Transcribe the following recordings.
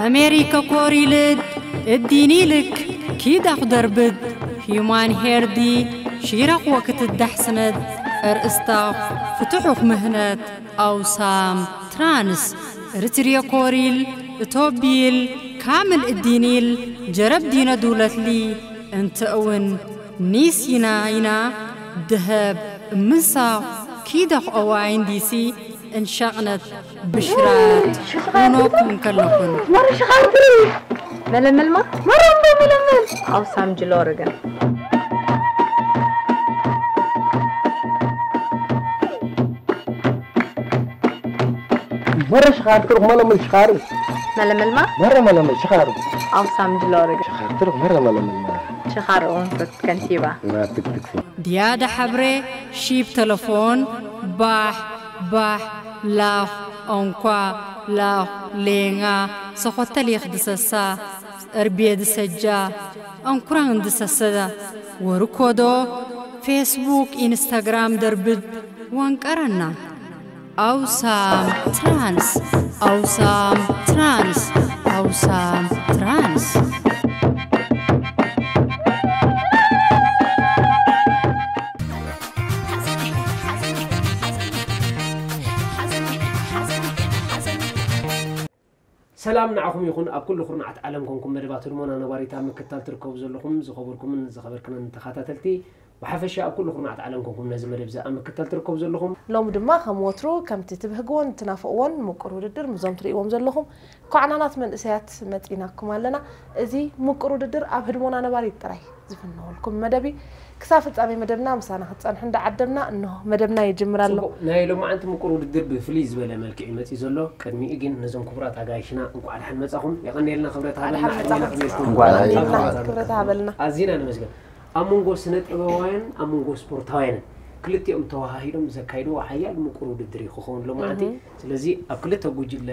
ኣሜሪከ ኮሪልድ እዲኒልክ ኪዳኽ ደርብድ ሂዩማን ሄርዲ ሺራኽ ወክትዳሕስነድ እርእስታኽ ፍትሑኽ ምህነት ኣውሳም ትራንስ ርትርየ ኮሪል እቶቢል ካምል እዲኒል ጀረብ ዲነ ዱለትሊ እንተ እውን ኒስ ይና ይና ደሀብ እምንሳኽ ኪዳኽ ኦዋይን ዲሲ እንሻቕነት ብሽራት ኖኩም ከለኹን። መረ ሽኻርትሪ መለመልማ መረ እንዶ መለመል ኣውሳም ጅሎርገን መረ ሽኻር ትሩኽ መለመል ሽኻር መለመልማ መረ መለመል ሽኻር ኣውሳም ጅሎርገን ሽኻር ትሩኽ መረ መለመል መረ ሽኻር እውን ከንቲባ ናትክትክ ድያደ ሐብሬ ሺብ ተለፎን ባሕ ባሕ ላኽ ኦንኳ ላኽ ሌንጋ ሰኾተሊኽ ድሰሳ እርቤ ድሰጃ ኣንኩራን ድሰሰዳ ወርኮዶ ፌስቡክ ኢንስታግራም ደርብድ ወንቀረና ኣውሳም ትራንስ ኣውሳም ትራንስ ኣውሳም ትራንስ ሰላም ንዓኹም ይኹን ኣብ ኩሉ ኩርናዓት ዓለም ኮንኩም መደባት ህድሞና ነባሪት ኣብ ምክትታል ትርከቡ ዘለኹም ዝኸበርኩምን ዝኸበርክንን ተኸታተልቲ ብሓፈሻ ኣብ ኩሉ ኩርናዓት ዓለም ኮንኩም ነዚ መደብ እዚ ኣብ ምክትታል ትርከቡ ዘለኹም ሎሚ ድማ ከም ወትሩ ከምቲ ትብህግዎን ትናፍቕዎን ምቁር ውድድር ምዞም ትርእይዎም ዘለኹም ኳዕናናት መንእሰያት መፂናኩም ኣለና። እዚ ምቁር ውድድር ኣብ ህድሞና ነባሪት ጥራይ ዝፍነወልኩም መደብ እዩ። ክሳብ ፍጻሜ መደብና ምሳና ክትጸንሑ እንዳዓደምና እንሆ መደብና ይጅምር ኣሎ። ጽቡቕ፣ ናይ ሎማዓንቲ ምቁር ውድድር ብፍልይ ዝበለ መልክዕ እዩ መጺኡ ዘሎ። ቅድሚኡ ግን ነዞም ክቡራት ኣጋይሽና እንቋዕ ደሓን መጻኹም። የቐንየልና ክብረት ሃበልና። ኣድሓን ዕድሜና መጻኹም። ክብየልኩም። እንቋዕ ደሓን ክብረት መጻኹም። ሃበልና። ክብረት ሃበልና። ኣዚና ነመስግን። ኣብ መንጎ ስነ ጥበባውያንን ኣብ መንጎ ስፖርታውያንን ክልቲኦም ተወሃሂዶም ዘካይድዎ ሓያል ምቁር ውድድር እዩ ክኸውን ሎማዓንቲ። ስለዚ ኣብ ክልተ ጉጅለ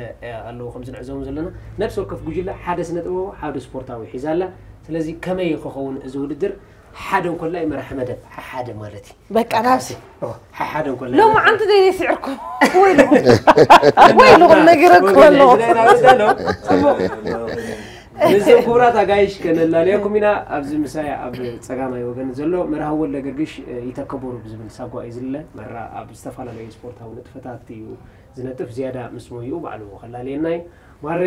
ኣለዉ ከምዚ ንዕዘቦም ዘለና። ነፍሲ ወከፍ ጉጅለ ሓደ ስነ ጥበባዊ ሓደ ስፖርታዊ ሒዛ ኣላ። ስለዚ ከመይ እዩ ክኸውን እዚ ውድድር? ሓደ እንኮላ ይመርሐ መደብ ሓሓደ ማለት እዩ። በቃ ናብሲ ሓሓደ እንኮላ ሎማዓንቲ ደይ ስዕርኩም ወይልኹም ወይልኹም ነጊረኩም ኣለኹ። ጽቡቕ። ንዞም ክቡራት ኣጋይሽ ከነላልየኩም ኢና። ኣብዚ ምሳይ ኣብ ጸጋማይ ወገን ዘሎ መርሃዊ ወልደ ገርግሽ ይተከበሩ ብዝብል ሳጓ እዩ ዝልለ። መራ ኣብ ዝተፈላለዩ ስፖርታዊ ንጥፈታት እዩ ዝነጥፍ። ዝያዳ ምስ ሞይኡ ባዕሉ ከላልየና እዩ። ማሬ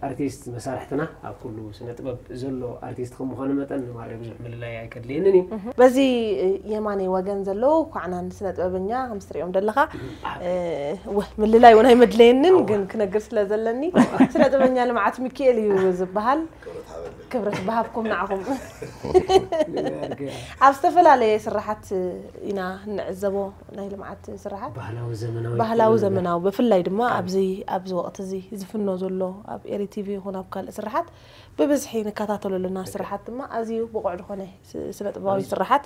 ኣርቲስት መሳርሕትና ኣብ ኩሉ ስነ ጥበብ ዘሎ ኣርቲስት ከም ምዃኑ መጠን ንማሬ ብዙሕ ምልላይ ኣይከድልየንን እዩ። በዚ የማነይ ወገን ዘለዉ ኳዕናን ስነ ጥበበኛ ከም ትርእዮም ዘለኻ ምልላይ እውን ኣይመድለየንን ግን ክነግር ስለ ዘለኒ ስነ ጥበበኛ ልምዓት ሚኪኤል እዩ ዝበሃል። ክብረት ብሃብኩም ንዓኹም። ኣብ ዝተፈላለየ ስራሓት ኢና ንዕዘቦ ናይ ልምዓት ስራሓት ባህላዊ ዘመናዊ ባህላዊ ዘመናዊ ብፍላይ ድማ ኣብዚ ኣብዚ ወቕቲ እዚ ዝፍኖ ዘሎ ኣብ ኤሪ ቲቪ ይኹን ኣብ ካልእ ስራሓት ብብዝሒ ንከታተሎ ኣለና። ስራሓት ድማ ኣዝዩ ብቑዕ ዝኾነ ስነ ጥበባዊ ስራሓት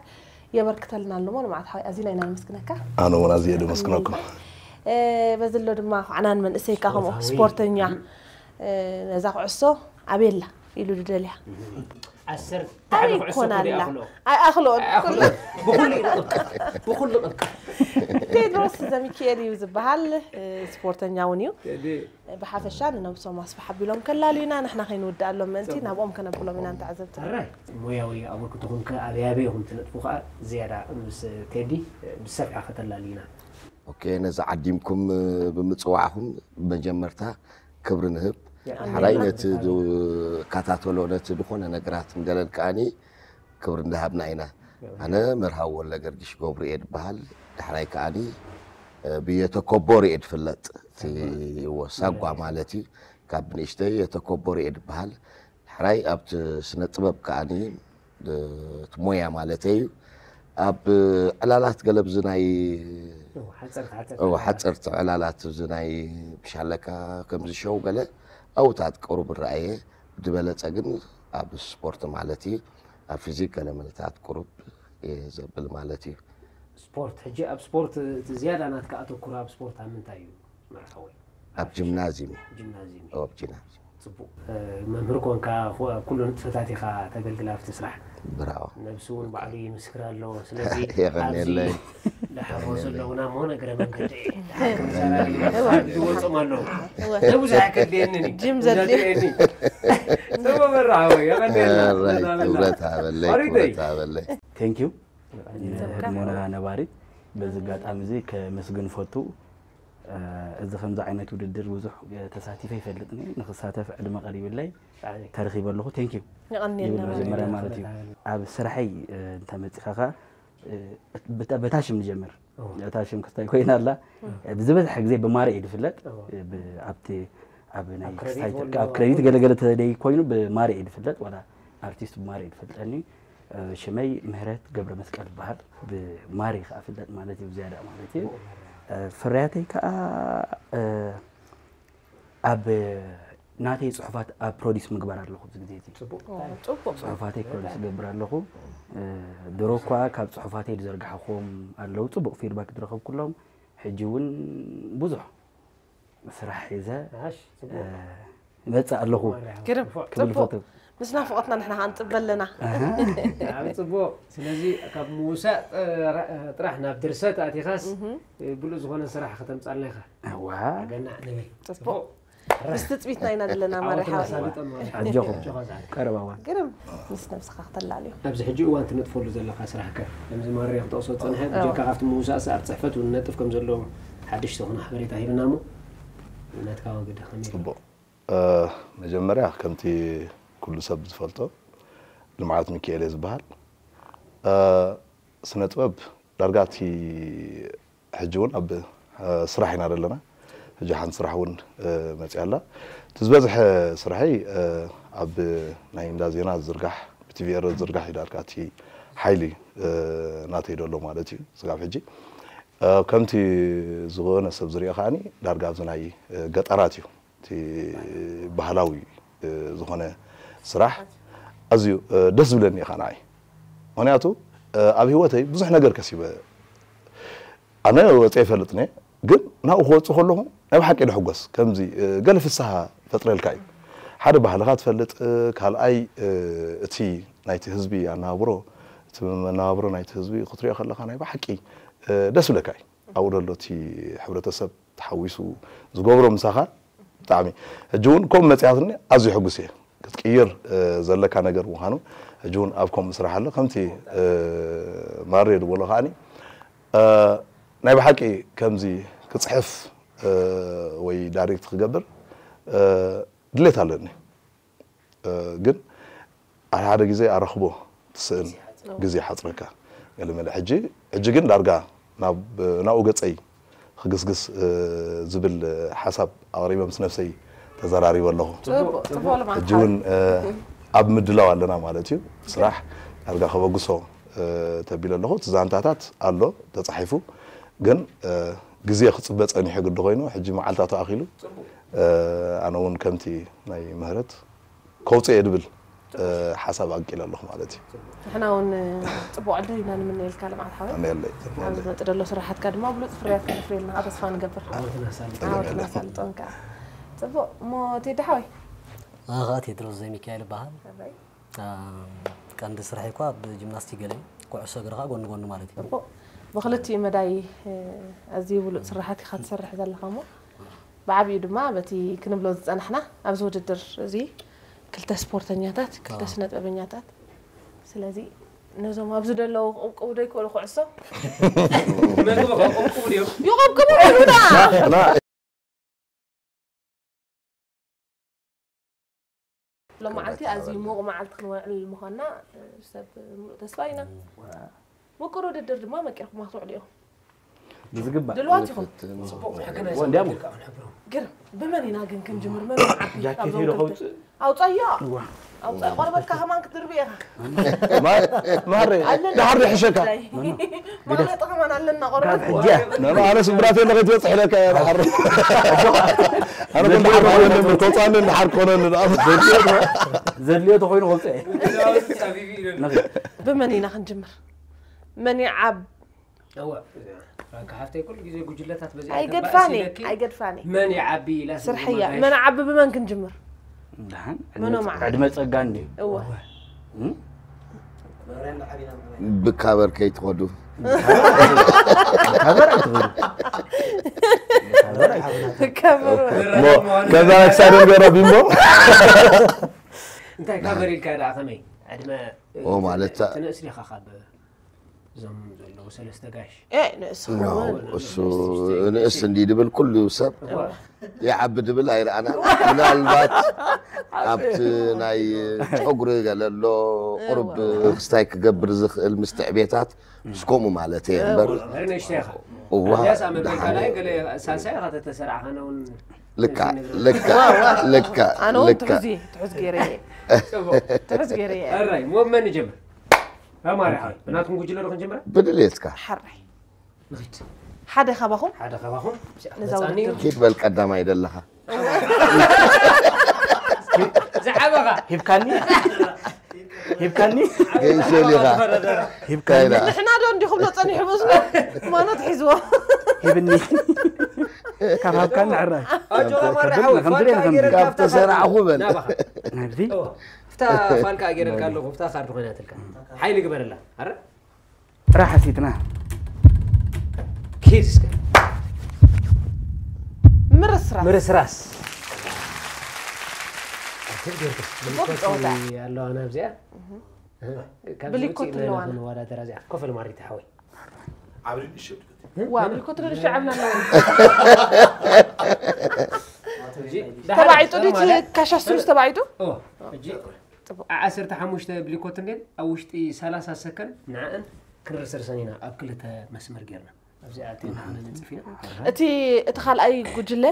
የበርክተልና ኣሎ። ልምዓት ሓወይ ኣዚና ኢና ነመስግነካ። ኣነ እውን ኣዝየ ደመስግነኩም። በዚ ኣሎ ድማ ኳዕናን መንእሰይካ ከምኡ ስፖርተኛ ነዛ ኩዕሶ ኣበይ ኣላ ኢሉ ዝደልያ ዓሰርተ ሓደ ኩዕሶ ኣይኮን ኣላ ኣይኣኽልኦን ብኩሉ ይቕልቀል ብኩሉ ይቕልቀል ቴድሮስ ዘሚኪኤል እዩ ዝበሃል ስፖርተኛ እውን እዩ ብሓፈሻ ንነብሶም ኣስፍሕ ኣቢሎም ከላልዩና ንሕና ከይንውድኣሎም ምእንቲ ናብኦም ከነብሎም ኢና ንተዓዘብቲ ሕራይ ሞያዊ ኣበርክቶኹም ከ ኣበይ ኣበይ ኢኹም ትነጥፉ ከኣ ዝያዳ ምስ ቴዲ ብሰፊሓ ከተላልዩና ኦኬ ነዚ ዓዲምኩም ብምፅዋዕኹም መጀመርታ ክብሪ ንህብ ሓራይ ነቲ ዝከታተሎ ነቲ ዝኾነ ነገራት ንገለን ከዓኒ ክብሪ እንዳሃብና ኢና ኣነ መርሃዊ ወልደ ገርግሽ ገብሩ እየ ዝበሃል ዳሕራይ ከዓኒ ብየተኮቦር እየ ዝፍለጥ እቲ ሳጓ ማለት እዩ ካብ ንእሽተይ የተኮቦር እየ ዝበሃል ዳሕራይ ኣብቲ ስነ ጥበብ ከዓኒ እቲ ሞያ ማለተይ እዩ ኣብ ዕላላት ገለ ብዚ ናይ ሓፀርቲ ዕላላት እዚ ናይ ብሻለካ ከምዚ ሸው ገለ ኣብታት ቅሩብ ረኣየ ብዝበለፀ ግን ኣብ ስፖርት ማለት እዩ ኣብ ፊዚክ ገለ ምልታት ቅሩብ እየ ዘብል ማለት እዩ ስፖርት ሕጂ ኣብ ስፖርት እቲ ዝያዳ ናትካ ኣተኩሮ ኣብ ስፖርት ኣብ ምንታይ እዩ መርሓወይ ኣብ ጂምናዚም ጂምናዚም እዩ። ኣብ ጂምናዚም። ጽቡቕ። መምህር ኮንካ ኣብ ኩሉ ንጥፈታት ኢኻ ተገልግል ኣብቲ ስራሕ። ብራዋ። ነብሱ እውን ባዕሉ ይምስክር ኣሎ። ስለዚ የቐንየለይ። ዝሓፈሱ ኣለውና እሞ ነገረ መንገዲ ዝወፅኦም ኣለዉ። እወ። ብዙሕ ከድልየንን እዩ። ጅም ዘድልዮ። ዘድልየኒ። ጽቡቕ በራ ሓወይ፣ የቐንየልና። ኣራይ፣ ዘና በልና። ክብረት ሃበለይ፣ ኣሪደይ። ክብረት ሃበለይ። Thank you። ህድሞና ነባሪት፣ በዚ ኣጋጣሚ እዚ ከመስግን ፈቱ። እዚ ከምዚ ዓይነት ውድድር ብዙሕ ተሳቲፈ ይፈልጥኒ፣ ንክሳተፍ ዕድመ ቀሪብለይ ተረኺበ ኣለኹ። Thank you። የቐንየልና ይብል ማለት መጀመርያ እዩ። ማለት እዩ። ኣብ ስራሐይ እንተመፂኻ ኸዓ፣ በታ ሽም ንጀምር። እታ ሽም ክስታይ ኮይና ኣላ። ብዝበዝሐ ግዜ ብማረ እዩ ዝፍለጥ። ኣብቲ ኣብ ናይ ክስታይ ኣብ ክረዲት ገለገለ ተደይ ኮይኑ ብማረ እዩ ዝፍለጥ። ዋላ ኣርቲስት ብማረ እዩ ዝፈልጠኒ። ሽመይ ምህረት ገብረ መስቀል ይበሃል። ብማረ ከዓ ፍለጥ ማለት እዩ፣ ብዝያዳ ማለት እዩ። ፍርያተይ ከዓ ኣብ ናተይ ጽሑፋት ኣብ ፕሮዲስ ምግባር ኣለኹ ኣብዚ ግዜ እዚ። ጽቡቕ። ጽቡቕ። ጽሑፋተይ ፕሮዲስ እገብር ኣለኹ። ድሮ እኳ ካብ ጽሑፋተይ ዝዘርግሓኹም ኣለዉ፣ ጽቡቕ ፊድባክ ዝረኸብኩሎም። ሕጂ እውን ብዙሕ ስራሕ ሒዘ፣ እሺ፣ ጽቡቕ። ይመጽእ ኣለኹ ግርም፣ ክብል ጽቡቕ። ይፈቱ። ምስ ናፍቖትና ንሕና ኸዓ ንጽበ ኣለና። ኣሃ። ኣብ ጽቡቕ። ስለዚ ካብ ምውሳእ ጥራ-፣ ጥራሕ ናብ ድርሰት ኣቲኻስ ብሉጽ ዝኾነ ስራሕ ከተምጻልና ኢኻ። እዋ። ኣገናዕ ንብል። ጽቡቕ። ምስ ትጽቢትና ኢና ዘለና፣ ማርያ ሓወይ። ኣጆኹም። ኣጆኻ ዝዓርከይ። ቀረባ እዋን። ግርም፣ ምስ ነብስኻ ከተላልዮ። ኣብዚ ሕጂ እዋን ትነጥፈሉ ዘለኻ ስራሕ ከ? ከምዚ ማርያ ክጠቕሶ ዝጸንሐ፣ እዎ። ብጀካ ካብቲ ምውሳእሲ ኣብ ጽሕፈት እውን ነጥፍ ከም ዘሎ ሓድሽ ዝኾነ ሓበሬታ ሂብና እሞ፣ ናትካ ወገደ ከመይ? ጽቡቕ። እ፣ መጀመርያ ከምቲ ኩሉ ሰብ ዝፈልጦ ልምዓት ሚካኤል እየ ዝበሃል። እ፣ ስነ ጥበብ ዳርጋ እቲ ሕጂ እውን ኣብ፣ እ፣ ስራሕ ኢና ዘለና። ሕጂ ሓንቲ ስራሕ እውን፣ እ፣ መፅያ ኣላ። እቲ ዝበዝሐ ስራሐይ፣ እ፣ ኣብ ናይ እንዳ ዜና ዝዝርጋሕ፣ ብቲቪ ኤረ ዝዝርጋሕ እዩ ዳርጋ እቲ ሓይሊ፣ እ፣ ናተይ ደሎ ማለት እዩ ስጋብ ሕጂ። እ፣ ከምቲ ዝኾነ ሰብ ዝሪኦ ከዓኒ ዳርጋ ኣብዚ ናይ፣ እ፣ ገጠራት እዩ። እቲ ባህላዊ፣ እ፣ ዝኾነ ስራሕ ኣዝዩ፣ እ፣ ደስ ዝብለኒ እዩ ኸዓ ንዓይ። ምኽንያቱ፣ እ፣ ኣብ ህይወተይ ብዙሕ ነገር ከሲበ፣ ኣነ ወፂአ ይፈልጥን እየ፣ ግን ናብኡ ክወፅእ ከለኹ ናይ ብሓቂ ድሕጎስ። ከምዚ፣ እ፣ ገለ ፍስሃ ፈጥረልካ እዩ። ሓደ ባህልኻ ትፈልጥ፣ እ፣ ካልኣይ፣ እ፣ እቲ ናይቲ ህዝቢ ኣነባብሮ፣ እቲ መነባብሮ ናይቲ ህዝቢ ክትሪኦ ከለኻ ናይ ብሓቂ፣ እ፣ ደስ ይብለካ እዩ። ኣብኡ ዘሎ እቲ ሕብረተሰብ ተሓዊሱ ዝገብሮ ምሳኻ ብጣዕሚ። ሕጂ እውን ከምኡ መጺኣትኒ ኣዝዩ ሕጉስ እየ። ክትቅይር፣ እ፣ ዘለካ ነገር ምዃኑ፣ ሕጂ እውን ኣብ ከምኡ ስራሕ ኣሎ። ከምቲ፣ እ፣ ማሬ ዝበሎ ከዓኒ፣ እ፣ ናይ ብሓቂ ከምዚ ክጽሕፍ፣ እ፣ ወይ ዳይሬክት ክገብር፣ እ፣ ድሌት ኣለኒ። እ፣ ግን ሓደ ሓደ ግዜ ኣረኽቦ ትስእን፣ ግዜ ይሓጽረካ። ገለመለ ሕጂ፣ ሕጂ ግን ዳርጋ ናብ፣ ናብኡ ገጸይ ክግስግስ፣ እ፣ ዝብል ሓሳብ ኣቕሪበ ምስ ነብሰይ ተዘራሪበ ኣለኹ። ጽቡቕ፣ ጽቡቕ ልምዓት ሕጂ እውን፣ እ፣ ኣብ ምድላው ኣለና ማለት እዩ። ስራሕ ዳርጋ ከበግሶ፣ እ፣ ተቢለ ኣለኹ። እቲ ዛንታታት ኣሎ ተጻሒፉ፣ ግን፣ እ፣ ግዜ ክጽበ ጸኒሑ ግዲ ኮይኑ፣ ሕጂ መዓልታት ተኣኺሉ፣ እ፣ ኣነ እውን ከምቲ ናይ ምህረት ከውፅእ እየ ድብል፣ እ፣ ሓሳብ ኣንቂለ ኣለኹ ማለት እዩ። ንሕና እውን፣ እ፣ ጽቡቕ ዕድል ኢና ንምነየልካ ልምዓት ሓወይ። ኣሜለይ፣ ኣብ ኣሜለይ። ዝመጽእ ዘሎ ስራሓትካ ድማ ብሉጽ ፍርያት ከተፍርየልና ከዓ ተስፋ ንገብር። ዓወትና ኣሳልጦ። ዓወትና ኣሳልጦ እንካ። ጽቡቕ፣ እሞ ቴዲ ሓወይ? ኣነ ኸዓ ቴድሮስ ዘሚካኤል እበሃል። ኣበይ? አ፣ ቀንዲ ስራሐይ እኳ ኣብ ጂምናስቲክ ገለ እዩ። ኩዕሶ እግሪ ኸዓ ጎኒ ጎኒ ማለት እዩ። ጽቡቕ። ብኽልቲኡ መዳይ፣ እ፣ ኣዝዩ ብሉጽ ስራሓት ኢኻ ትሰርሕ ዘለኻ እሞ፣ ብዓቢኡ ድማ በቲ ክንብሎ ዝጸናሕና ኣብዚ ውድድር እዚ ክልተ ስፖርተኛታት፣ ክልተ ኣዎ። ስነ ጥበበኛታት። ስለዚ ነዞም ኣብዚ ዘለዉ ክቕብቅቡ ዶ ይክእሉ ኩዕሶ? ነቶም ክቕብቅቡ ድዮም? ይቕብቅቡ ይብሉና። ና፣ ና። ሎማዓልቲ ኣዝዩ ምዉቕ መዓልቲ ክንወዕል ምዃንና፣ እ፣ ሰብ ምሉእ ተስፋ ኢና። ምቁር ውድድር ድማ መቂርኩማ ክትውዕሉ ኢኹም። ብዝግባእ። ድልዋት ኢኹም። ጽቡቕ፣ ሕገ ናይ ወንድያሙ። ሰማይ ድርቃ ክንሕብሮ። ግርም፣ ብመን ኢና ግን ክንጅምር? መን ይዓቢ? ጃኬት ካብዞም ሄዶ ክልተ? ከውጽእ? ኣውጻዮ። እዋ። ኣውጻዮ፣ ቆርበትካ ከማን ክትድርቢ ኢኻ። ማ-፣ ማሬ፣ ኣለና። ደሓር ይሕሸካ። ጉዳይ። መፋለጢ ከማን ኣለና፣ ቆርበት። ካብ ሕጂ እያ። ኖ፣ ኖ፣ ኣነ ስብራት የለ ከይትበጽሕ ኢለካ እየ፣ ደሓር። ኣነ ግን ደሓር ክኾነኒ፣ ተውጻኒ፣ ደሓር ክኾነኒ፣ ደኣ። ዘድልዮ ተኾይኑ ከውጽእ እየ። ብመን ኢና ክንጅምር? መን ይዓብ? እወ፣ እዚኣ ፍራንካ ሓፍተይ ኩሉ ግዜ ጉጅለታት በዚኣ ኣይገድፋን እየ፣ ተባእስ ኢለኪ፣ ኣይገድፋን እየ። መን ይዓቢ ኢላ ስርሐያ፣ መን ዓቢ ብመን ክንጅምር? ደሓን፣ መኖ ዕድመ መዓ? ዕድመ ጸጋ እንድዩ። እወ። እም? ብካበር ከይትኸዱ። ካቨር ኣይትበሉ። ካቨር ኣይትበሉ። ከበሮ እሞ ከዛ ክሳዶም ገይሮ ቢምቦ እንታይ ካቨር ኢልካ ደኣ ከመይ ዕድመ ኦ፣ ማለት ትንእስ ዲኻ ካብ እዞም ዘለዉ ሰለስተ ጋሽ ኤ ንእስ ኖ እሱ ንእስ እንዲ ድብል ኩሉ ሰብ ይዓቢ ድብል ኣይረኣና። ምናልባት ኣብቲ ናይ ጨጉሪ ገለ ኣሎ ቁርብ ክስታይ ክገብር ዝኽእል ምስትዕቤታት ምስ ከምኡ ማለት እየ እምበር ንእሽተይ ኢኻ እዋ ያስ ኣመቤልካ ናይ ገለ ሳልሳይ ኢኻ ተተሰርዓኻነ እውን ልካ ልካ ልካ ኣነ እውን ልካ ትሕዚ ትሕዝ ገይረ እየ ትሕዝ ገይረ እየ ኣራይ ሞ መን ይጀምር ኣማሪ ሓወይ ብናትኩም ጉጅለ ዶ ክንጀምራ ብድሌትካ ሓራይ ንኺድ ሓደ ካባኹም ሓደ ካባኹም ነዛ መጻኒ ውድድር ኪድ በል ቀዳማይ ደለኻ ዝዓበኻ ሂብካኒ ሂብካኒ ገይሰል ኢኻ ሂብካኒ ካይዳ ንሕና ዶ እንዲኹም ዶ ጸኒሑ መስሎ ማኖት ሒዝዎ ሂብኒ ካብ ሃብካኒ ሕራይ ኣጆኻ ማሪ ከብድና፣ ሓወይ ከምዚ ፋልካ ደይና ከምዚ። ገይረ ካብ ካብታ ተሰራዕኹ በል ናባኻ ናብዚ እዎ። ፍታ ፋልካ ገይረልካ ኣለኹ ፍታ ካርድ ኮይናትልካ ሓይሊ ግበረላ ኣረ ጥራሕ ሓሲትና ኪድ እስከ ምርስራስ ምርስራስ ኣትል ጊዮርጊስ ጽቡቕ ጸወታ። ኣለዋ ናብዚኣ ካብዚ ብሊኮት ውፅእ ኣለዋና። ንወዳደራ እዚኣ ኮፈል ማሪት ሓወይ ዓብዲ ንሸብ ዋ ብሊኮት ንእሽቶ ዓብና ኣለዎ ሕጂ ተባዒጡ ድዩ ማለት- ካሻ ስሉስ ተባዒጡ ኦ፣ ሕጂ ጽቡቕ። ዓ- ዓሰርተ ሓሙሽተ ብሊኮት እንዴን ኣብ ውሽጢ ሰላሳ ሰከንድ ንዕአን ክንርስርሰን ኢና ኣብ ክልተ መስመር ጌርና ኣብዚኣ ኣቴና ኣነ ንንፅፍ ኢና እቲ እቲ ካልኣይ ጉጅለ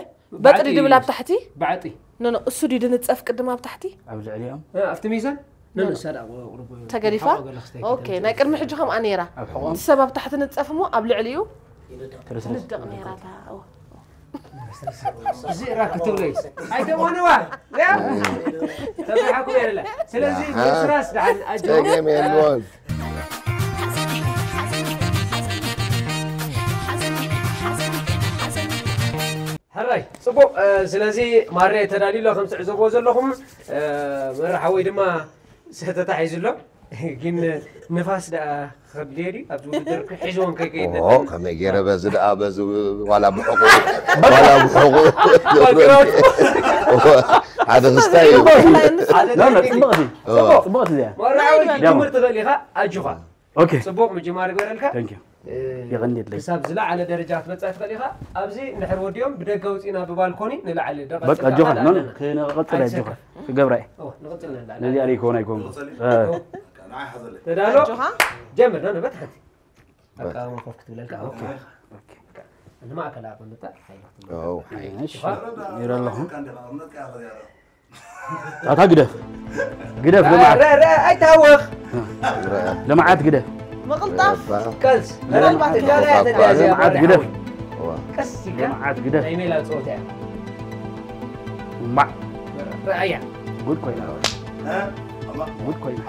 በጥሪ ባዕጢ- ድብል ኣብ ታሕቲ ባዕጢ ኖ ኖ እሱ ድዩ ድንጸፍ ቅድም ኣብ ታሕቲ ኣብ ልዕሊኦም እ፣ ኣብቲ ሚዛን ነንሳ ደኣ ቁሩብ ተገዲፋ ሓቆ ገለ ክስታይ ኦኬ ከተምፅእ። ናይ ቅድሚ ሕጂ ከም ኣነ ነይራ ኣብ ሕቖም እቲ ሰብ ኣብ ታሕቲ ንጸፍ እሞ ኣብ ልዕሊኡ ትርስርስ ትንደቕ ነይራ እታ እዋ። እዚ ራ ክትብለይ ኣይተሞንዋ ተብሓኩም የለ ስለዚ ኣሃ። ስራስ ደሓን ኣጆ ጸገም የልዎን ሕራይ ጽቡቕ እ፣ ስለዚ ማሬ ተዳልዩ ኣሎ ከም ትዕዘብዎ ዘለኹም እ፣ መራሓወይ ድማ ሰተታ ሒዙ ኣሎ ግን ንፋስ ደኣ ክኸድልዮ ድዩ ኣብዚ ውድድር ሒዝዎም ከይከይድ ኦ ከመይ ገይረ በዚ ደኣ በዚ ዋላ ብሕቑ ዋላ ብሕቑ ሓደ ክስታይ እዩ ኖ ኖ ጽብቕቲ ጽብቕቲ እዚኣ መራሓወይ ደሞ። ክትጅምር ትኽእል ኢኻ ኣጆኻ ኦኬ ጽቡቕ ምጅማር ይግበረልካ thank you እ፣ የቐንየለይ። ክሳብ ዝለዓለ ደረጃ ክትበፅሕ ትኽእል ኢኻ ኣብዚ እንድሕር ወዲኦም ብደገ ውፅኢና ብባልኮኒ ንላዕሊ ደቐ በቃ ፅልካ ኣጆኻ ካልእ ኖ ኖ ኣለና። ክነቐጽል ኣጆኻ ክገብራ እየ ኦ፣ ንቕፅል ንላዕሊ ነዚኣ ርኢኮን ኣይኮንኩ ተዳሎ ኣጆኻ ጀምር ኖ ኖ በትሓንቲ በቃ ኮፍ ክትብለልካ ኦኬ ንማእከል ኣቐምጣ ሓይሊ ክትብለልካ ኦ፣ ሓይ። ነይረ ኣለኹ ኣታ ግደፍ ግደፍ ልምዓት ረ- ረ- ኣይታወኽ ልምዓት ግደፍ ምቕልጣፍ ቀልስ ምናልባት ጋራ እያ ተዳዚያ ልምዓት ግደፍ ቀስ ኢልካ ልምዓት ግደፍ ናይ ሜላ ፀወታ እያ ማዕ ረኣያ ጉድ ኮይና ጉድ ኮይና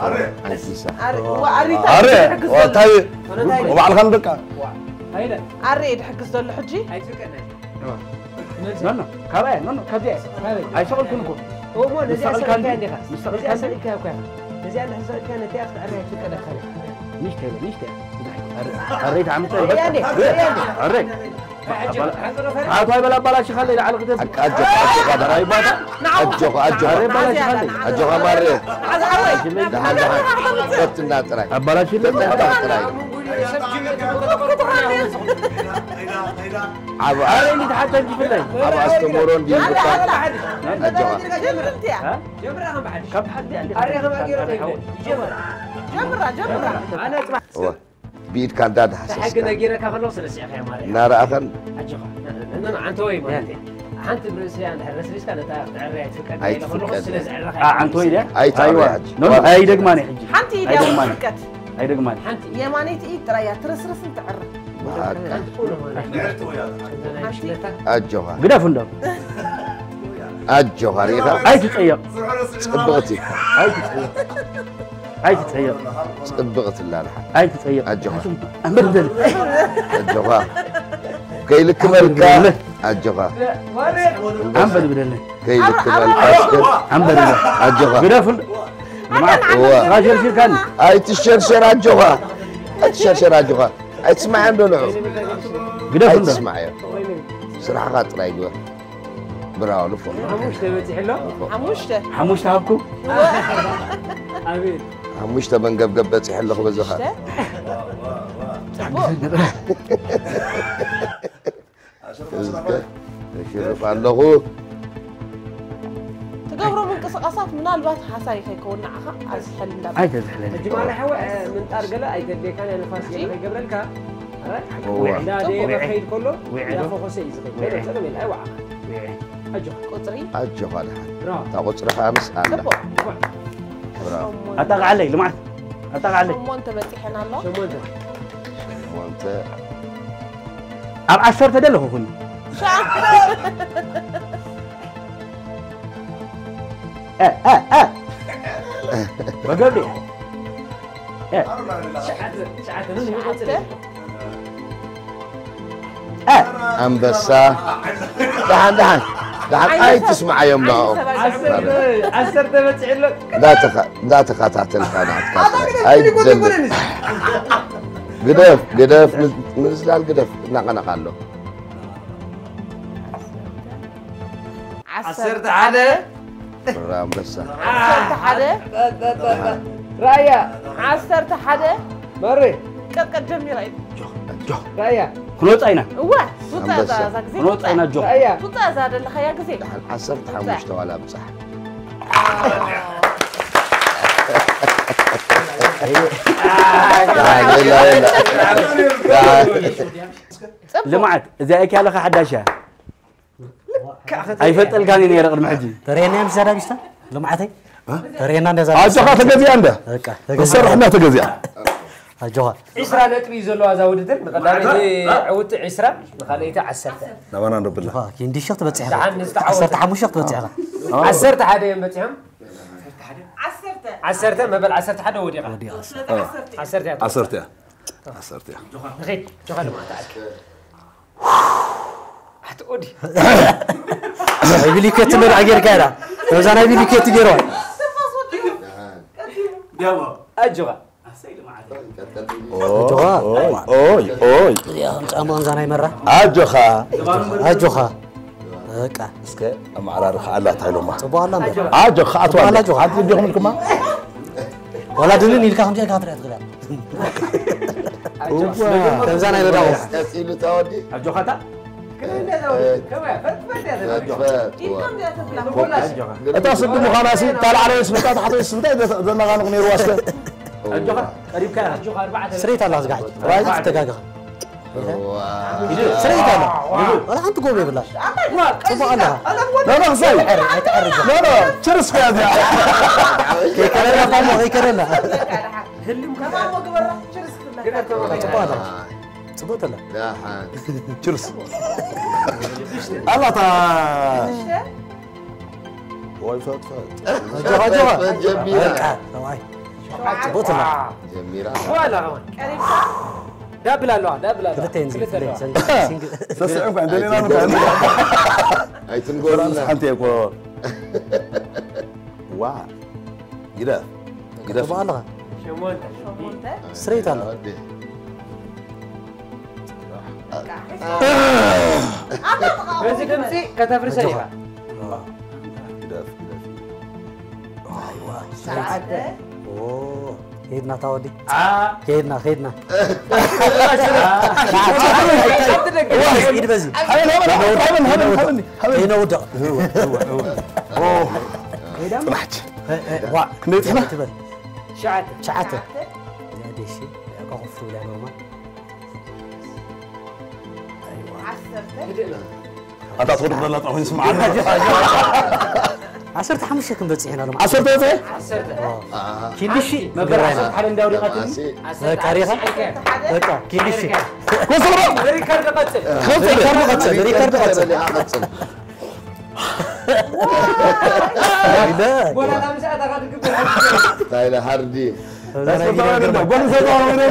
ኣንቲሳ ኣሪ- ዋ- ኣሪታ ኣረ ይሕግዝ ዘሎ። እንታይ ፈረንታይ ባዕልካ ንደቃ ኣይለ ኣሪ ድሕግዝ ዘሎ ሕጂ ኣይትፍቀድ ናይ ኖኖ ካባየ ኖኖ ካብዚያ ኣይሰቐልኩን እኮ እሞ ነዚኣ ምስተቐልካ ሰሪካ እንዲ- እንዲኻ ምስተቐልካ ነዚኣ እንዲ- ሰሪካ እኮ ነዚኣ እንድሕር ሰሪካ ነቲኣ ክትዕረ ኣይትፍቀደካ ንሽተ ንሽተ ኣረይ ተዓምፀ ያኔ ያኔ ኣረይ ኣቶ ኣይበል ኣባላሽኻ ለይ ላዕሊ ክተብ ኣጆኻ ኣጆኻ ደሓን ኣጆኻ ኣጆኻ ኣረይ ኣባላሽኻ ለይ ኣጆኻ ማሬ ዓዝሓወይ ደሓን ደሓን ፈትና ጥራይ ኣባላሽ ፈትና ጥራይ ዓብ ኣረ እንዲ ተሓተን ክፍለይ ኣብ ኣስተምህሮ እንዲልካ ኣጆኻ ጀምር እንቲያ ጀምራ ከም ብሓድሽ ካብ ሓዲ ኣንዲ ኣረ ከም ኣገይሮ ይጀምር ጀምራ ጀምራ ኣነ ጽባሕ እወ ብኢድካ እንዳ ሕጊ ዳሓሰስካ ነጊረካ ከለኹ ስለ ስዕኻ እያ ማለት እናረኣኸን ኣጆኻ እነን ዓንተወይ ማለት እየ ሓንቲ ብርእሲ እያ እንድሕር ረስሪስካ ነታ ክትዕረያ ትፍቀድ ኢለ ከለኹ ኣይትፍቀድ። ስለ ዝዕረኻ ዓንቶ ኢለ ኣይትዕረያ ኣይዋ ኖ ኖ ኣይደግማን ሕጂ ሓንቲ ኢድ ኣይደግማን ያወርቀት ኣይደግማን ሓንቲ የማነይቲ ኢድ ጥራይ እያ ትርስርስን ትዕረ ብሓቂ ሓንቲ ቁኖ ማለት እዩ እዛ ናይ ብሽክለታ ኣጆኻ ግደፍ እንዶ ኣጆኻ ርኢኻ ኣይትፀየቕ ፅብቕቲ ኣይትፀየቕ ኣይትፀየቕ ፅብቕቲ ላልሓ ኣይትፀየቕ ኣጆኻ ኣንበር ደል ኣጆኻ ከይልክመልካ ኣጆኻ ኣንበር ብደለ ከይልክመልካ እስከ ኣንበር ብደለ ኣጆኻ ግደፍ እንዶ እወ ራጀርሲርካኒ ኣይትሸርሸር ኣጆኻ ኣይትሸርሸር ኣጆኻ ኣይትስማዕዮ ዶ ንዑ? ግደፍ እንዶ። ኣይትስማዕዮ። ስራሕኻ ጥራይ ግበር። ብራዎ፣ ንፉዕ። ሓሙሽተ በፂሑ ኣሎ። ንፉዕ። ሓሙሽተ ሓሙሽተ ሃብኩ። ኣቤት። ሓሙሽተ መንገብገብ በፂሑ ኣለኹ በዚኻ። ሽተ ጽቡቅ። እዝከ እሽርፍ ኣለኹ። ትገብሮ ምንቅስቃሳት ምናልባት ሓሳይ ከይከውን ንዓኻ ኣዝሕል እንዳ ኣይተዝሕለኒ። ሕጂ ማራ ሓወ ምንጣር ገለ ኣይተድልየካን እያ ንፋስ ገለ ከይገብረልካ። ኣረ እዋ። እንዳ ደየበ ውዒ። ከይድ ከሎ ውዒ እንዳ ዶ? ፈኾሰ እዩ ዝኸይድ። ውዒ። ጸገም የለ ኣይወዓኻ። ውዒ። ኣጆኻ። ቁፅሪ ብራቮ። ኣጆኻ ድሓን። እታ ቁፅርኻ ምስ ኣላ። ጽቡቅ። ብራቮ። ኣጣቃዓለይ ልምዓት ኣጣቃዓለይ ሸሞንተ በፂሐን ኣሎ። ሸሞንተ። ሸሞንተ። ኣብ ዓሰርተ ደለኹ ኩኒ በገብሪ ትሽዓተ ትሽዓተ ምን ይቆጽር? ኣንበሳ። ደሓን ደሓን ደሓን ኣይትስማዓዮም ንኦም። ዓሰርተ ዓሰርተ በፂሑ ኣሎ። እንዳተኸታተልካ ናትካ ኣይትዘልል። ግደፍ ግደፍ ምዝላል ግደፍ እናቐነቕ ኣሎ። ዓሰርተ ሓደ ብራ ኣንበሳ። ዓሰርተ ሓደ ራያ ዓሰርተ ሓደ መሬ ቀጥቀጥ ጀሚራ እዩ። ራያ ክንወፃ ኢና እወ ትውፃእ እዛ ኣንበሳ። እዛ ግዜ ክንወፃ ኢና ጆ ትውፃእ እዛ ደለኻያ ግዜ ደሓን ዓሰርተ ሓሙሽተ ዋላ ብፃሕ። ደሓን የላ የላ። ደሓን። ልምዓት እዚኣ እኪ ኣለኻ ሓዳሽ እያ ኣይፈልጠልካን እየ ነይረ ቅድሚ ሕጂ ተርእየና ምስ ዛዳቢስታ ልምዓተይ ተርእየና እንደ ኣጆኻ ተገዚኣ እንደ በቃ ተሰርሕና ተገዚኣ ኣጆኻ ዒስራ ነጥቢ እዩ ዘለዋ እዛ ውድድር። ንቐዳመይቲ ዕውቲ ዒስራ፣ ንኻልኣይቲ ዓሰርተ። ናባና እንደብላ ኪንዲሾ ትበፅሕ ደሓን ንዝተዓወተ ዓሰርተ ሓሙሽተ ክትበፅሕ ኢኻ ዓሰርተ ሓደ እዮም በፂሖም። ዓሰርተ መበል ዓሰርተ ሓደ ወዲቓ። ዓሰርተ እያ። ዓሰርተ እያ ዓሰርተ እያ ንኸይድ ጆኻ ድማ ተኣኪ ኣቲ ኦዲ ናይ ቢሊኬት መርዓ ጌርካ ኢላ ነዛ ናይ ቢሊኬት ገይረዋ ኣጆኻ ጆኻ ኦይ ኦይ እዚኣ ከም ጫማ ከምዛ ናይ መራ ኣጆኻ ኣጆኻ በቃ እስከ ኣመዓራርኻ ኣላታ ኢሎማ ፅቡቅ ኣላ እምበር ኣጆኻ ኣትዋ ኣላ ጆኻ። ሓንቲ ዲኹም ኢልኩማ ዋላ ድንን ኢልካ ከምዚኣ ኢልካ ክትሪኣ ትኽእል እያ ከምዛ ናይ ረዳዎ ቀፂሉ ተወዲ ኣጆኻታ ፈትፈት ኣጆኻ እታ ስዲ ምዃና ሲ እታ ላዕለወይ ስፍታ ታሕተወይ ስፍታ እዩ ዘነቓንቕ ነይርዋ እስከ ኣጆኻ ቀሪብካ ኢኻ ስሬት ኣላ ዝጋሕ ተጋግኻ ስሬት ኣላ ዋላ ሓንቲ ጎብ የብላ ፅቡቅ ኣለኻ ኖኖ ክሳይ ኣይትዐርጅ ኖኖ ችርስ ከያ እዚኣ ከይከረላ እሞ ከይከረላ ህልም ከማሞ ግበራ ችርስ ክብላ ፅቡቅ ኣለኻ ፅቡቅ ተላ ደሓን ችርስ ኣላታ ወይ ፈትፈት ጆኻ ጆኻ ጀሚራ በቃ ሰብኣይ ፅቡቅ ተላ ጀሚራ ዋላ ከማን ቀሪብካ ዳብል ኣለዋ ዳብል ኣለዋ ክልተ እንዚ ክልተ ኣለዋ ሰንግ ሰስዕም ኳ እንደሌላ ምታ ኣይትንጎሉና ሓንቲ እኮ ዋ ግደፍ ግደፍ ፅቡቅ ኣለኻ ሸሞንተ ሸሞንተ ስሬት ኣለ በዚ ድምፂ ከተፍርሰ ኢኻ ግደፍ ግደፍ ሰዓተ ኦ ከይድና ታወዲ ከይድና ከይድና ኢድ በዚ ሓበን ሓበን ሓበን ሓበን ሓበን ከይነውድቕ ጽናሕች ዋ ክንደይ ጥሕና ትበል ሸዓተ ሸዓተ ያዴሺ ያቆ ኮፍ ትብል ያ ኖርማል ዓሰርተ ኣታ ትወድቕ ዘላ ጥራሕ ይስምዓና ዓሰርተ ሓሙሽተ ክንበፅሕ ኢና ሎም ዓሰርተ ወፀ ዓሰርተ ኪንዲሺ መበል ዓሰርተ ሓደ እንዳውዲቐትኒ በቃ ሪኻ በቃ ኪንዲሺ ኮሰሮ ሪካርድ ቀፅል ሪካርድ ቀፅል ሪካርድ ቀፅል ቀፅል ጎላታ ምስ ኣታኻ ትግበር ታይለ ሃርዲ ጎል ሰባ ወደ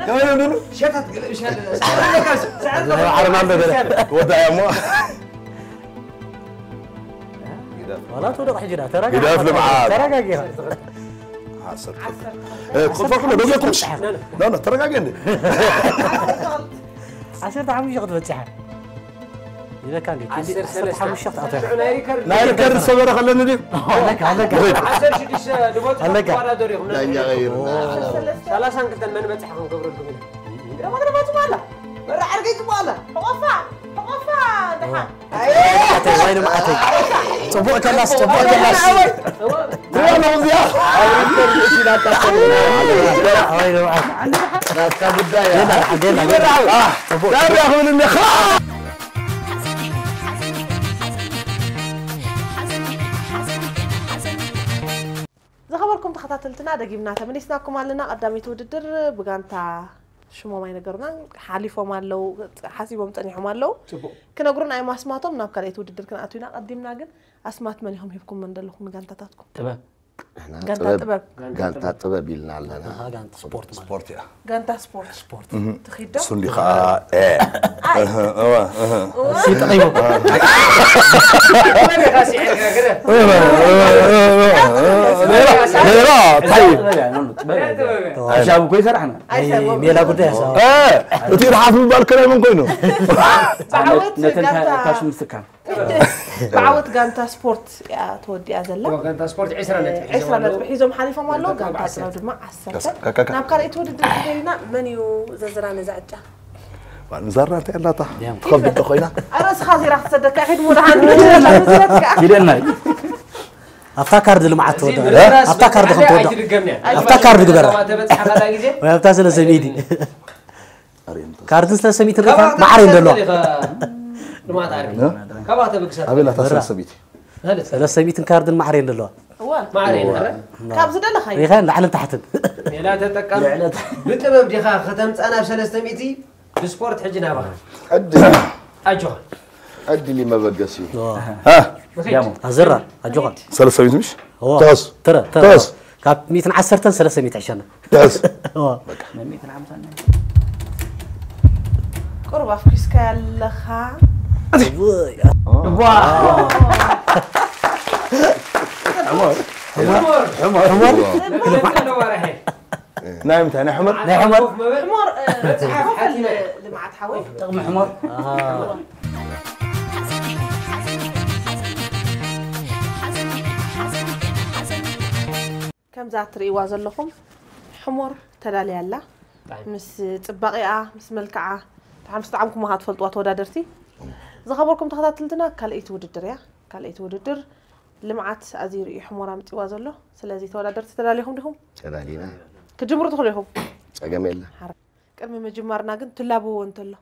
ከመይ ደሉ ሸታት ገለ ሸ ዓረማን በበለ ወዳያ እሞ ዋላ ትወደቕ ሕጂ ዳ ተረጋ ግደፍ ልምዓት። ተረጋጊኻ ዓሰርተ ቁልፋ ኩሎ ደገኩም ኖ ኖ ተረጋጊ እንዴ ዓሰርተ ሓሙሽተ ክትበጽሕ ይበካ እንዴ? ክንዲ ዓሰርተ ሓሙሽተ ክትኣትያ። ናይ ሪከርድ ሰበረ ከለኒ ድዩ? ኣለካ ኣለካ። ዓሰርተ ሽዱሽተ ዝበጽሑ ኣለካ። ተወዳደሩ ኢኹም። ዳኛ ቀይርና። ሰላሳን ክልተን መን በጽሐ ክንገብረልኩም ኢና። ግረማ ግረማ ጽቡቕ ኣላ። በራ ዓርገይ ጽቡቕ ኣላ። ሕቆፋ ሕቆፋ ደሓ። ዋይ ልምዓተይ። ጽቡቕ ከላስ ጽቡቕ ከላስ። ትበሎም እዚኣ። ዋይ ልምዓት። ናትካ ጉዳይ እያ። ጌና ጌና ጌና። ጽቡቕ። ዳብያ ክብል እንደ ዝኸበርኩም ተኸታተልትና ደጊምና ተመሊስናኩም ኣለና። ቀዳመይቲ ውድድር ብጋንታ ሽሞም ኣይነገሩናን ሓሊፎም ኣለዉ፣ ሓሲቦም ጸኒሖም ኣለዉ። ክነግሩና እዮም ኣስማቶም። ናብ ካልኣይቲ ውድድር ክንኣቱ ኢና። ቀዲምና ግን ኣስማት መን ኢኹም ሂብኩም መን ዘለኹም ንጋንታታትኩም? ጥበብ። ጋንታ ጥበብ። ጋንታ ጥበብ ኢልና ኣለና። ኣሃ፣ ጋንታ ስፖርት ማለት። ስፖርት እያ። ጋንታ ስፖርት ስፖርት። ትኺድ ዶ? እሱ እንዲ ከዓ እ። ኣይ እህ፣ እወ፣ እህ። ሲጥቂሙ። ሌላ፣ ሌላ፣ ታይ። ሻብ እኮ ይሰራሕና ኣይሰብም። ሜላ ጉዳይ ያሳ። እ፣ እቲ ርሓፍ ምባል ከላይ መን ኮይኑ? ብዓወት ነተን ጋንታ ካሽ ምስትካን ብዓወት ጋንታ ስፖርት እያ ተወዲኣ ዘላ። ጋንታ ስፖርት ዕስራ ነጥቢ ሒዞም ዕስራ ኣለዉ። ነጥቢ ሒዞም ሓሊፎም ኣለዉ። ጋንታ ጋንታ ዓሰርተ። ጥበብ ድማ ዓሰርተ። ከ- ከ- ከ- ናብ ካልኣይቲ ውድድር ክደልና መን እዩ ዘዝራ ነዛ ዕጫ? ንዛራ እንታይ ኣላታ? ትኸብድ ዶ ኮይና? ኣረ እስኻ ዜራ ክትሰደካ ኢኺድ ሙድሓን መስለትካ። ኪደና ኣብታ ካርድ ልምዓት ተወደ። ኣብታ ካርድ ከም ተወደ። ኣብታ ካርድ ግበራ። ተበፅሓ ካልኣይ ግዜ ወይ ኣብታ ስለ ሰሚቲ። ካርድን ስለ ሰሚትን ርኢኻ ማዕረ እንደሎ። ልማት ዓርቢ ካባተ ብግሳት ኣበይ ናታ ስለ ሰሚቲ? ስለ ሰሚትን ካርድን ማዕረ እንደሎ። እወ ማዕረ ይነበረ ካብ ዝደለኻዮ ሪኻ ላዕልን ታሕትን። ሜላ ተጠቀም ብጥበብ ዲኻ ከተምፃ ናብ ሰለስተ ሚእቲ ብስፖርት ሕጂ ናባኻ ዕድል ኣጆኻ ዕድል እዩ መበገሲ። ኦ፣ ሃ፣ ንኸይድ ኣዘራ ኣጆኻ። ሰለስተ ሚእቲ ምሽ? ኦ፣ ተኸስ። ተረ ተረ። ተኸስ። ካብ ሚእትን ዓሰርተን ሰለስተ ሚእቲ ይሕሸና። ተኸስ። ኦ። ቁሩብ ኣፍኪስካ ያለኻ ውይ። ሕሞር ሕሞር። ሕሞር ናይ ምንታይ ናይ ሕመር? ናይ ሕመር። ሕሞር እ፣ መፅሓፍ ኮፈል ሓቲመ። ልምዓት ሓወይ ጥቕሚ ሕሞር ኣሃ። ከምዛ እትርእይዋ ዘለኹም ሕሞር ተዳልያ ኣላ። ምስ ጽባቐኣ ምስ መልክዓ ድሓር ምስ ጠዓምኩማ ከኣ ትፈልጥዋ ተወዳደርቲ። ዝኸበርኩም ተኸታተልትና ካልኣይቲ ውድድር እያ። ካልኣይቲ ውድድር ልምዓት ኣዝዩ ርእዩ ሕሞር ኣምጺዋ ዘሎ። ስለዚ ተወዳደርቲ ተዳሊኹም ዲኹም? ተዳሊና። ክጅምሩ ትኽእሉ ኢኹም። ጸገም የለ። ቅድሚ ምጅማርና ግን ትላበዎ እንተሎ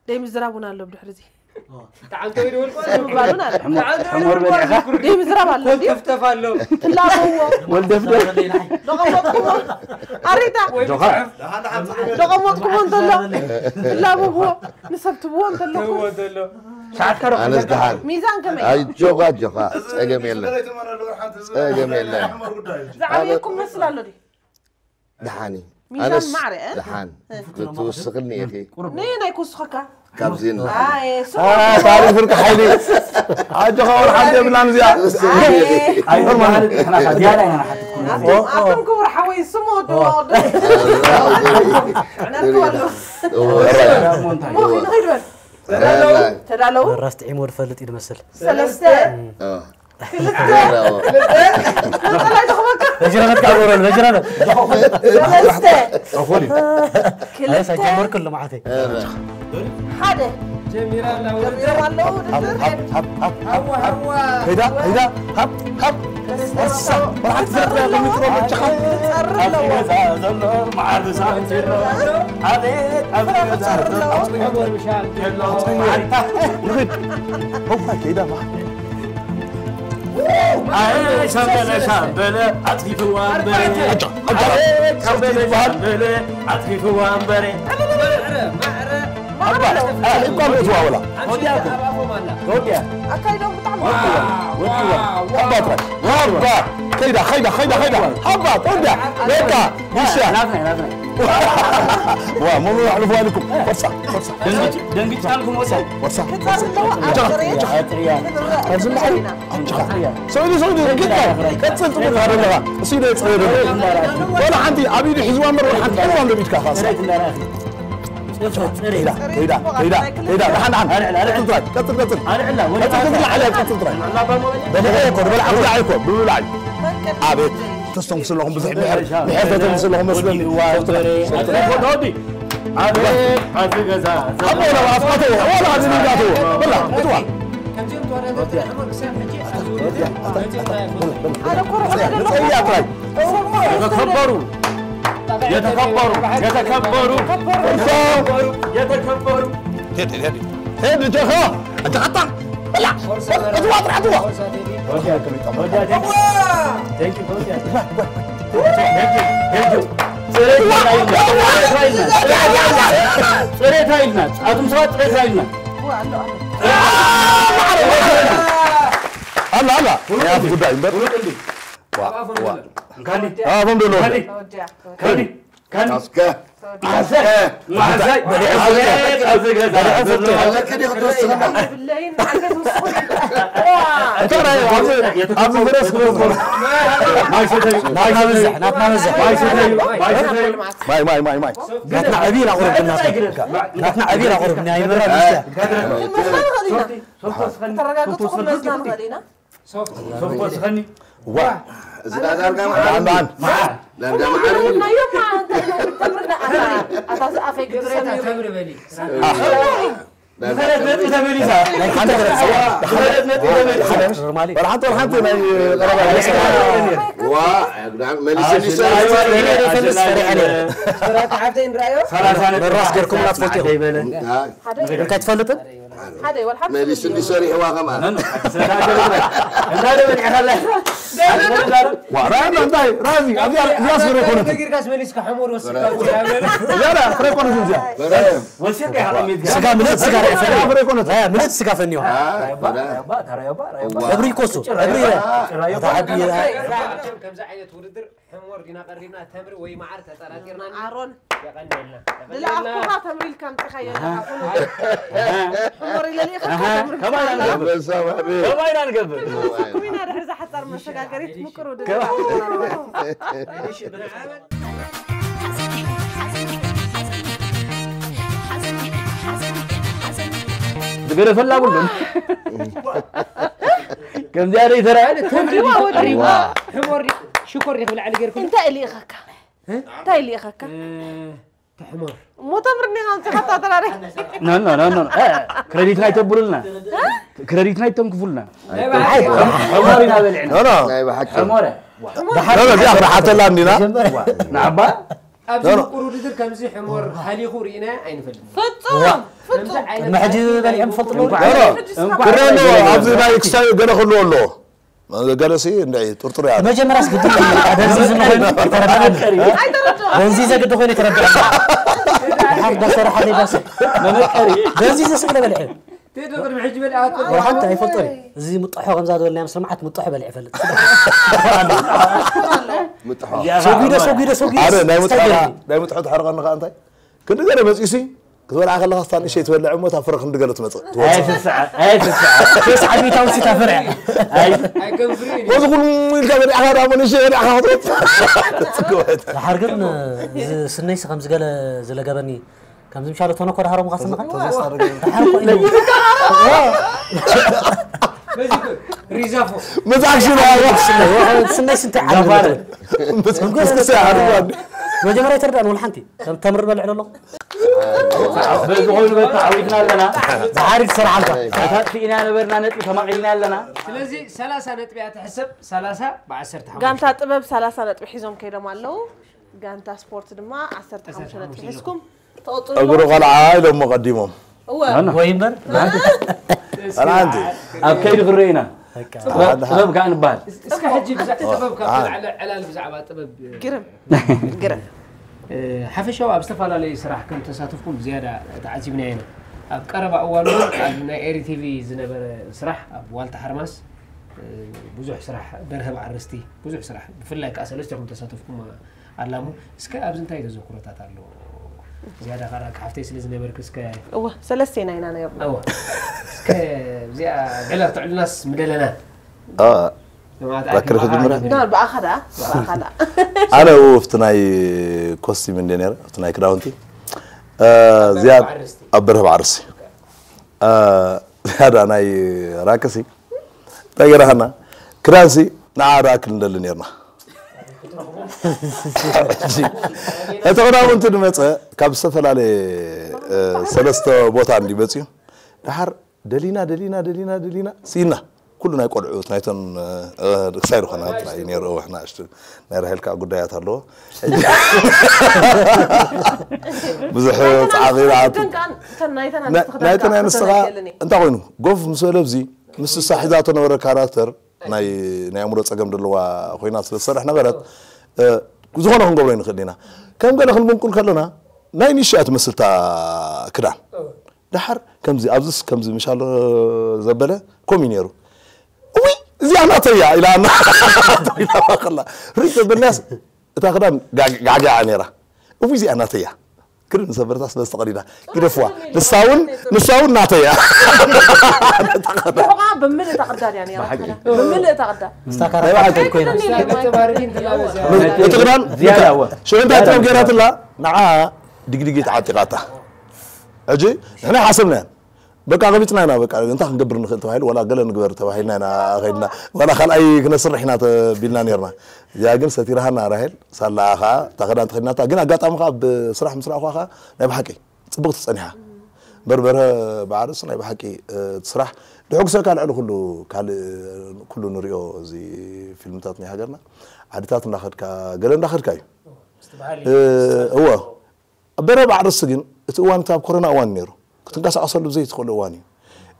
ደይ ምዝራብ እውን ኣሎ ብድሕሪ እዚ ተዓንተ ወይ ደወልቆ ምባል እውን ኣሎ። ሕሞር በሊዕኻ ደይ ምዝራብ ኣሎ እንዲ ተፍተፍ ኣሎ ትላበዎ ወልደፍደፍ ደቐመጥኩሞ ኣሪታ ጆኻ ደቐመጥኩሞ እንተሎ ትላበዎ ንሰብ ትብዎ እንተለኩም ተዎ ተሎ ሰዓትካ ዶ ኣነስ ደሓን። ሚዛን ከመይ ኣጆኻ ኣጆኻ ጸገም የለ። ጸገም የለ። ዝዓበየኩም መስል ኣሎ ድዩ? ደሓን እዩ። ሚዛን ኣነስ ማዕረ፣ እ? ደሓን ክትውስኽልኒ ኢኺ። ነየናይ ክውስኸካ? ካብዚ ን- ኣየ፣ ስሙ አ፣ ታሪክ ፍርቂ ሓይሊ ኣጆኻ ወላ ሓንቲ የብላን እዚኣ። ኣይበሃል ንሕና ዝያዳ ኢና ንሓትት ኩሉ ግዜ ኣቱም ክቡር ሓወይ ስሙ ወዲ ወዲ ዕነርኩ ኣሎ ሞንታይ ሞኺ ንኸይድ በል ተዳለዉ ራስ ጥዒሞ ዝፈልጥ እዩ ዝመስል። ሰለስተ አ፣ ክልተ ሌላው። ነጠላ ይተኽበካ በጅረበት ካብ ወረሉ በጅረበት ሰለስተ ተኾል እዩ ኣይ ክልተ ሳይጀመርኩ ልምዓተይ ሓደ ጀሚራ ኣላ ደርዲሮም ኣለዉ ውድድር ሃብ፣ ሃብ፣ ሃብ፣ ሃብ። ከይዳ፣ ከይዳ፣ ሃብ፣ ሃብ። ወርሳ፣ ወርሓት ዘርጥራ፣ ሚጥሮ፣ መቸኻ። ክጸሪ ኣለዎ ገዛ ዘሎ መዓር ብሳንቲሮ ኣቤት ኣብ ገዛ ዘሎ ሕሞር ምሻል ዘሎ መዓርታ ንኺድ። ሆፓ፣ ከይዳ፣ ማ። ኣይ ሻምበለ ሻምበለ ኣጥፊፍዋ እምበረ ኣጆ፣ ኣጆ። ኣይ ሻምበለ ሻምበለ ኣጥፊፍዋ እምበረ ኣባ፣ አ፣ እኳ ምእትዋ ወላ። ወዲያ ኣብ ኣፎም ኣላ ወዲያ ኣካይዶም ብጣዕሚ ወዲያ ወዲያ ኣባ ጥራይ። ኣባ፣ ከይዳ፣ ከይዳ፣ ከይዳ፣ ከይዳ። ኣባ፣ ወዲያ። በቃ፣ ውሻ። ናትና ናትና ዋ፣ መኑ ኣሕልፉ ኣልኩም። ወርሳ፣ ወርሳ፣ ደንግጭ ደንግጭ ኣልኩም ወዲያ ወርሳ። ክጸር ኣለዎ ኣብ ጽሬት ኣጥርያ ክድረእ ኣብዚ ንዓይ ኣጆኻ። ሰይዱ፣ ሰይዱ፣ ግዳይ። ቀጽል፣ ጽቡቕ ኣለኻ። እሱ ኢለ ጽሬት ኣለኻ። ወላ ሓንቲ ኣብ ኢዱ ሒዝዋ እምበር ወላ ሓንቲ ሒዝዋ እንዶ ቢትካ ኻሳ። ጽሬት እንዳረኣኺ ከይዳ ከይዳ ከይዳ ከይዳ ደሓን ደሓን ቀጽል ጥራይ ቀጽል ቀጽል ኣልዕላ ወደ ቀጽል ጥራይ ኣልዕላ ደበለ እኮ ደበለ ዓብዳ እኮ ብብላዕ ኣቤት ተስተምኩ ስለኹም ብዙሕ ብሕር ብሕር ተተምኩ ስለኹም መስለኒ ወዲ ኣቤት ዓዚ ገዛ ኣቦ ለባስ ኣቶ ወላ ዓዚ ንጋቶ ብላ እትዋ ከምዚኦም ተወዳደርቲ ሕሙር ክሳብ ሕጂ ንጸያ ጥራይ የተከበሩ የተከበሩ የተከበሩ የተከበሩ ሄድ ሄድ ሄድ ሄድ ጀኻ እንተ ኸጣ ብላ እትዋ ጥራይ እትዋ ጽሬት ሃይልና ጽሬት ሃይልና ኣቱም ሰባት ጽሬት ሃይልና ኣላ ኣላ ናይ ኣፍ ጉዳይ እምበር ካሊ ኣፎም ደሎ ካሊ ካሊ ካሊ እስከ ማዕዛይ ማዕዛይ ኣብዚ ገዛ ኣለክ ዲ ክትወስኸና እንታይ ናይ ኣብዚ ኣብዚ ፍረስ ክበዝር ናትና በዝሕ ናትና በዝሕ ማይ ሰተዩ ማይ ሰተዩ ማይ ማይ ማይ ማይ ናትና ዕብይ ላቑርብና ናትና ዕብይ ላቑርብና ይመራ ሚስያ ተረጋግጥኩም መዝና ንኽእል ኢና ሶፍት ወስኸኒ ዋ እዚ ዳ ዳርጋ መዓር ማን ዳርጋ መዓር ናዮም ተምርና ኣታ ዝኣፈይ ግብረ ዝኸለት ነጥቢ ተመሊሳ ዝኸለት ነጥቢ ተመሊሳ ወላ ሓንቲ ወላ ሓንቲ ናይ ቀረባ ዋ መሊስ መራስ ገርኩም ናትፈልጡ እንታይ ትፈልጥን ሓደ ወላ ሓንቲ መሊስ እንዲሰሪሕዋ ከምኣ ራዚ እንታይ ራዚ ኣብዚኣ እዚኣ ስረ ኮነት ነጊርካስ መሊስካ ሕሙር ወስድካ እዚኣ ፍረ ኮነት እዚኣ ወሲድካ ኢኻ ቀሚጥካ ስጋ ምልእቲ ስጋ ርአ ፈኒ ፍረ ኮነት ምልእቲ ስጋ ፈኒዋ እብሪ ይኮሱ እብሪ ይረ ጭራዮ ኣታ ዓቢ ከምዚ ዓይነት ውድድር ሕሞር ዲና ቀሪብና ተምሪ ወይ መዓር ተጠራጢርና ኣሮን የቐንየልና ዝለኣኹኻ ተምሪ ኢልካ ኣምፂኻዮ ኣለኻ ፍሉጥ ሕሞር ኢለ ልኢኸካ ተምሪ ከማና ንገብር ኣንበሳ ማዕበል ከማይና ንገብር ኩሚና ድሕሪ ዝሓፃር መሰጋገሪት ምቅር ውድድር ዝገደፈላ ብሉን ከምዚኣ ደይ ተራ ተምሪ ወድሪዋ ሕሞር ሽኮር ዲኽ ብላዕሊ ገይርኩም እንታይ ልኢኸካ እንታይ ልኢኸካ ተሕሞር እሞ ተምርኒ ከምፅኻ ተራሪ ኖ ኖ ኖ ኖ ክረዲት ናይ ተብሉልና ክረዲት ናይ ተንክፉልና ሕሞር ኢና በሊዕና ኖ ኖ ናይ ብሓቂ ኖ ኖ እዚኣ ክነሓተላ እንዲና ንዓባ ኣብዚ ምቁር ውድድር ከምዚ ሕሞር ሃሊኹ ርኢና ኣይንፈልጥ ፍፁም ፍፁም ቅድሚ ሕጂ በሊዖም ትፈልጡ ኣለዉ ኖ ኖ ክረአ ኣለዎ ኣብዚ ናይ ክሳብ ገለ ክህልዎ ኣለዎ ገለሲ እንድዒ ጥርጥር እያ መጀመርያስ ግዲ ደንዚዙ ንኮይኑ ተረዳእኒ ደንዚዘ ግዲ ኮይኑ ተረዳእኒ ድሓር ዳሰረ ሓደ ዳሰ ደንዚዘ ስለ በልዐ ቴዶ ቅድሚ ሕጂ በሊዓቶ ወላ ሓንቲ ኣይፈልጦ እዩ እዚ ምጥሖ ከምዛ ዝበልና ምስ ልምዓት ምጥሖ በሊዐ ይፈልጥ ምጥሖ ሰጒደ ሰጒደ ሰጒደ ኣነ ናይ ምጥሖ ስታይል ናይ ምጥሖ ትሕርቐኒ ከዓ እንታይ ክንዲ ገለ መፂኡሲ ክትበልዓ ከለኻ ስታ ንእሸይ ትበልዕ እሞ እታ ፍረ ክንዲ ገለ ትመፅእ ትወፅእ ኣይትስዓ ኣይትስዓ ፌስ ዓቢታዊ ሲታ ፍረ ኣይ ኣይከንፍሪ በዚ ኩሉ ኢልካ በሊዕኻ ዳሞ ንእሸይ በሊዕኻ ክትወፅእ ትፅግበት ድሓር ግን እዚ ስነይሲ ከምዚ ገለ ዝለገበኒ ከምዚ ምሻሎ ተነኮ ድሓሮም ኻስምኻ በዚ ሪዛፎ መዛግሽን ስነይሲ እንታይ ዓለ መዛግሽን ዓለ መጀመርያ ተርዳእን ወላ ሓንቲ ከም ተምሪ በልዕ ኣለኹ በዚ ኮይኑ በታ ዓዊትና ኣለና ዝሓርግ ስራሕ ኣልካ ተታጥፊእና ነበርና ነጥቢ ተማቒልና ኣለና ስለዚ ሰላሳ ነጥቢ እያ ትሕሰብ ሰላሳ ብዓሰርተ ሓሙሽተ ጋንታ ጥበብ ሰላሳ ነጥቢ ሒዞም ከይዶም ኣለዉ ጋንታ ስፖርት ድማ ዓሰርተ ሓሙሽተ ነጥቢ ሒዝኩም ተቐፅሉ እግሩ ቆልዓ ኢሎሞ ቀዲሞም እወ ወይ እምበር ኣንቲ ኣብ ከይዲ ክረኢና ጥበብ ከዓ ንበሃል እስከ ሕጂ ብዛዕባ ጥበብ ካብ ተላዕለ ዕላል ብዛዕባ ጥበብ ግርም ግርም ሓፈሻዊ ኣብ ዝተፈላለዩ ስራሕ ከም ተሳተፍኩም ዝያዳ ተዓዚብና ኢና ኣብ ቀረባ እዋን እውን ኣብ ናይ ኤሪ ቲቪ ዝነበረ ስራሕ ኣብ ዋልታ ሓርማስ ብዙሕ ስራሕ በርሀብ ዓርስቲ ብዙሕ ስራሕ ብፍላይ ከዓ ሰለስቴኹም ተሳተፍኩም ኣላሙ እስከ ኣብዚ እንታይ ተዘክሮታት ኣሎ ዝያዳ ካራ ሓፍተይ ስለ ዝነበርክ እስከ እወ ሰለስቴና ኢና ነርና እወ እስከ እዚኣ ብዕለር ትዕሉናስ ምደለና ባክር ክጅምር ና ብኣኻ ደኣ ብኣኻ ደኣ ኣነ ኣብቲ ናይ ኮስቲም እንደ ነረ ኣብቲ ናይ ክዳውንቲ ዝያድ ኣብ በርሀ ባዕርሲ ዝያዳ ናይ ራክሲ እንታይ ገራህና ክዳንሲ ንዓ ራክል እንደሊ ነርና። እቲ ክዳውንቲ ዝመፀ ካብ ዝተፈላለየ ሰለስተ ቦታ እንዲመፅዩ ድሓር ደሊና ደሊና ደሊና ደሊና ስኢና። ኩሉ ናይ ቆልዑት ናይተን ክሳይ ዝኾና ጥራይ ነይሩ። ኣሕና ኣሽቱ ናይ ራሄል ከዓ ጉዳያት ኣለዎ። ብዙሕ ፃዕቒ ናይተን ናይ ንስኻ እንታይ ኮይኑ ጎፍ ምስ በለ ኣብዚ ምስ እሳ ሒዛቶ ነበረ ካራክተር ናይ ናይ ኣእምሮ ፀገም ዘለዋ ኮይና ስለ ዝሰርሕ ነበረት። ዝኾነ ክንገብሮ ይንኽእል ኢና። ከም ገለ ክንብንቁል ከለና ናይ ንሽያ ትመስልታ ክዳን ድሓር ከምዚ ኣብዚስ ከምዚ ምሻሎ ዘበለ ኮሚ ነይሩ። እውይ እዚኣ ናተያ ኢላ ኣና ኢላ ከላ ርኢ ዘበልናስ እታ ክዳን ጋግዓ ነይራ። እውይ እዚኣ ናተያ ክድ ንሰበርታ ስለ ዝተቐዲዳ ግደፍዋ። ንሳውን ንሳውን ናተያ ብምልእ ተቐዳድ እያ ነይራ። ብምልእ ተቐዳድ ምስታ ካራክተር ኮይና እቲ ክዳን ሽዑ እንታይ ትረብ ገይራትላ ንዓ ድግድጊት ዓጢቓታ። ሕጂ ንሕና ሓሰብና በቃ ቀቢፅና ኢና በቃ እንታይ ክንገብር ንኽእል ተባሂሉ ዋላ ገለ ንግበር ተባሂልና ኢና ከይድና ዋላ ካልኣይ ክነስርሕ ኢና ተቢልና ነርና። እዚኣ ግን ሰቲራሃና ራሄል ሳላ ከዓ እታ ክዳን ተኸዲናታ ግን ኣጋጣሚ ከዓ ብስራሕ ምስ ረኣኹዋ ከዓ ናይ ብሓቂ ፅብቕቲ ፀኒሓ። በርበረ ባዕርስ ናይ ብሓቂ እቲ ስራሕ ድሕጉሰካ ልዕሊ ኩሉ ካልእ ኩሉ ንሪኦ እዚ ፊልምታት ናይ ሃገርና ዓድታት እንዳኸድካ ገለ እንዳኸድካ እዩ። እወ በረ ባዕርስ ግን እቲ እዋን እቲ ኣብ ኮሮና እዋን ነይሩ ክትንቀሳቀሰሉ ብዘይ ትኽእሉ እዋን እዩ።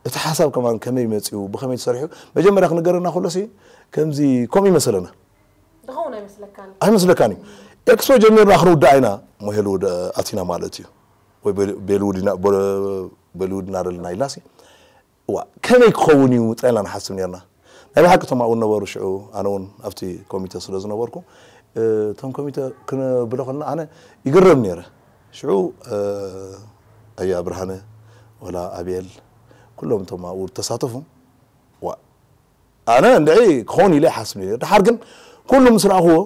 እቲ ሓሳብ ከማን ከመይ መፂኡ ብኸመይ ተሰሪሑ መጀመርያ ክነገረና ከሎሲ ከምዚ ከምኡ ይመሰለና። ድኸውን ኣይመስለካን። ኣይመስለካን እዩ። ኤክስፖ ጀሚርና ክንውዳእ ኢና ሞሄሉ ኣቲና ማለት እዩ። ወይ ቤልውድ ኢና ቤልውድ እናደለና ኢላሲ እዋ ከመይ ክኸውን እዩ ጥራይ ኢና ንሓስብ ነርና። ናይ ብሓቂ እቶም ኣብኡ ነበሩ ሽዑ ኣነ እውን ኣብቲ ኮሚተ ስለ ዝነበርኩ እቶም ኮሚተ ክንብሎ ከለና ኣነ ይግረም ነይረ። ሽዑ ኣያ ብርሃነ ወላ ኣቤል ኩሎም እቶም ኣብኡ ተሳተፉ ዋ ኣነ እንድዒ ክኸውን ኢለ ይሓስብ ነይረ። ድሓር ግን ኩሉ ምስ ረኣኽዎ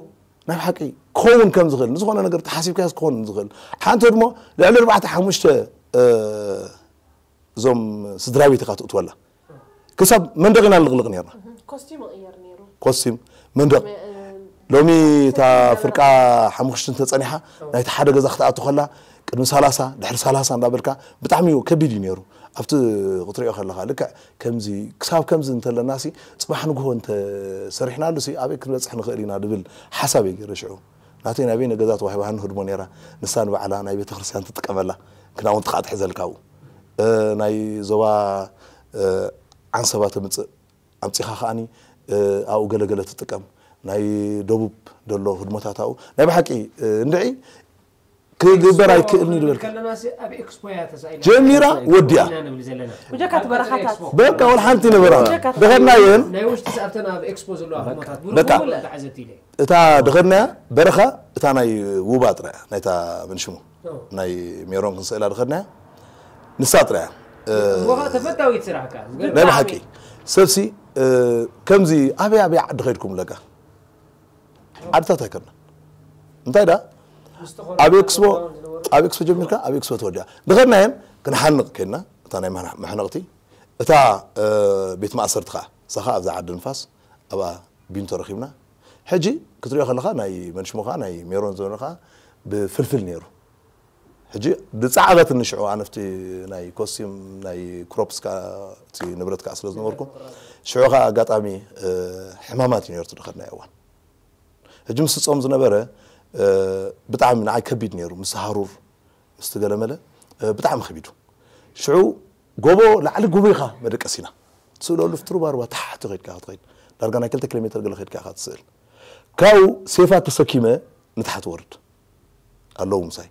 ናይ ብሓቂ ክኸውን ከም ዝኽእል ንዝኾነ ነገር ተሓሲብካዮስ ክኸውን ዝኽእል ሓንቲ ህድሞ ልዕሊ ኣርባዕተ ሓሙሽተ እዞም ስድራ ቤት ኢኻ ትእትወላ ክሳብ መንደቕ ኢና ንልቕልቕ ነርና። ኮስቲም ይቕየር ነይሩ። ኮስቲም መንደቕ ሎሚ እታ ፍርቃ ሓሙኽሽቲ እንተፀኒሓ ናይቲ ሓደ ገዛ ክትኣቱ ከላ ቅድሚ ሰላሳ ድሕሪ ሰላሳ እንዳበልካ ብጣዕሚ እዩ ከቢድ እዩ ነይሩ። ኣብቲ ክትሪኦ ከለኻ ልክዕ ከምዚ ክሳብ ከምዚ እንተለና ሲ ፅባሕ ንግሆ እንተሰሪሕናሉ ሲ ኣበይ ክንበፅሕ ንኽእል ኢና ድብል ሓሳብ እየ ገይረ ሽዑ። ናተይ ናይ በይነ ገዛ ተዋሂባኒ ህድሞ ነይራ። ንሳ ንባዕላ ናይ ቤተክርስትያን ትጥቀመላ። ክዳውንትኻ ትሕዘልካ ኣብኡ። ናይ ዞባ ዓንሰባ ተምፅእ ኣምፂኻ ከዓኒ ኣብኡ ገለገለ ትጥቀም። ናይ ደቡብ ደሎ ህድሞታት ኣብኡ ናይ ብሓቂ እንድዒ ክግበር ኣይክእልን እዩ ዝበልካ። ጀሚራ ወዲኣ። ብጀካ እቲ በረኻታት። በቃ ወላ ሓንቲ ነበራ። ደኸድናየን። ናይ ውሽጢ ሰኣብተን ኣብ ኤክስፖ ዘለዋ ህድሞታት በቃ። ተዓዘብቲ ኢለ። እታ ደኸድናያ በረኻ እታ ናይ ውባ ጥራያ ናይታ ምንሽሙ ናይ ሜሮን ክንስእላ ደኸድናያ ንሳ ጥራያ። እሞ ተፈታዊት ስራሕ እካ። ናይ ብሓቂ ሰብሲ ከምዚ ኣበይ ኣበይ ዓዲ ኸይድኩም ለካ ዓድታት ኣይከድና እንታይ ዳ ኣብ ኤክስፖ ኣብ ኤክስፖ ጀሚርካ ኣብ ኤክስፖ ተወዲኣ ድኸድናየን ክንሓንቕ ከድና እታ ናይ መሕነቕቲ እታ ቤት ማእሰርቲ ከዓ እሳ ከዓ ኣብዛ ዓዲ ንፋስ ኣብኣ ቢንቶ ረኺብና ሕጂ ክትሪኦ ከለኻ ናይ መንሽሞ ከዓ ናይ ሜሮን ዘበነ ከዓ ብፍልፍል ነይሩ ሕጂ ዝፃዕበትኒ ሽዑ ኣነፍቲ ናይ ኮስቲም ናይ ክሮፕስ ከዓ እቲ ንብረት ከዓ ስለ ዝነበርኩ ሽዑ ከዓ ኣጋጣሚ ሕማማት እዩ ነይሩ ትድኸድናዮ እዋን ሕጂ ምስ ጾም ዝነበረ ብጣዕሚ ንዓይ ከቢድ ነይሩ ምስ ሃሩር ምስ ትገለመለ ብጣዕሚ ከቢዱ ሽዑ ጎቦ ላዕሊ ጎቦ ኢኻ መደቀስ ኢና ትስእለሉ ፍትሩ ባርባ ታሕቲ ከድካ ክትኸይድ ዳርጋ ናይ ክልተ ኪሎ ሜትር ገለ ከድካ ኢኻ ትስእል ካብኡ ሴፋ ተሰኪመ ንታሕቲ ወርድ ኣለዉ ምሳይ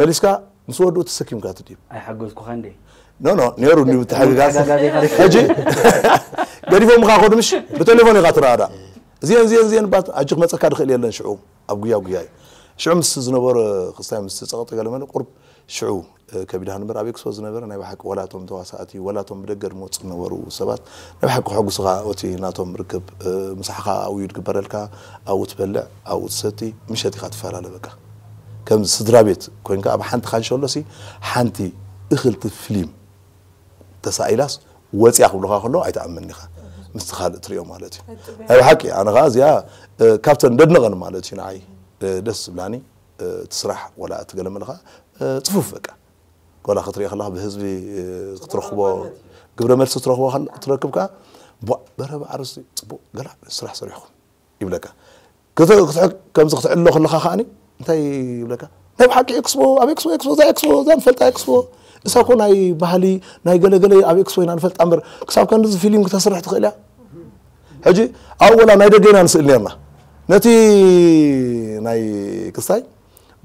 መሊስካ ምስ ወድኡ ተሰኪምካ ትድዩ ኣይሓገዝኩኻ እንዴ ኖ ኖ ነይሩ እንዲሁ ተሓግጋዝ ሕጂ ገዲፎም ኻ ኮዱ ምሽ ብቴሌፎን ኢኻ ትረዳዳ እዚአን እዚአን እዚአን ባት ኣጅ ክመፀካ ድኽእል የለን ሽዑ ኣብ ጉያ ጉያ እዩ ሽዑ ምስ ዝነበረ ክስታይ ምስ ፀቕጢ ገለመለ ቁርብ ሽዑ ከቢድሃ ንበር ኣብ ኤክስፖ ዝነበረ ናይ ብሓቂ ወላቶም ተዋሳእቲ ወላቶም ብደገ ዝመፁ ዝነበሩ ሰባት ናይ ብሓቂ ከሕጉስኻ እቲ ናቶም ርክብ ምሳሕኻ ኣብኡ እዩ ዝግበረልካ ኣብኡ ትበልዕ ኣብኡ ትሰቲ ምሸት ኢኻ ትፈላለ በቃ ከም ስድራ ቤት ኮይንካ ኣብ ሓንቲ ካንሸሎሲ ሓንቲ እኽልቲ ፊልም ተሳኢላስ ወፂያ ክብሉኻ ከለዉ ኣይትኣምን ኢኻ። ምስቲ ካልእ ትሪኦ ማለት እዩ። ናይ ብሓቂ ኣነ ኸዓ እዚኣ ካብተን ደድነቐን ማለት እዩ ንዓይ ደስ ዝብላኒ እቲ ስራሕ ወላ እቲ ገለ መለኻ ፅፉፍ በቃ ወላ ክትሪኦ ከለኻ ብህዝቢ ክትረኽቦ ግብረ መልሲ ትረኽቦ ትረክብ ከዓ በረባ ኣርስቲ ፅቡቅ ገላ ስራሕ ሰሪሕኹም ይብለካ። ከምዚ ክትዕሎ ከለኻ ከዓኒ እንታይ ይብለካ? ናይ ብሓቂ ኤክስፖ ኣብ ኤክስፖ ኤክስፖ እዛ ኤክስፖ እዛ ንፈልጣ ኤክስፖ እሳ ኮ ናይ ባህሊ ናይ ገለገለ ኣብ ኤክስፖ ኢና ንፈልጣ እምበር ክሳብ ከንድዚ ፊልም ክተስርሕ ትኽእል እያ። ሕጂ ኣብ ወላ ናይ ደገ ኢና ንስእል ነርና ነቲ ናይ ክስታይ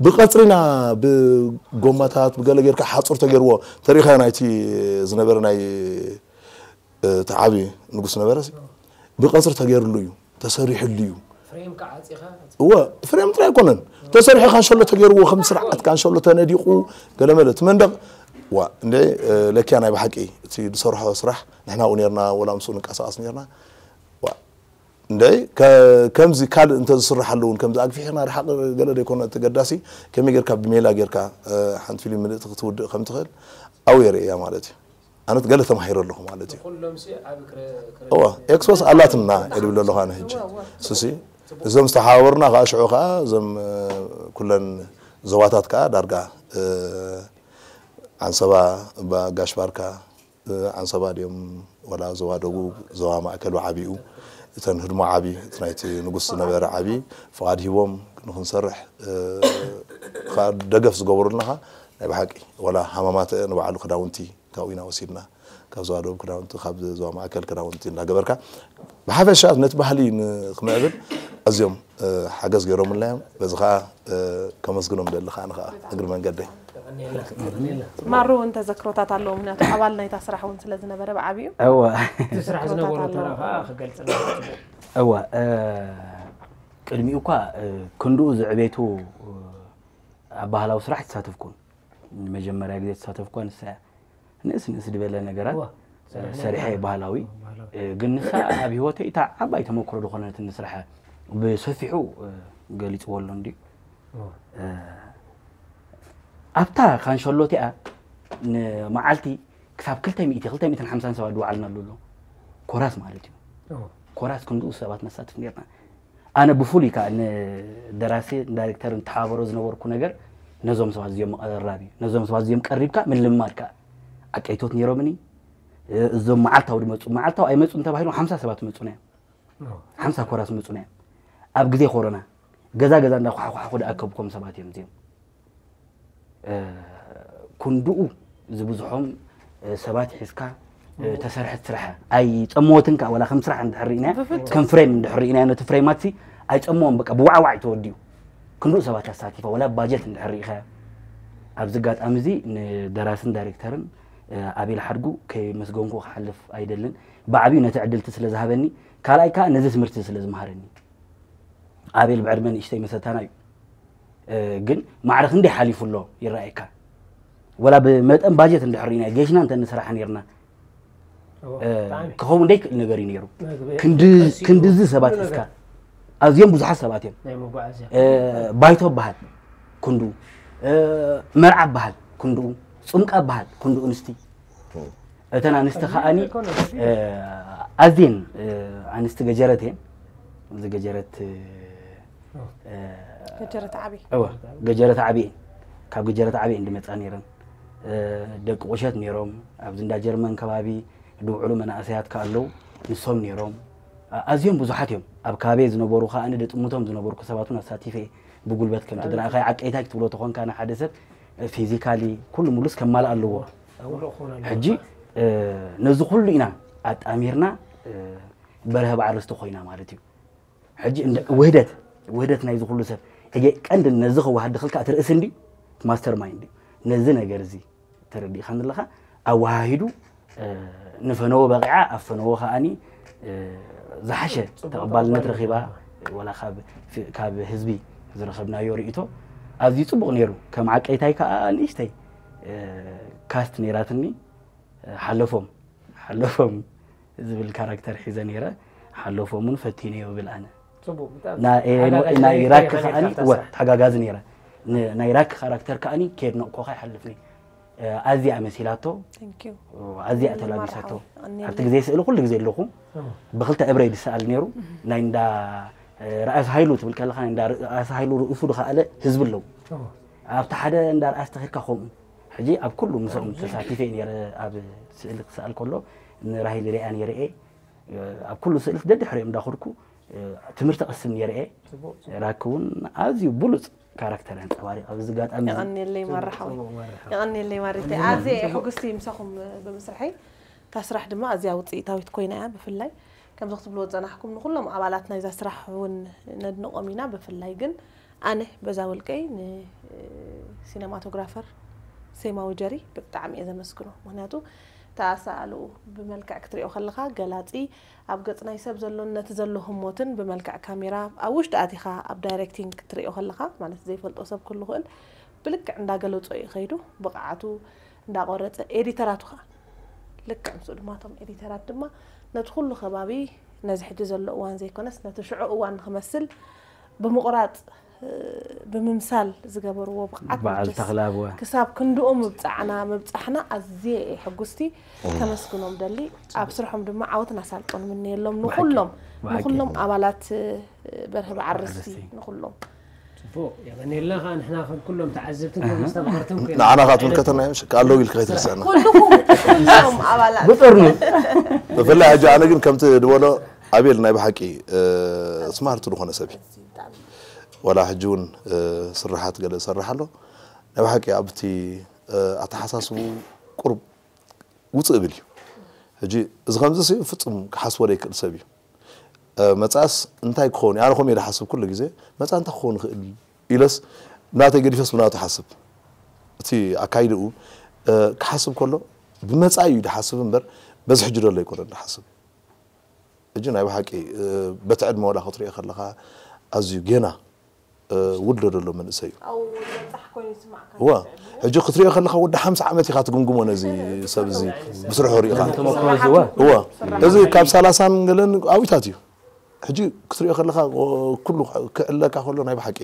ብቐፅሪና ብጎማታት ብገለ ጌርካ ሓፁር ተገይርዎ ተሪኢኻ ናይቲ ዝነበረ ናይ እቲ ዓቢ ንጉስ ነበረ ብቐፅሪ ተገይርሉ እዩ ተሰሪሕሉ እዩ። እወ ፍሬም ጥራይ ኣይኮነን ተሰሪሑ ካንሸሎ ተገይርዎ ከም ስርዓት ካንሸሎ ተነዲቑ ገለመለ እቲ መንደቕ ዋ እንደ ለኪያ ናይ ብሓቂ እቲ ዝሰርሖ ስራሕ ንሕና ው ነርና ወላ ምስኡ ንንቀሳቐስ ነርና እንደ ከምዚ ካልእ እንተ ዝስራሕ ኣለውን ከምዚ ኣግፊሕና ርሓቕ ገለ ዘይኮነ ተገዳሲ ከመይ ጌርካ ብሜላ ጌርካ ሓንቲ ፊልም ምልእቲ ክትውድእ ከም ትኽእል ኣው የርእያ ማለት እዩ ኣነት ገለ ተማሂረ ኣለኹ ማለት እዩ እዋ ኤክስፖስ ኣላትና የድብል ኣለኹ ኣነ ሕጂ ስሲ እዞም ዝተሓባበሩና ከዓ ሽዑ ከዓ እዞም ኩለን ዞባታት ከዓ ዳርጋ ዓንሰባ ጋሽ ባርካ ዓንሰባ ድዮም ወላ ዞባ ደቡብ ዞባ ማእከል ዓቢኡ እተን ህድሞ ዓቢ እቲ ናይቲ ንጉስ ዝነበረ ዓቢ ፍቓድ ሂቦም ንክንሰርሕ ደገፍ ዝገበሩልና ኸ ናይ ብሓቂ ወላ ሃማማተ ንባዕሉ ክዳውንቲ ካብኡ ኢና ወሲድና ካብ ዞባ ደቡብ ክዳውንቲ ካብ ዞባ ማእከል ክዳውንቲ እንዳገበርካ ብሓፈሻ ነቲ ባህሊ ንክምዕብል ኣዝዮም ሓገዝ ገይሮምልና እዮም በዚ ከዓ ከመስግኖም ደሊ ከዓ ንከዓ እግሪ መንገደይ ማሩ እውን ተዘክሮታት ኣለዎ ምክንያቱ ኣባል ናይታ ስራሕ እውን ስለ ዝነበረ ብዓብዩ እወ እቲ ስራሕ ዝነበሮ ተራ ከዓ ክገልፅልና እወ ቅድሚኡ እኳ ክንድኡ ዝዕቤቱ ኣብ ባህላዊ ስራሕ ተሳተፍኩን ንመጀመርያ ግዜ ተሳተፍኳ ንሳ እያ ንእስ ንእስ ዝበለ ነገራት ሰሪሐ ባህላዊ ግን ንሳ ኣብ ህይወተይ እታ ዓባይ ተመክሮ ዝኾነትኒ ስራሕ ብሰፊሑ ገሊፅዎ ኣሎ እንድዩ ኣብታ ካንሸሎ እቲኣ ንመዓልቲ ክሳብ ክልተ ሚእቲ ክልተ ሚእትን ሓምሳን ሰባት ዝወዓልናሉ ኣሎ ኮራስ ማለት እዩ ኮራስ ክንድኡ ሰባት ነሳትፍ ነርና ኣነ ብፍሉይ ከዓ ንደራሲ ዳይሬክተርን ተሓባበሮ ዝነበርኩ ነገር ነዞም ሰባት እዚኦም ምቕርራብ እዩ ነዞም ሰባት እዚኦም ቀሪብካ ምልማድ ከዓ ዓቀይቶት ነይሮምኒ እዞም መዓልታዊ ድመፁ መዓልታዊ ኣይመፁን ተባሂሎም ሓምሳ ሰባት መፁና እዮም ሓምሳ ኮራስ መፁና እዮም ኣብ ግዜ ኮሮና ገዛ ገዛ እንዳኳሓኳሓኹ ድኣከብኮም ሰባት እዮም እዚኦም ክንድኡ ዝብዝሖም ሰባት ሒዝካ ተሰርሐት ስራሕ ኣይፀመወትን ከዓ ወላ ከም ስራሕ እንድሕር ርኢናያ ከም ፍሬም እንድሕር ርኢናያ ነቲ ፍሬማት ሲ ኣይፀመዎም በቃ ብዋዕዋዕ ተወዲኡ ክንድኡ ሰባት ኣሳቲፋ ወላ ባጀት እንድሕር ርኢኻያ ኣብዚ ኣጋጣሚ እዚ ንደራስን ዳይሬክተርን ኣቤል ሓድጉ ከይመስገንኩ ክሓልፍ ኣይደልን ብዓብዩ ነቲ ዕድልቲ ስለ ዝሃበኒ ካልኣይ ከዓ ነዚ ትምህርቲ ስለ ዝምሃረኒ ኣቤል ብዕድመ ንእሽተይ መሰታና እዩ ግን ማዕረ ክንደይ ሓሊፉ ኣሎ ይረኣየካ ወላ ብመጠን ባጀት እንድሕር ኢና ጌሽና እንተ ንስራሕ ነርና ክኸውን ደይክእል ነገር እዩ ነይሩ ክንድዚ ሰባት ሒዝካ ኣዝዮም ብዙሓት ሰባት እዮም ባይቶ በሃል ክንድኡ መርዓ በሃል ክንድኡ ፅምቃ በሃል ክንድኡ ንስቲ እተን ኣንስቲ ከዓኒ ኣዝየን ኣንስቲ ገጀረት እየን እዚ ገጀረት ገጀረት ዓቢ እወ ገጀረት ዓቢ እየን ካብ ገጀረት ዓቢ እየን ዝመፃ ነይረን ደቂ ቁሸት ነይሮም ኣብዚ እንዳ ጀርመን ከባቢ ዝውዕሉ መናእሰያት ከ ኣለዉ ንሶም ነይሮም ኣዝዮም ብዙሓት እዮም ኣብ ከባቢ ዝነበሩ ከዓ ንደጥሙቶም ዝነበርኩ ሰባት እውን ኣሳቲፈ ብጉልበት ከምቲ ድራእኻይ ዓቀይታይ ክትብሎ ተኾንካ ንሓደ ሰብ ፊዚካሊ ኩሉ ሙሉስ ከማልእ ኣለዎ ሕጂ ነዚ ኩሉ ኢና ኣጣሚርና በርሀ በዓል ርስቲ ኮይና ማለት እዩ ሕጂ ውህደት ውህደት ናይዚ ኩሉ ሰብ ሕጂ ቀንዲ ነዚ ክወሃድ ድኽልካ እቲ ርእሲ እንዲ ማስተር ማይንድ እዩ ነዚ ነገር እዚ ተረዲእካ ኣለኻ ኣወሃሂዱ ንፈነዎ በቂዓ ኣብ ፈነዎ ከዓኒ ዝሓሸ ተቐባልነት ረኺባ ወላ ካብ ህዝቢ ዝረኸብናዮ ርእቶ ኣዝዩ ፅቡቕ ነይሩ ከም ዓቀይታይ ከዓ ንእሽተይ ካስት ነይራትኒ ሓለፎም ሓለፎም ዝብል ካራክተር ሒዘ ነይረ ሓለፎም እውን ፈቲነዮ ብል ኣነ ናይ ኢራክ ከዓኒ ተሓጋጋዚ ነይረ ናይ ራኪ ካራክተር ከዓኒ ከየድነቕኮኻ ይሓልፍኒ። ኣዝያ መሲላቶ። ኣዝያ ተላቢሳቶ። ኣብቲ ግዜ ስእሊ ኩሉ ግዜ ኣለኹ። ብክልተ እብረይ ዝሰኣል ነይሩ። ናይ እንዳ ርኣስ ሃይሉ ትብል ከለኻ ናይ እንዳ ርኣስ ሃይሉ ርእሱ ዝኸኣለ ህዝቢ ኣለዉ። ኣብቲ ሓደ እንዳ ርኣስ ተኺድካ ከምኡ። ሕጂ ኣብ ኩሉ ምስኦም ተሳቲፈ እየ ነይረ። ኣብ ስእሊ ክሰኣል ከሎ ንራሂል ሪኣ ነይረ እየ። ኣብ ኩሉ ስእልት ደድሕሪኦም እንዳኸድኩ ትምህርቲ ቀስም ነይረ እየ። ራኪ እውን ኣዝዩ ብሉፅ ካራክተር የንፀባሪቕ። ኣብዚ ኣጋጣሚ እዚ የቐንየለይ ማራ ሓወይ። የቐንየለይ ማሪተይ። ኣዝየ ሕጉስቲ ምሳኹም ብምስርሐይ። እታ ስራሕ ድማ ኣዝያ ውፅኢታዊት ኮይና እያ። ብፍላይ ከምዚ ክትብልዎ ዝፀናሕኩም ንኩሎም ኣባላት ናይዛ ስራሕ እውን ነድንቖም ኢና። ብፍላይ ግን ኣነ በዛ ውልቀይ ንሲነማቶግራፈር ሴማዊ ጀሪ ብጣዕሚ እየ ዘመስግኖ። ምክንያቱ ተኣሳኣልኡ ብመልክዕ ክትሪኦ ከለኻ ገላፂ ኣብ ገጽ ናይ ሰብ ዘሎን ነቲ ዘሎ ህሞትን ብመልክዕ ካሜራ ኣብ ውሽጢ ኣቲኻ ኣብ ዳይሬክቲንግ ክትሪኦ ከለኻ ማለት ዘይፈልጦ ሰብ ክህሉ ይኽእል ብልክዕ እንዳገለጾ እዩ ከይዱ ብቕዓቱ እንዳቆረጸ ኤዲተራቱ ኸኣ ልክዕ ምስኡ ድማ እቶም ኤዲተራት ድማ ነቲ ኩሉ ከባቢ ነዚ ሕጂ ዘሎ እዋን ዘይኮነስ ነቲ ሽዑ እዋን ንኽመስል ብምቑራጽ ብምምሳል ዝገበርዎ ብቕዓት በዓል መቸስ ተኽላብ ወ። ክሳብ ክንድኡ ምብጻዕና ምብጻሕና ኣዝየ እየ ሕጉስቲ ከመስግኖም ደሊ ኣብ ስርሖም ድማ ዓወትን ኣሳልጦን ምነየሎም ንኹሎም ብሓቂ። ንኹሎም ኣባላት በርሀ በዓል ርስቲ ንኹሎም ጽቡቅ የቀንየልና ከኣ ንሕና ከም ኩሎም ተዓዘብትን ከም ኣስተማቕርትን ኮይና ንዓና ከኣ ትምልከተና እዮም ሽካ ኣለዉ ኢልካ ከይትርስዐና ኩልኹም ኩሎም ኣባላት ብጥርኑ ብፍላይ ሕጂ ኣነ ግን ከምቲ ዝበሎ ኣቤል ናይ ብሓቂ ስማርት ዝኾነ ሰብ እዩ ዋላ ሕጂ እውን ስርሓት ገለ ዝሰርሕ ኣሎ ናይ ብሓቂ ኣብቲ ኣተሓሳስቡ ቁሩብ ውፅእ እብል እዩ ሕጂ እዚ ከምዚ ፍፁም ክሓስቦ ዘይክእል ሰብ እዩ መፅኣስ እንታይ ክኸውን ኣነ ከምኡ እየ ዝሓስብ ኩሉ ግዜ መፅኣ እንታይ ክኸውን ይኽእል ኢለስ ናተይ ገዲፈስ ብናቱ ሓስብ እቲ ኣካይድኡ ክሓስብ ከሎ ብመፃኢ እዩ ዝሓስብ እምበር በዚ ሕጂ ዘሎ ኣይኮነን ዝሓስብ ሕጂ ናይ ብሓቂ በቲ ዕድመ ዋላ ክትሪኦ ከለኻ ኣዝዩ ጌና ውልዶ ዘሎ መንእሰይ እዩ። እዋ ሕጂ ክትሪኦ ከለኻ ወዲ ሓምሳ ዓመት ኢኻ ትግምግሞ ነዚ ሰብ እዚ ብስርሑ ሪኢኻ። እዋ እዚ ካብ ሰላሳን ገለን ኣብታት እዩ። ሕጂ ክትሪኦ ከለኻ ኩሉ ክዕለካ ከሎ ናይ ብሓቂ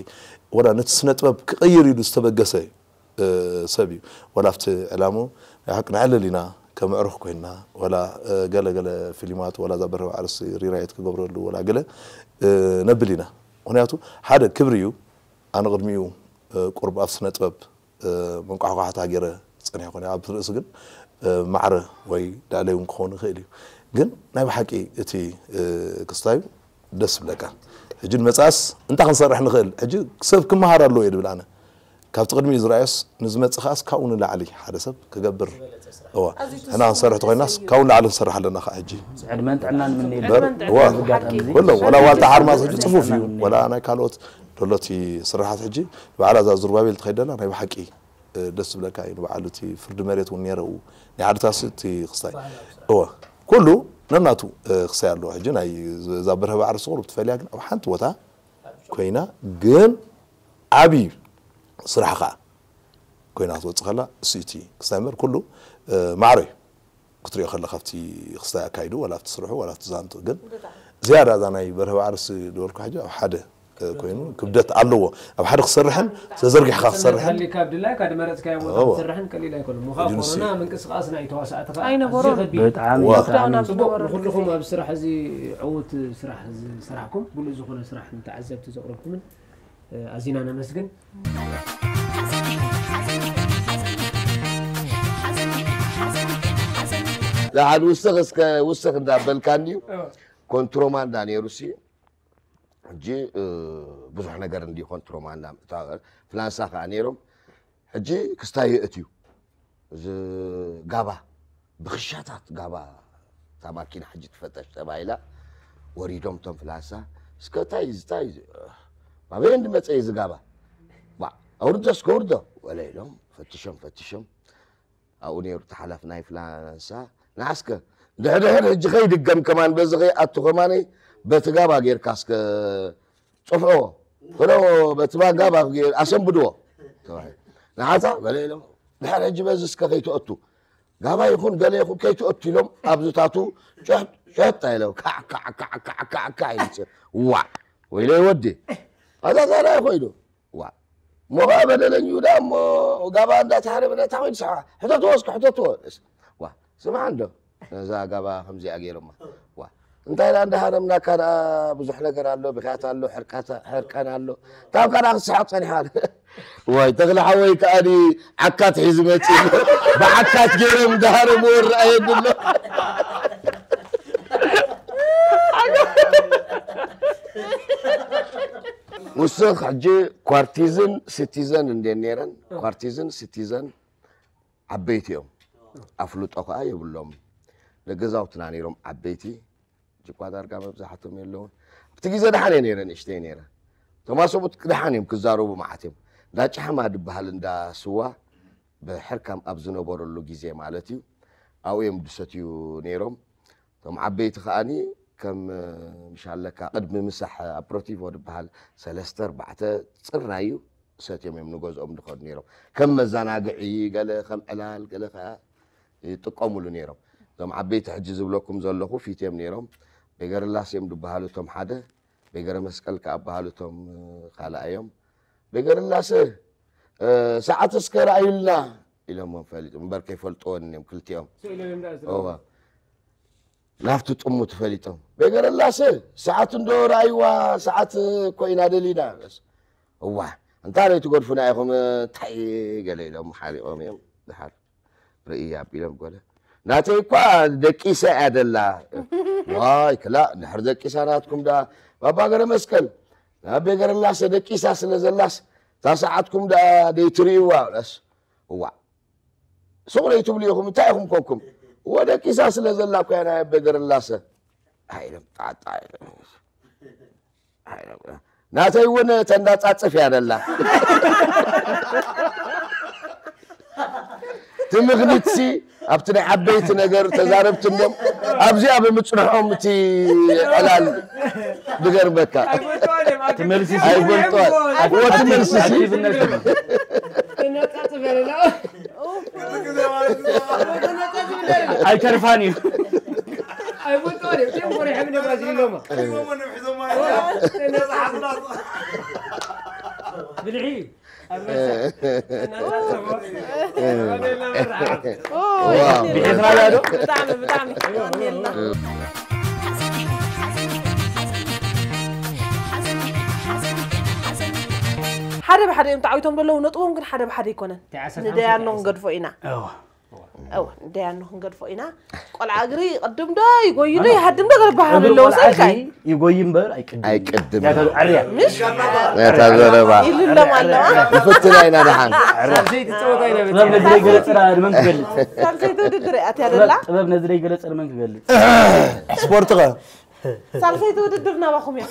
ወላ ነቲ ስነ ጥበብ ክቕይር ኢሉ ዝተበገሰ እዩ። ሰብ እዩ ወላ ኣብቲ ዕላምኡ ናይ ሓቂ ነዕልል ኢና ከም ኣዕሩኽ ኮይንና ወላ ገለ ገለ ፊልማት ወላ እዛ በርሀ ባዕርሲ ሪራይት ክገብረሉ ወላ ገለ ነብል ኢና ምክንያቱ ሓደ ክብሪ እዩ ኣነ ቅድሚኡ ቁርብ ኣብ ስነ ጥበብ መንቋሕቋሕታ ገይረ ፀኒሐ ኮነ ኣብ ርእሲ ግን ማዕረ ወይ ልዕለይ እውን ክኸውን ይኽእል እዩ ግን ናይ ብሓቂ እቲ ክስታዩ ደስ ዝብለካ ሕጂ ንመፅኣስ እንታይ ክንሰርሕ ንኽእል ሕጂ ሰብ ክመሃር ኣለዎ እየ ዝብል ኣነ ካብቲ ቅድሚኡ ዝረኣዮስ ንዝመፅእ ከኣስ ካብኡ ንላዕሊ ሓደ ሰብ ክገብር እዋ ሕና ክንሰርሕ ተኮይናስ ካብኡ ንላዕሊ ክንሰርሕ ኣለና ከዓ ሕጂ ዕድመን ጥዕናን ምንየልበር እዋ ኩሎም ወላ ዋልታ ሓርማዝ ሕጂ ፅፉፍ እዩ ወላ ናይ ካልኦት ደሎቲ ስራሓት ሕጂ ንባዕላ እዛ ዙርባቤል ትኸይድ ደላ ናይ ብሓቂ ደስ ዝብለካ እዩ ንበዓሉ እቲ ፍርዲ መሬት እውን ነይረ ኡ ናይ ዓድታሲ እቲ ክስታይ እወ ኩሉ ነናቱ ክስታይ ኣለዎ ሕጂ ናይ እዛ በርሀ ባዕሪ ስቑር ብትፈልያ ግን ኣብ ሓንቲ ቦታ ኮይና ግን ዓብዪ ስራሕ ከዓ ኮይና ክትወፅእ ከላ እሱ እቲ ክስታይ እምበር ኩሉ ማዕረ እዩ ክትሪኦ ከለካ ኣብቲ ክስታይ ኣካይዱ ዋላ ኣብቲ ስርሑ ዋላ ኣብቲ ዛንቱ ግን ዝያዳ እዛ ናይ በርሀ ባዕርሲ ዝበልኩ ሕጂ ኣብ ሓደ ኮይኑ ክብደት ኣለዎ ኣብ ሓደ ክሰርሕን ተዘርጊሕካ ክሰርሕን ሃሊካ ኣብ ድላይካ ድመረፅካዮ ቦታ ክሰርሕን ቀሊል ኣይኮነ ምኳ ኮሮና ምንቅስቃስ ናይ ተዋሳእቲ ከዓ ኣይነበሮን ብጣዕሚ ጽቡቅ ንኩልኩም ኣብ ስራሕ እዚ ዕዉት ስራሕ ዝሰራሕኩም ብሉእ ዝኮነ ስራሕ ንተዓዘብቲ ዘቅረብኩምን ኣዚና ነመስግን ላሓድ ውስኽ እስከ ውስኽ እንዳበልካ እንድዩ ኮንትሮማንዳ ነይሩ ሲ ሕጂ ብዙሕ ነገር እንዲ ኮንትሮማንዳ ምእታወር ፍላንሳ ከዓ ነይሮም ሕጂ ክስታይ የእትዩ እዚ ጋባ ብኽሻታት ጋባ እታ ማኪና ሕጂ ትፈተሽ ተባሂላ ወሪዶም እቶም ፍላንሳ እስከ ታይ ታይ ኣበይ እንዲ መፀ እዚ ጋባ ኣውርዶ እስከ ውርዶ ወለ ኢሎም ፈትሾም ፈትሾም ኣብኡ ነይሩ ተሓላፍ ናይ ፍላንሳ ንዓስከ ድሕድሕር ሕጂ ከይድገም ከማን በዚ ከይኣቱ ከማነይ በቲ ጋባ ጌርካ እስከ ጸፍዕዎ ክሎ በቲ ጋባ ኣሰንብድዎ ንዓታ በለ ኢሎም ድሕር ሕጂ በዚ እስከ ከይትኣቱ ጋባ ይኹን ገለ ይኹን ከይትኣቱ ኢሎም ኣብዝታቱ ሸጥ ሸጥ ኢሎም ካዕ ካዕ ካዕ ካዕ ካዕ ኢሉ ዋ ወይለይ ወዲ ኣዛ ዛራ ኮይኑ ዋ እሞ ኸዓ በደለኝ ይሁዳ እሞ ጋባ እንዳተሃረመ እንታይ ኮይኑ ሰሓ? ሕተትዎ እስኪ፣ ሕተትዎ። እስ-፣ ዋ፣ ስምዓ እንዶ፣ ነዛ ጋባ ከምዚኣ ገይሮማ። ዋ፣ እንታይ ደኣ እንዳሃረምናካ ደኣ ብዙሕ ነገር ኣሎ፣ ብኽያት ኣሎ፣ ሕርቃታ-፣ ሕርቃን ኣሎ። ካብ ካዳ ክትስሕቕ ጸኒሓ። ዋይ፣ ተኽለ ሓወይ ከኣኒ ዓካት ሒዙ መጺኡ ኣሎ። ብዓካት ገይሮም እንዳሃረምዎ ይረኣየኒ ኣሎ። ውስኽ ሕጂ ኳርቲዝን ሲቲዘን እንዴ ነይረን፣ ኳርቲዝን ሲቲዘን ዓበይቲ እዮም። ኣፍልጦ ከኣ የብሎም። ደገዛውትና ነይሮም ዓበይቲ፣ ጅኳ ዳርጋ መብዛሕቶም የለውን። ኣብቲ ግዜ ደሓን እየ ነይረ፣ ንእሽተይ ነይረ። እቶም ኣሰቡት ደሓን እዮም፣ ክዛረቡ መዓት እዮም። እንዳ ጫሕማ ድበሃል እንዳ ስዋ ብሕርካም ኣብ ዝነበረሉ ግዜ ማለት እዩ። ኣብኡ እዮም ድሰትዩ ነይሮም። እቶም ዓበይቲ ከኣኒ ከም፣ ምሽ ኣለካ፣ ቅድሚ ምሳሕ ኣፕሮቲቮ ድበሃል ሰለስተ ኣርባዕተ ጽራይ እዩ ሰትዮም እዮም ንገዝኦም ድኸዱ ነይሮም። ከም መዘናግዒ፣ ገለ ከም ዕላል፣ ገለ ከኣ ይጥቀሙሉ ነይሮም። እዞም ዓበይቲ ሕጂ ዝብለኩም ዘለኹ ፊት እዮም ነይሮም። ቤገርላስ እዮም ድበሃሉ እቶም ሓደ፣ ቤገረ መስቀል ከኣ በሃሉ እቶም ካልኣዮም። ቤገርላስ፣ እ፣ ሰዓት እስከ ረኣዩልና ኢሎሞም ፈሊጦም። እምበር ከይፈልጥወን እዮም ክልቲኦም። እወ። ናብቲ ጥሙት ፈሊጦም። ቤገረላስ፣ ሰዓት እንዶ ረኣይዋ፣ ሰዓት እኮ ኢና ደሊና። እዋ፣ እንታይ ትገድፉና ኢኹም? እንታይ ገለ ኢሎም ሓሪቖም እዮም። ድሓር ርእይ ኣቢሎም ጎለ። ናተይ እኳ ደቂሳ እያ ደላ። ዋይ፣ ክላእ፣ ድሕር ደቂሳ ናትኩም ደኣ፣ ባባ ገረ መስቀል፣ ናብ ቤገረላስ ደቂሳ ስለ ዘላስ፣ እታ ሰዓትኩም ደኣ ደይትርእይዋ። እስ፣ እዋእ። ሱቕ ደይትብሉ ኢኹም፣ እንታይ ኢኹም ኮንኩም? እወ፣ ደቂሳ ስለ ዘላ እኮ እያ ናይ ኣቤ ገረላሰ። ኣይ፣ ኢሎም ጣጣ ኢሎም። ኣይ፣ ኢሎም፣ ናተይ እውን ተንዳጻጽፍ እያ ደላ። ትምኽኒትሲ ኣብቲ ናይ ዓበይቲ ነገር ተዛረብቲ እንድዮም። ኣብዚኣ ብምጽንሖም እቲ ዕላል ድገርመካ። ኣይፈልጥዋን እዮም። ኣኪብ-፣ ትመልሲ ሲ-፣ ኣይፈልጥዋን። ኣኪብ-፣ እወ፣ ትመልሲ ሲ-፣ ኣኪብነት እዩ። ተነጻጽፍ በለና። ኣይተርፋን እዩ። ኣይፈልጥዋን እዮም። እዚኦም ኮሪሖም እዮም ኣብዚ ኢሎማ። ብልሒ እዩ። ኦ፣ ዋው። ብሒዝናያ ዶ? ብጣዕሚ፣ ብጣዕሚ። የቐንየልና። ሓደ ብሓደ እዮም ተዓዊቶም ዘለዉ፣ ነጥቦም ግን ሓደ ብሓደ ኣይኮነን። እንታይ ዓሰርተ ሓሙሽተ ንደያኖ ክንገድፎ ኢና። እወ። እወ፣ ንደያኖ ክንገድፎ ኢና። ቆልዓ እግሪ ይቐድም ዶ ይጎይ ዶ ይሃድም ዶ ገለ በሃል እግሪ ኣለዎ፣ ቆልዓ ስእልካ እዩ። ይጎይ እምበር ኣይቅድም። ኣይቅድም። ያታ-፣ ዕርያ። ምሽ? ያታ ዘረባ። ኢሉ ኣሎም ኣለዋ። ንፍትና ኢና ደሓን። ሳልሰይቲ ጸወታ ኢና ጥበብ ነዚ በቲና። ዘይገለጸ ንመን ክገልጽ? ሳልሰይቲ ውድድር እያ እቲያ ደላ። ጥበብ ነዚ ዘይገለጸ ንመን ክገልጽ? ስፖርት ኸ? ሳልሰይቲ ውድድር ናባኹም እያ።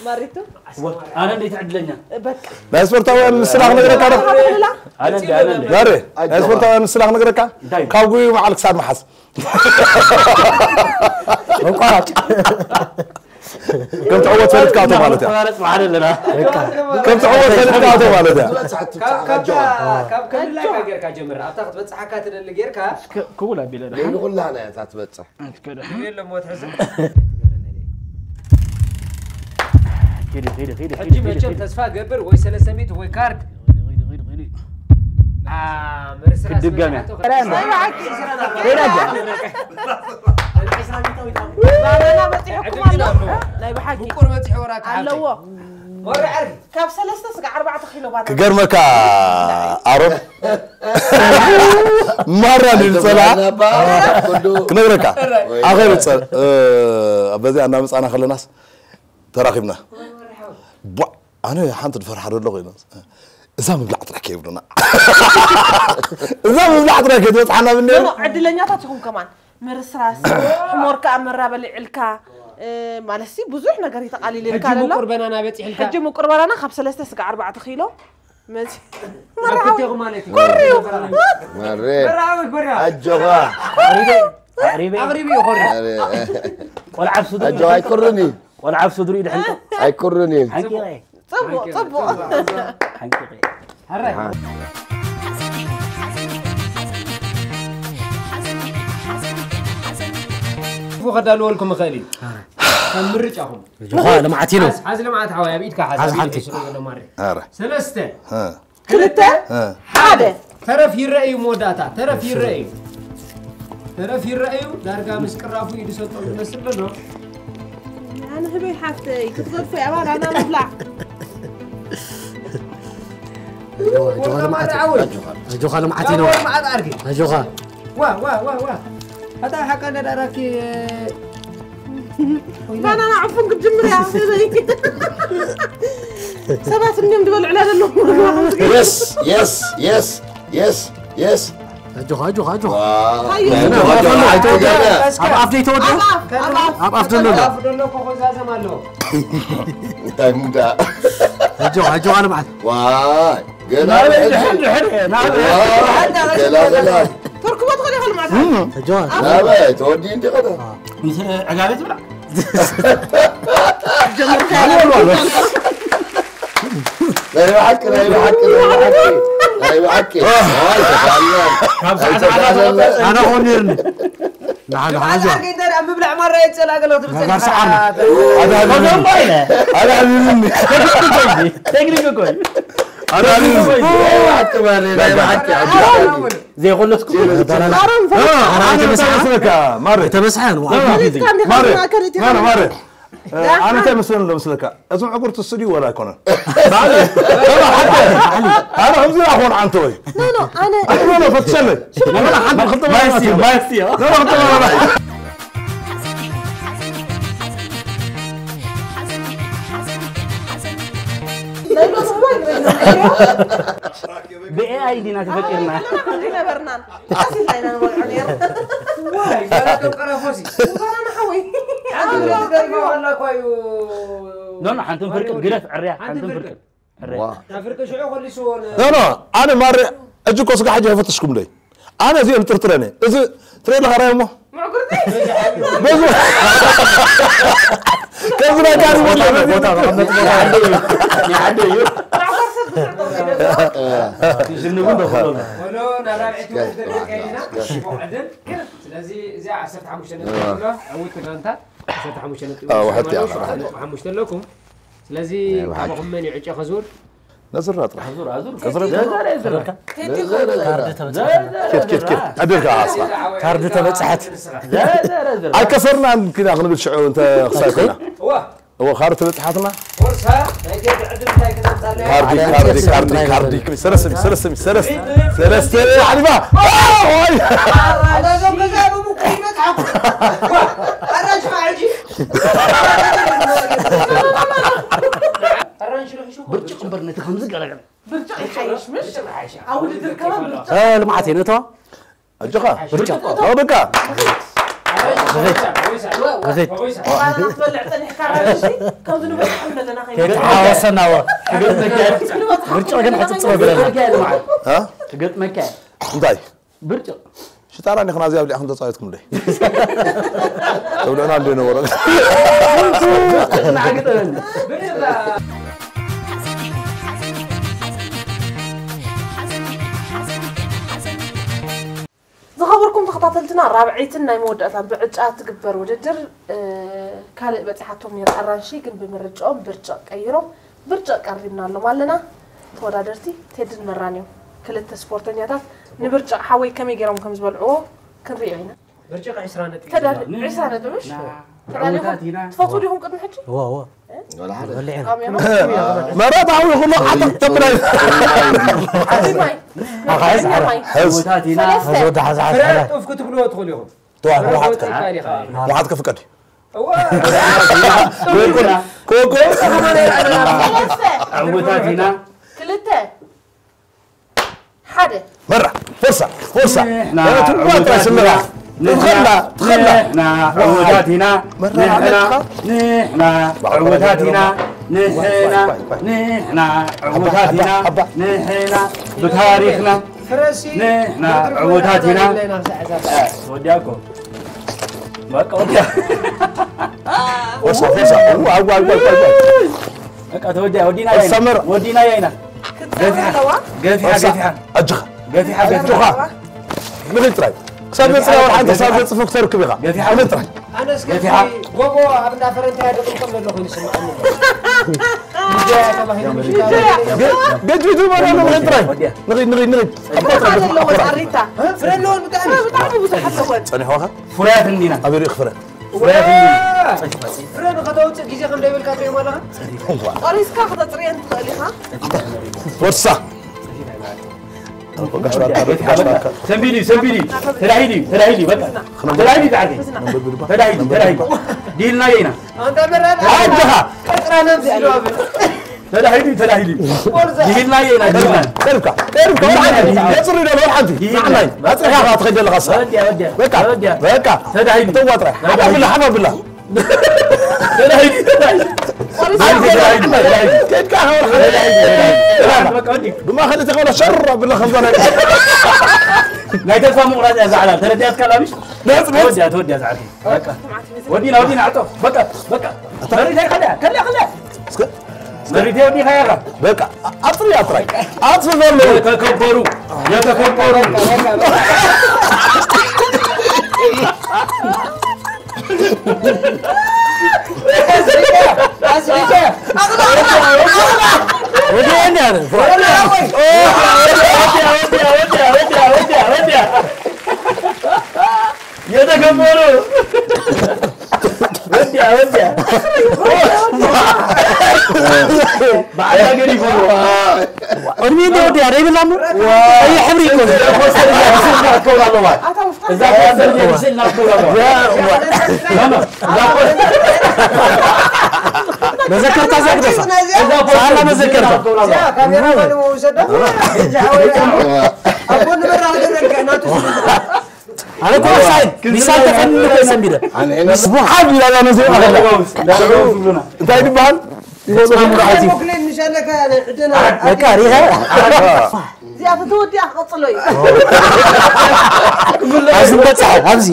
ማሪቱ? ኣነ እንዴት ዕድለኛ? በቃ። ናይ ስፖርታውያን ምስላ ክነግረካ ዶ? ሃቡላ። ኣነ እንዴ፣ ኣነ እንዴ? ዛሬ ናይ ስፖርታውያን ምስላ ክነግረካ? እንታይ? ካብ ጉዩ በዓል ክሳብ መሓዝ። መቋረጫ። ከም ትዕወት ፈሊጥካ ኣቶ ማለት እያ። መቋረጽ በዓል ኣለና። ከም ትዕወት ፈሊጥካ ኣቶ ማለት እያ። ካብ፣ ካብ፣ ካብ፣ ካብ ክልላይካ ጌርካ ጀምር። ኣብታ ክትበጽሓካ ትደሊ ጌርካ። ክቡል ኣቢለ ደሓን። ንኹላና እያ እታ ትበጽሕ። ኣትከደ። የለ ሞት ሕዚ። ኪዲ፣ ኪዲ፣ ኪዲ፣ ሕጂ ኪዲ፣ መቸም ኪዲ። ተስፋ ገብር ወይ ሰለስተ ሚእቲ ወይ ካርድ። ኪዲ፣ ኪዲ፣ ኪዲ፣ ኪዲ። አ፣ መርስራ ክትድገም እያ። ስለ ዝሓቶ ናይ ብሓቂ። ባናና በፂሑኩም ኣሎ። ናይ ብሓቂ። ምቁር በፂሑ ወራ ክሓብቲ። ኣለዎ። ወረ ዓርቢ። ካብ ሰለስተ ስጋዕ ኣርባዕተ ኪሎ ባናና። ክገርመካ ኣሮን። ማራ ድብል ጸላ። ክነግረካ። ኣኸር ጸ-፣ እ፣ በዚኣ እናመጻና ከለናስ ተራኺብና። ቧ-፣ ኣነ ሓንቲ ድፈርሓ ደሎ ኮይነ። እዛ ምብላዕ ጥራሕ ከይብሉና። እዛ ምብላዕ ጥራሕ ከይትበጽሓና ብንየሩ። ኖ፣ ዕድለኛታት ኢኹም ከማን። ምርስራስ፣ ሕሞር ከኣ መራበሊ ዕልካ፣ እ፣ ማለትሲ ብዙሕ ነገር እዩ ተቓሊልልካ ሕጂ ዘሎ። ምቁር በናና በጺሕልካ። ሕጂ ምቁር በናና ካብ ሰለስተ ስጋዕ ኣርባዕተ ኪሎ መዚ-፣ ኣብ ክልቴኹም ማለት እዩ። ኮርዩ። መሬ። በራዊ፣ በራዊ። ኣጆኻ። ኣቕሪበ፣ ኣቕሪበ። ኣቕሪቡ እዩ ኮርዩ። መሬ። ቆልዓ ኣብ ስድሪ ኣጆኻ ኣይኩርኒ። ቆልዓ ኣብ ስድሪ እዩ ድሕንጦ። ኣይኩርኒ። ሓንቂቐ። ጽቡቕ፣ ጽቡቕ። ሓንቂቐ። ሓራይ። ክፉ ከዳልወልኩም ይኽእል እዩ። ከም ምርጫኹም። ጆኻ ልምዓት ኢሉ። ሓዝ፣ ሓዝ ልምዓት ሓወይ፣ ኣብ ኢድካ ሓዝ፣ ሓዝ ኣብ ኢድ ሓንቲ። ሒዝዎ ዘሎ ማሪ። ኣረ። ሰለስተ። እ። ክልተ፣ እ። ሓደ። ተረፍ ይረኣዩ መወዳእታ፣ ተረፍ ይረኣዩ። ተረፍ ይረኣዩ፣ ዳርጋ ምስ ቅራፉ ኢዱ ሰጡ ዝመስል ዘሎ። ኣነ ህበይ ሓፍተይ፣ ክትገድፎ እያ፣ ባና ምብላዕ። ኣጆኻ፣ ኣጆኻ ልምዓት፣ ኣጆኻ ልምዓት ኢና። ኣጆኻ ልምዓት ኣርጊ። ኣጆኻ። ዋ፣ ዋ፣ ዋ፣ ዋ። ኣታ ሓቃ እንዳ ዳራኪ፣ ባናና ዕፉን ክትጅምር እያ፣ ህበይ። ሰባት እንዲዮም ዝበልዑላ ዘለዉ። የስ፣ የስ፣ የስ፣ የስ፣ የስ። ኣጆኻ፣ ኣጆኻ፣ ኣጆኻ። ዋው። ኣጆኻ፣ ኣጆኻ፣ ኣጆኻ። ኣብ ኣፍ ደይተወድኦ? ኣብ ኣፍ፣ ኣብ ኣፍ። ኣብ ኣፍ ዘሎ ኣሎ። ኣብ ኣፍ ዘሎ እኮ ክዛዘም ኣለዎ። እንታይ ሙዳ? ኣጆኻ፣ ኣጆኻ ልምዓት። ዋይ፣ ገና ናበይ ድሕን፣ ድሕን፣ ድሕን፣ ናበይ? ዋይ፣ ገላ፣ ገላ። ተርክቦ ትኽእል ኢኻ ልምዓት። ኣጆኻ። ናበይ? ተወዲኡ እንዲ ኸደ። ምስ ዕጋቤ ትብላ። ጀመርካ። ናይ ብሓቂ፣ ናይ ብሓቂ፣ ናይ ብሓቂ፣ ናይ ብሓቂ። ኣይ፣ ተፋልዮም። ካብ ሰዓት ኣይ፣ ተፋልዮም። ኣነ ኾኒርኒ። ንሓ፣ ንሓ፣ ልምዓት እዚኣ። ኣርገኝ እንተ ደኣ ምብላዕ ማራ የጨላገሎ ትብል ጋር ሰዓር ነው። ኣዳልኒ። ኣዳልኒ። ቴክኒክ እኮ እዩ። ኣዳልኒ። ናይ ብሓቂ፣ ናይ ብሓቂ። ዘይኮነትኩ። ኣረም ፈ-፣ ኣረ፣ ኣረ፣ ተበስሓ። ተበስሓ። ማረ። ተበስሓ ነው። ማረ። ማረ፣ ማረ፣ ማረ። ኣነ እንታይ መስለኒ ኣሎ መስለካ? እዞም ዕጉርቲ ስድዩ ወላ ኣይኮነን። ባዕሉ። ኣነ ከምዚ ኢላ ክኾን ዓንተ ወይ? ኖ፣ ኖ፣ ኣነ ኣይ፣ ኖ፣ ኖ፣ ፈትሸለይ። ሽም ወላ ሓንቲ ክልተ ማይሲ፣ ማለት እዩ። ማይሲ፣ ኖ፣ ኖ፣ ክልተ ማለት። ናይ ሎሚ እዋን ወይ ብ ኤ ኣይ ዲና ተፈጢርና። ኣይነበርናን። ፋሲል ኢና ንበልዖ ነይሩ። ዋይ፣ ባላቶም ቀራፎሲ። ባናና ሓወይ። ሓንቲ ፍርቂ ገርባ ዋላ እኳ እዩ። ኖ፣ ኖ፣ ሓንትን ፍርቂ ግደፍ፣ ዕርያ፣ ሓንትን ሓንትን ፍርቂ። ፍርቂ። ዕርያ። ዋ። እታ ፍርቂ ሽዑ ከሊስዎ ነ- ኖ፣ ኖ፣ ኣነ ማረ፣ ሕጂ እኮ ስጋ ሕጂ ኣይፈተሽኩምለይ። ኣነ እዚኦም ጥርጥረን እየ። እዚ ትሪኦ ኣለኻ ራይ እሞ? ምዕጉርቲ? በዚ ከምዚ ናይ ጋሪ ሞላ፣ በዚ ቦታ መቐመጢ ቦታ። ይዓደ እዩ። ይዓደ እዩ። ምዕጉር ሰብ ዝስዕጦ ነገር። ሽንጉ እንደኾሎ። ወሎ፣ ናብ ራብዐይቲ ውድድር ከይድና። ሽቦ ዕድል። ስለዚ፣ እዚኣ ዓሰርተ ሓሙሽተ ነጥቢ እዋ። ኣለዋ። ዕውቲ ጋንታ፣ ዓሰርተ ሓሙሽተ ነጥቢ ኣዋ፣ ኣለዋ። ሕቲ እያ። ሓሙሽተ ኣለኩም። ስለዚ፣ ናይ ብሓቂ። ካባኹም መን እዩ ዕጨ ከዝውር? ነዝራ ጥራሕ። ኣዙር፣ ኣዙር። ነዝራ። ዘዘረ፣ ዘዘረ። ቴዲ ዘዘረ፣ ካርድ ዘዘረ። ተበጻሕና። ዘዘረ፣ ኬት፣ ኬት፣ ኬት። ዘዘረ። ዕድልካ ኣስፋ። ካርድ ተበጻሕት። ዘዘረ፣ ዘዘረ። ኣይከሰርናን ኪና ክንብል ሽዑ እንተ ክሳይ ኮይና። እዋ። እዋ፣ ካርድ ተበጻሓትና። ፎርሳ፣ ናይ ቴዲ ዕድል እንታይ ከተምጻለይ? ካርዲ፣ ሓደ ካርዲ፣ ቴዲ ካርዲ፣ ጥራይ ካርዲ። ዘዘረ። ሰለስተ፣ ሰለስተ፣ ሰለስተ፣ ሰለስተ፣ ዓሊባ። ኦይ! ኣራንሺ ዶ ሒዝኩም? ብርጭቕ እምበር ነቲ ከምዚ ገለገለ። ብርጭቕ ይሓይሽ፣ ምሽ? ኣብ ውድድር ከማን ብርጭቕ። እ፣ ልምዓት እየ ነቶ። ኣጆኻ። ብርጭቕ። ኦ፣ በቃ። ብዘይት። ብዘይት። ባና ክትበልዕ ጸኒሕካ ራእሲ፣ ከምዚ ንበልዕ ኣለና ከይና። ከይተሓዋወሰና፣ ወ። ብርጭቕ ግን ሕጽጽ በለና። እ? ትገጥመካ እያ። እንታይ? ብርጭቕ። ሽጣራ እንዲኻ ናዚኣ ኣብሊዕኹም ተጻዊትኩምለይ። ተብልዑና እንዶ ነበረ። ዝኸበርኩም ተኸታተልትና፣ ራብዐይትን ናይ መወዳእታን ብዕጫ ትግበር ውድድር፣ እ፣ ካልእ በጺሓቶም ነይራ ኣራንሺ፣ ግን ብምርጫኦም ብርጭቕ ቀይሮም ብርጭቕ ቀሪብናሎም ኣለና። ተወዳደርቲ ቴድን መራን እዮም። ክልተ ስፖርተኛታት ንብርጭቕ ሓወይ ከመይ ገይሮም ከም ዝበልዕዎ ክንርእዮ ኢና። ብርጭቕ ዕስራ ነጥቢ። ተዳል-፣ ዕስራ ነጥቢ፣ እሺ። ና-፣ ተዳሊኹም? ዓወታት ኢና። ትፈትዉ ዲኹም ቅድሚ ሕጂ? እወ፣ እወ። ወላ ሓደ። በሊዕና። ኣሜን። መራት ሓዊ ኩሉ ዓተር ተብላይ። ሓዚ ማይ። ኣኻ ሕዝ፣ ማይ። ሕዝ። ዓወታት ኢና። ሰለስተ። ሕዝ ወዲ ሓዝ፣ ሓዝ፣ ፍረ ሓዝ። ጡፍ ክትብልዎ ትኽእሉ ኢኹም። ተዋ፣ ፍረ መሓትከ። ወዲ ይካል ኢኻ። መሓትከ ፍቀድ። እዋ። ኮኮ፣ ኮኮ። ሰለስተ። ዓወታት ኢና። ክልተ። ሓደ። መራ፣ ፎርሳ፣ ፎርሳ። ንሕና ኧረ ትንኳ ጥራይ ስምራ። ንሕና፣ ትኸላ፣ ትኸላ። ንሕና ዕዉታት ኢና። መራ፣ ንሕና፣ መራ። ንሕና ዕዉታት ኢና። ንሕና፣ ዋይ፣ ዋይ፣ ዋይ። ንሕና ዕዉታት ኢና። ኣባ፣ ኣባ። ንሕና ብታሪኽና። ፍረሲ፣ ንሕና ወትሩ ዕዉታት ኢና። ፍረሲ ኣለና፣ ሳዕ፣ ሳዕ። እ፣ ወዲያ እኮ። በቃ ወዲያ። ፎርሳ፣ ፎርሳ። ዋይ፣ ዋይ፣ ዋይ፣ ዋይ፣ ዋይ። በቃ ተወዲያ፣ ወዲና ፎርሳ ያይና። መራ። ወዲና ያይና። ክትጸንሕ ገፊሓ፣ ኣለዋ? ገፊሓ፣ ፎርሳ። ገፊሓ። ኣጆኻ። ገፊሓ፣ ገፊሓ። ኣጆኻ። ንኺድ ጥራይ። ሰብ ዘጽርያ ወላ ሓንቲ ሰብ ዘጽፉ ክትረክብ ኢኻ። ገፊሓ። እውነት ጥራይ። ኣነስ ገፊሓ። ጎቦ ኣብ እንዳ ፈረንታ እያ ደቕልቀል ዘሎ ኮይኑ ይስምዓኒ ኣሎ። ሚድያ ተባሂሉ ምሽት ኣብ ገ-፣ ገጅ ቢቱ ማለት ነው። እውነት ጥራይ። ወዲያ። ንኺድ፣ ንኺድ፣ ንኺድ። ኣብ ቦታ ፍረ ኣለዎ፣ ኣኮራ። ጻሪታ። ፍረ ኣለዎ ብጣዕሚ። ፍረ ብጣዕሚ ብዙሓት ኣለዎ። ጸኒሕዋኻ? ፍርያት እንዲና። ኣበይ ርኢኽ ፍረ? ፍርያት እንዲና። ፍረ ንኸተውጽእ ግዜ ከም ዘይብልካ ትሪኦ ኣለኻ? ቆሪስካ ከተጽርየን ትኽእል ኢኻ። ወሳ። ጋሽ ባርካ፣ ጋሽ ባርካ። ሰንቢዲ፣ ሰንቢዲ። ተዳሂዲ፣ ተዳሂዲ፣ በቃ። ተዳሂዲ፣ ተዳሂዲ። ተዳሂዲ፣ ተዳሂዲ። ዲልና ኢና። ኣንታ በራድ ኣጆኻ። ቀጥራና ምስሉ ኣብ። ተዳሂዲ፣ ተዳሂዲ። ዲልና ኢና፣ ዲልና። ቀርብካ፣ ቀርብካ፣ ወላ ሓንቲ። የጽሪ ዶ፣ ወላ ሓንቲ። ዲልና። ንዓናይ። ኣጽሪኻ ትኸይድ ኣለኻ፣ እሳ። ወዲያ፣ ወዲያ። በቃ፣ ወዲያ። በቃ። ተዳሂዲ። ተዋጥራ። ተዳሂዲ። ሓባ ብላ፣ ሓባ ብላ። ተዳሂዲ፣ ተዳሂዲ። ኣይ፣ ተዳሂዲ፣ ተዳሂዲ። ከድካ፣ ሓባ ብላ። ተዳሂዲ፣ ተዳሂዲ። በቃ፣ ወዲ። ብማእኸል ተኸላ ሸር ብላ፣ ከምዛ ናይ ናይ ተስፋ ምቑራጽ እያ ዛዕላ። ተረዲኣትካ ላቢሽ? ነጽ፣ ነጽ። ተወዲያ፣ ተወዲያ ዛዕላ። በቃ። ወዲና፣ ወዲና፣ ኣቶ። በቃ፣ በቃ። መሪተይ ከልያ፣ ከልያ፣ ከልያ። እስከ መሪተይ ወዲኻ ያኻ። በቃ፣ ኣጽሪ፣ ኣጽሪ። ኣጽሪ ዘሎ። የተከበሩ፣ የተከበሩ። ወዲያ፣ ወዲያ፣ ወዲያ፣ ወዲያ፣ ወዲያ፣ ወዲያ፣ ወዲያ፣ ወዲያ። የተከበሩ። ወዲያ፣ ወዲያ። በዓል ሃገር ይፈሩ። ቅድሚ እንደ ወዲያ ደይ ብላ እሞ። ቀይሕ ሕብሪ እኮ። እዛ ፖስተር እዚኣ ብስእልና ክትከውን ኣለዋ። እዛ ፖስተር እዚኣ ብስእልና ክትከውን ኣለዋ። ያ፣ ዋ። ኖ፣ ኖ። እዛ ፖስተር መዘከርታ እዛ ግደፋ። እዛ ፖስተር ሳላ መዘከርታ። ብስእልና ክትከውን ኣለዋ። ካሜራ ማን ውሰዶ? እዛ ሓወይ። ኣቦ ንበራ ገረጋ ናቱ። ኣነ እኮ ሳይን፣ ሚሳይል ተፈንኖ እኮ ሰንቢደ። ኣነ፣ ኣነ፣ ሓብ ኢላ ነዚ ኣኸላ። እንታይ ይበሃል? ይወጽእ ምራሕቲ። ሞክሌን ምሻለካ ዕደና። በቃ፣ ሪኸ? እዚኣ ተተወዲኣ ክቐጽሎ እዩ። ኣብዚ በጽሐ፣ ኣብዚ።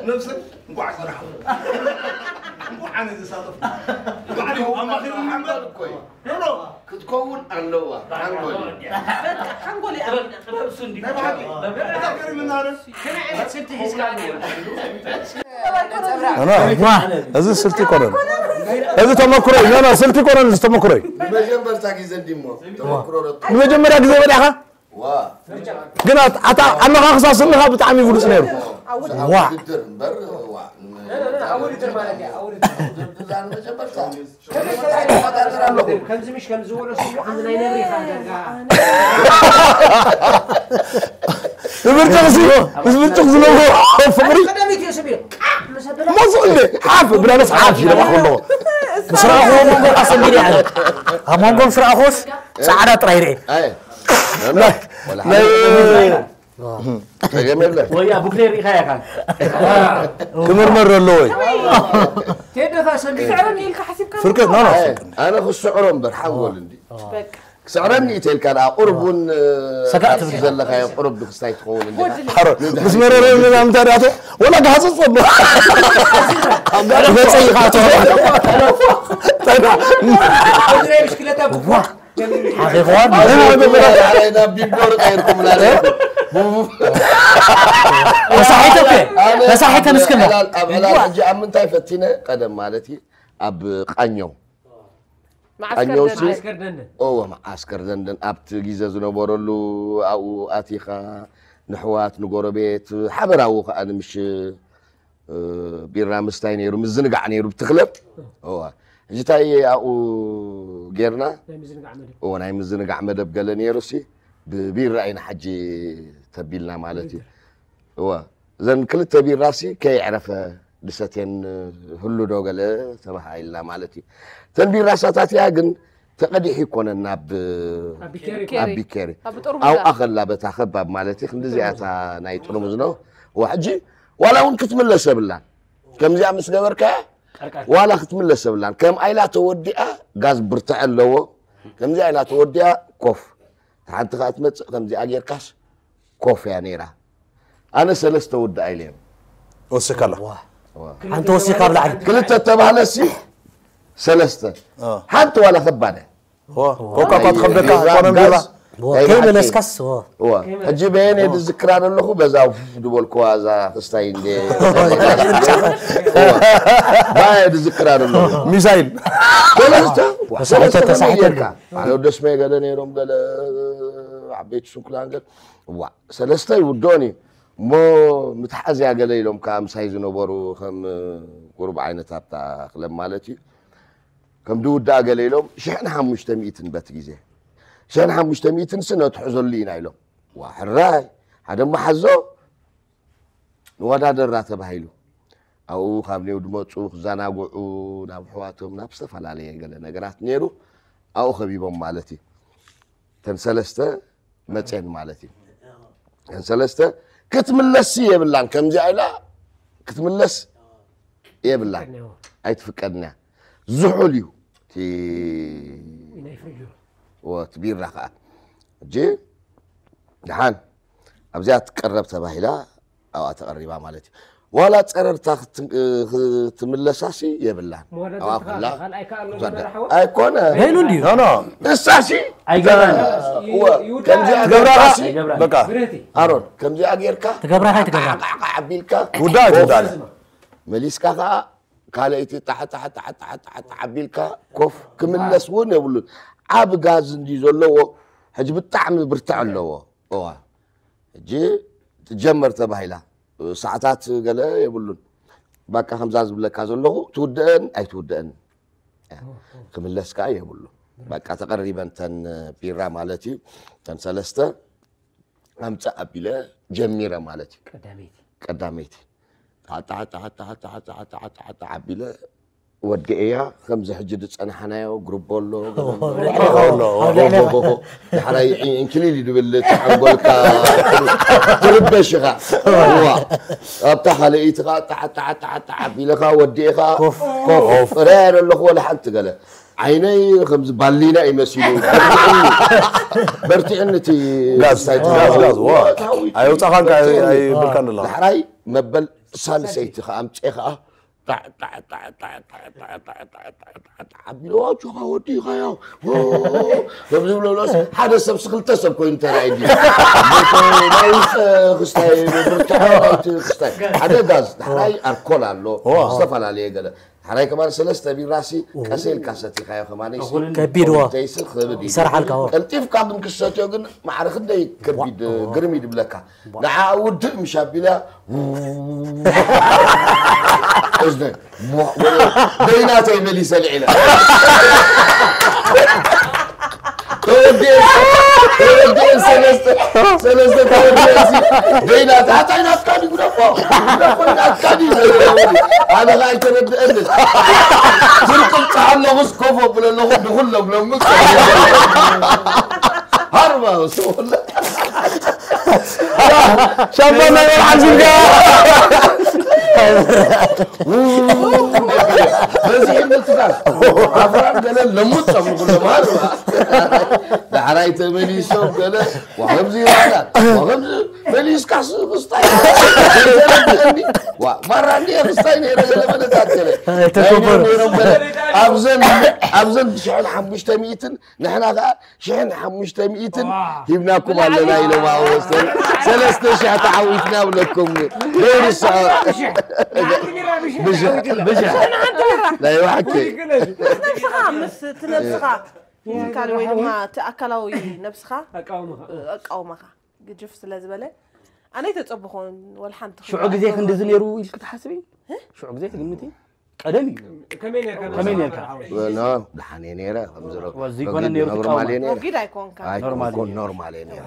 ነብሰይ እንኳዕ ሰራሕኹ። እንኳዕ ኣነ ዝሳተፍኩ። ባዕሉ ኣማኺሩ ሓንጎል እኮ እዩ። ኖ፣ ኖ። ክትከውን ኣለዋ። ሓንጎል። ሓንጎል እያ። ጥበብ፣ ጥበብ እሱ እንዲሁ። ናይ ብሓቂ። በጣም ገሪሙና ረ። ከመይ ዓይነት ስልቲ ሒዝካ ኣለዋ? ኖ፣ ዋ፣ እዚ ስልቲ ኮነን። እዚ ተመክሮ እዩ። ኖ፣ ኖ፣ ስልቲ ኮነን፣ እዚ ተመክሮ እዩ። ንመጀመርታ ግዜ እንዲሞ ተመክሮ ረቱ። ንመጀመርያ ግዜ በሊዕኻ? ዋ። ግን ኣት-፣ ኣታ ኣነኻኽሳ ስንኻ ብጣዕሚ ብሉጽ ነይሩ። ዋ። ውድድር እምበር፣ ዋ። ኣብ ውድድር ማለት እዩ፣ ኣብ ውድድር። ውድድር ዛን መጀመርታ። ከምዚ ምሽ ከምዚ ዝበሎ ስሙ፣ ከምዚ ናይ ነብሪ ኢኻ ዳርጋ። ብብርጭቕ ሲ-፣ ምስ ብርጭቕ ዝነብሮ ፍቕሪ። ቀዳሚት እዩ ስም እዩ። ቃዕ ምስ ኣበለ። ሞሱ እንደ ሓፍ፣ ብላነስ ሓፍ ይለዋ ከሎ። ምስ ረኣኹዎ መንጎ ኣሰንቢደ ኣነ። ኣብ መንጎ ምስ ረኣኹዎስ ጻዕዳ ጥራይ ርኤ። ኣይ። ናይ፣ ናይ ጸገም የለን። ወያ ቡክሌ ርኢኻ ኢኻ። ክምርመር ኣለዎ እዩ። ቴደኻ ሰንቢደ። ስዕረኒ ኢልካ ሓሲብካ ፍርቀት፣ ኖ፣ ኖ፣ ኣይ፣ ፍርቀት። ኣነ ክስዕሮ እምበር ሓንጎል እንዲ። በቃ። ክስዕረኒ እዩ ተልካ ደኣ ቁሩብ እውን፣ ሰጋእ ካብቲ ትብል ዘለኻዮ ቁሩብ ክስታይ ትኸውን እንዲኻ። ጎድሊ። ሓሮ፣ ምስ መረረ ምናምን እንታይ ደኣ ትብል? ወላ ጋህጽጽ ኣሎ። መጸ ኢኻ ትብል። ጠና። ጎድሊ ናይ ብሽክለታ ብኳ። ሓኺኽዋ። ኣነ መጀመርያ ዓለይና ቢልዶር ቀይርኩምና ነይርኩም። ተሳሒተ እኮ። ኣነ ተሳሒተ ኣብ ንስክና። ዕላል፣ ኣብ ዕላል ሕጂ ኣብ ምንታይ ፈቲነ? ቀደም ማለት እዩ ኣብ ቃኘው። መዓስከር ቃኘው ደንደን። ሲ-፣ መዓስከር ደንደን። እወ፣ መዓስከር ደንደን ኣብቲ ግዜ ዝነበረሉ ኣብኡ ኣቲኻ ንሕዋት ንጎረቤት ሓበራዊ ከኣ ንምሽ እ፣ ቢራ ምስታይ ነይሩ፣ ምዝንጋዕ ነይሩ ብቲ ክለብ። እዋ። ሕጂ እንታይ ኣብኡ ጌርና? ናይ ምዝንጋዕ መደብ። እዎ፣ ናይ ምዝንጋዕ መደብ ገለ ነይሩ ሲ፣ ብቢራ ኢና ሕጂ ተቢልና ማለት እዩ። እዋ። እዘን ክልተ ቢራ ሲ፣ ከየዕረፈ ድሰትየን ህሉ ዶ ገለ ተባሃሂልና ማለት እዩ። እተን ቢራ ሳታትያ ግን ተቐዲሑ ይኮነን ናብ ኣብ ቢኬሪ። ኣብ ቢኬሪ። ኣብ ጥርሙዝ ኣብኣ እያ። ከላ በታ ከባብ ማለት እዩ። ክንዲ እዚኣታ ናይ ጥርሙዝ ነው። ዋ፣ ሕጂ ዋላ እውን ክትምለስ የብላን። ከምዚኣ ምስ ገበርካያ ዋላ ክትምለስ የብላን። ከም ኣይላ ተወዲኣ ጋዝ ብርትዐ ኣለዎ። ከምዚኣ ኢላ ተወዲኣ ኮፍ። ሓንቲ ከኣ ትመጽእ ከምዚኣ ጌርካስ ኮፍ እያ ነይራ። ኣነ ሰለስተ ውድኣ ኢለ እዮም። ወሲካላ። ሓንቲ ወሲካ ኣብ ላዕሊ። ክልተ ተባህለሲ ሰለስተ። ሓንቲ ዋላ ከባድ እያ። ኮካ እኳ ትኸብደካ፣ ኢኮኖሚ ቢራ። ናይ ብሓቂ። ከይመለስካስ እዋ፣ ሕጂ በየን እየ ዝዝክራ ዘለኹ፣ በዛ ውፍ ዝበልኩዋ እዛ ክስታይ እንደ ባየ ዝዝክራ ዘለኹ። ሚሳይል። ሰለስተ ተሳሒተ ተሳሒተ ጌርካ ማለት ደስመ ገለ ነይሮም፣ ገለ ዓበይቲ ስንኩላን ገለ። እዋ፣ ሰለስተ ይውድኦን እዩ እሞ፣ ምትሓዝያ ገለ ኢሎም ከዓ ምሳይ ዝነበሩ ከም ቁሩብ ዓይነት ኣብታ ክለብ ማለት እዩ። ከም ድውዳእ ገለ ኢሎም ሽሕን ሓሙሽተ ሚእትን በቲ ግዜ ሽሕን ሓሙሽተ ሚእትን ስ ነትሕዘሉ ኢና ኢሎም። ዋ ሕራይ፣ ሓደ መሓዞ ንወዳደራ ተባሂሉ ኣብኡ ካብ ኔው ድመፁ ክዘናግዑ ናብ ኣሕዋቶም ናብ ዝተፈላለየ ገለ ነገራት ነይሩ። ኣብኡ ከቢቦም ማለት እዩ። ተን ሰለስተ መፅየን ማለት እዩ። ተን ሰለስተ ክትምለስ የብላን፣ ከምዚኣ ኢላ ክትምለስ የብላን፣ ኣይትፍቀድን እያ። ዝሑል እዩ እቲ ወ- እቲ ቢራ ከዓ። ሕጂ ደሓን ኣብዚኣ ትቀረብ ተባሂላ ኣብኣ ተቐሪባ ማለት እዩ። ዋላ ፀረርታ ክት- ክትምለሳሲ የብላን። ኣብኣ ኩላ ኣይኮነ። በይኑ እንድዩ። ኖ ኖ እሳሲ ኣይገብራን። እወ፣ ከምዚኣ ትገብራ ጌርካሲ በቃ ኣሮን ከምዚኣ ጌርካ ትገብራ እንታይ ትገብራ? ቃዕቃዕ ኣቢልካ ውዳእ ትውዳእ መሊስካ ከዓ ካልኣይቲ ጣሕ ጣሕ ጣሕ ጣሕ ጣሕ ጣሕ ኣቢልካ ኮፍ ክምለስ እውን የብሉን። ዓብ ጋዝ እንዲ ዘለዎ ሕጂ ብጣዕሚ ብርትዕ ኣለዎ። እዋ ሕጂ ትጀመር ተባሂላ ሰዓታት ገለ የብሉን። ባቃ ከምዛ ዝብለካ ዘለኹ ትውደአን ኣይትውደአን ክምለስ ከዓ የብሉ። ባቃ ተቐሪበን ተን ቢራ ማለት እዩ። ተን ሰለስተ ኣምፀ ኣቢለ ጀሚረ ማለት እዩ። ቀዳመይቲ ቀዳመይቲ ኣቢለ ወዲኤያ። ከምዚ ሕጂ ዝፀናሕናዮ ግሩቦ ኣሎ ዳሕራይ እንክሊል ድብል ተሓንጎልካ ትርበሽ ኢኻ። ኣብታ ካልኣይቲ ኻ ጣዓጣዓጣዓጣ ኣቢለኻ ወዲእኻ ኮፍ ረያ ዘለኹ ወላ ሓንቲ ገለ ዓይነይ ከምዚ ባሊና እዩ መሲሉ። በርቲዕኒ እቲ ጋዝ ጋዝ ጋዝ ዋ ኣይውፃኻን ኣይብልካን ኣለኻ። ዳሕራይ መበል ሳልሰይቲ ከዓ ኣምፅኤ ከዓ ኣቢልዋ ጆኻ ወዲእኻዮ ከምዚ ብለብሎስ ሓደ ሰብ ክልተ ሰብ ኮይኑ ተራእዩ ናይ ውስጠ ክስታይ ብርትዖ ናይቲ ክስታይ ሓደ ጋዝ ዳሕራይ ኣልኮል ኣሎ ዝተፈላለየ ገለ ዳሕራይ ከማን ሰለስተ ቢራሲ ቀሰ ኢልካ ሰቲኻዮ ከማን ከቢድ ዋ ይሰርሓልካ ዋ ቀልጢፍካ ግን ክሰትዮ ግን ማዕረ ክንደይ ከቢድ ግርም ይድብለካ ንዓ ውድእ ምሽ ኣቢላ እዝነ በይናተይ መሊሰ ልዒለ ተወዲኤ ተወዲኤ ሰለስተ ሰለስተ ተወዲኤ በይናት ኣታይ ናትካ ድዩ ግደፎ ግደፎ ናትካ ድዩ ኣነ ኸዓ ኣይተረድአንን ዝርቅም ፃሓ ኣለኹስ ኮፎ ብለ ኣለኹ ድኹል ለብለምስ ሃርባ ስለ ሻምፓን ናይ ወልዓል ዝብጋ በዚ ምትጋዝ ኣፍራን ገለ ለሙጥ ጸምጉ ለማር ዳሕራይ ተመሊሶም ገለ ወኸምዚ ይባላል ወኸምዚ መሊስካ ስስታይ ማራ እንዲ ክስታይ ነረ ገለ መለታት ገለ ተከበሩ ኣብዘን ሽሕን ሓሙሽተ ሚእትን ንሕና ከዓ ሽሕን ሓሙሽተ ሚእትን ሂብናኩም ኣለና ኢሎም ኣወሰን ሰለስተ ሽሕ ተዓዊትና ብለኩም ዘይርስዖ ናይ ዋሕኪ ነብስኻ ምስ እቲ ነብስኻ ፊዚካሊ ወይ ድማ እቲ ኣካላዊ ነብስኻ ኣቃውማኻ ግጅፍ ስለ ዝበለ ኣነ ኣይተፀብኾን ወላ ሓንቲ ሽዑ ግዜ ክንድዚ ነይሩ ኢልክ ትሓስቢ ሽዑ ግዜ ትግምቲ ቀደም እዩ ከመይ ነርካ ከመይ ነርካ ኖ ደሓን እየ ነይረ ከምዝረ ወዚ ይኮነ ነይሩ ኖርማል እየ ትቃወማ ነይረ ወጊድ ኣይኮንካ ኣይኮንኩን ኖርማል እየ ነይረ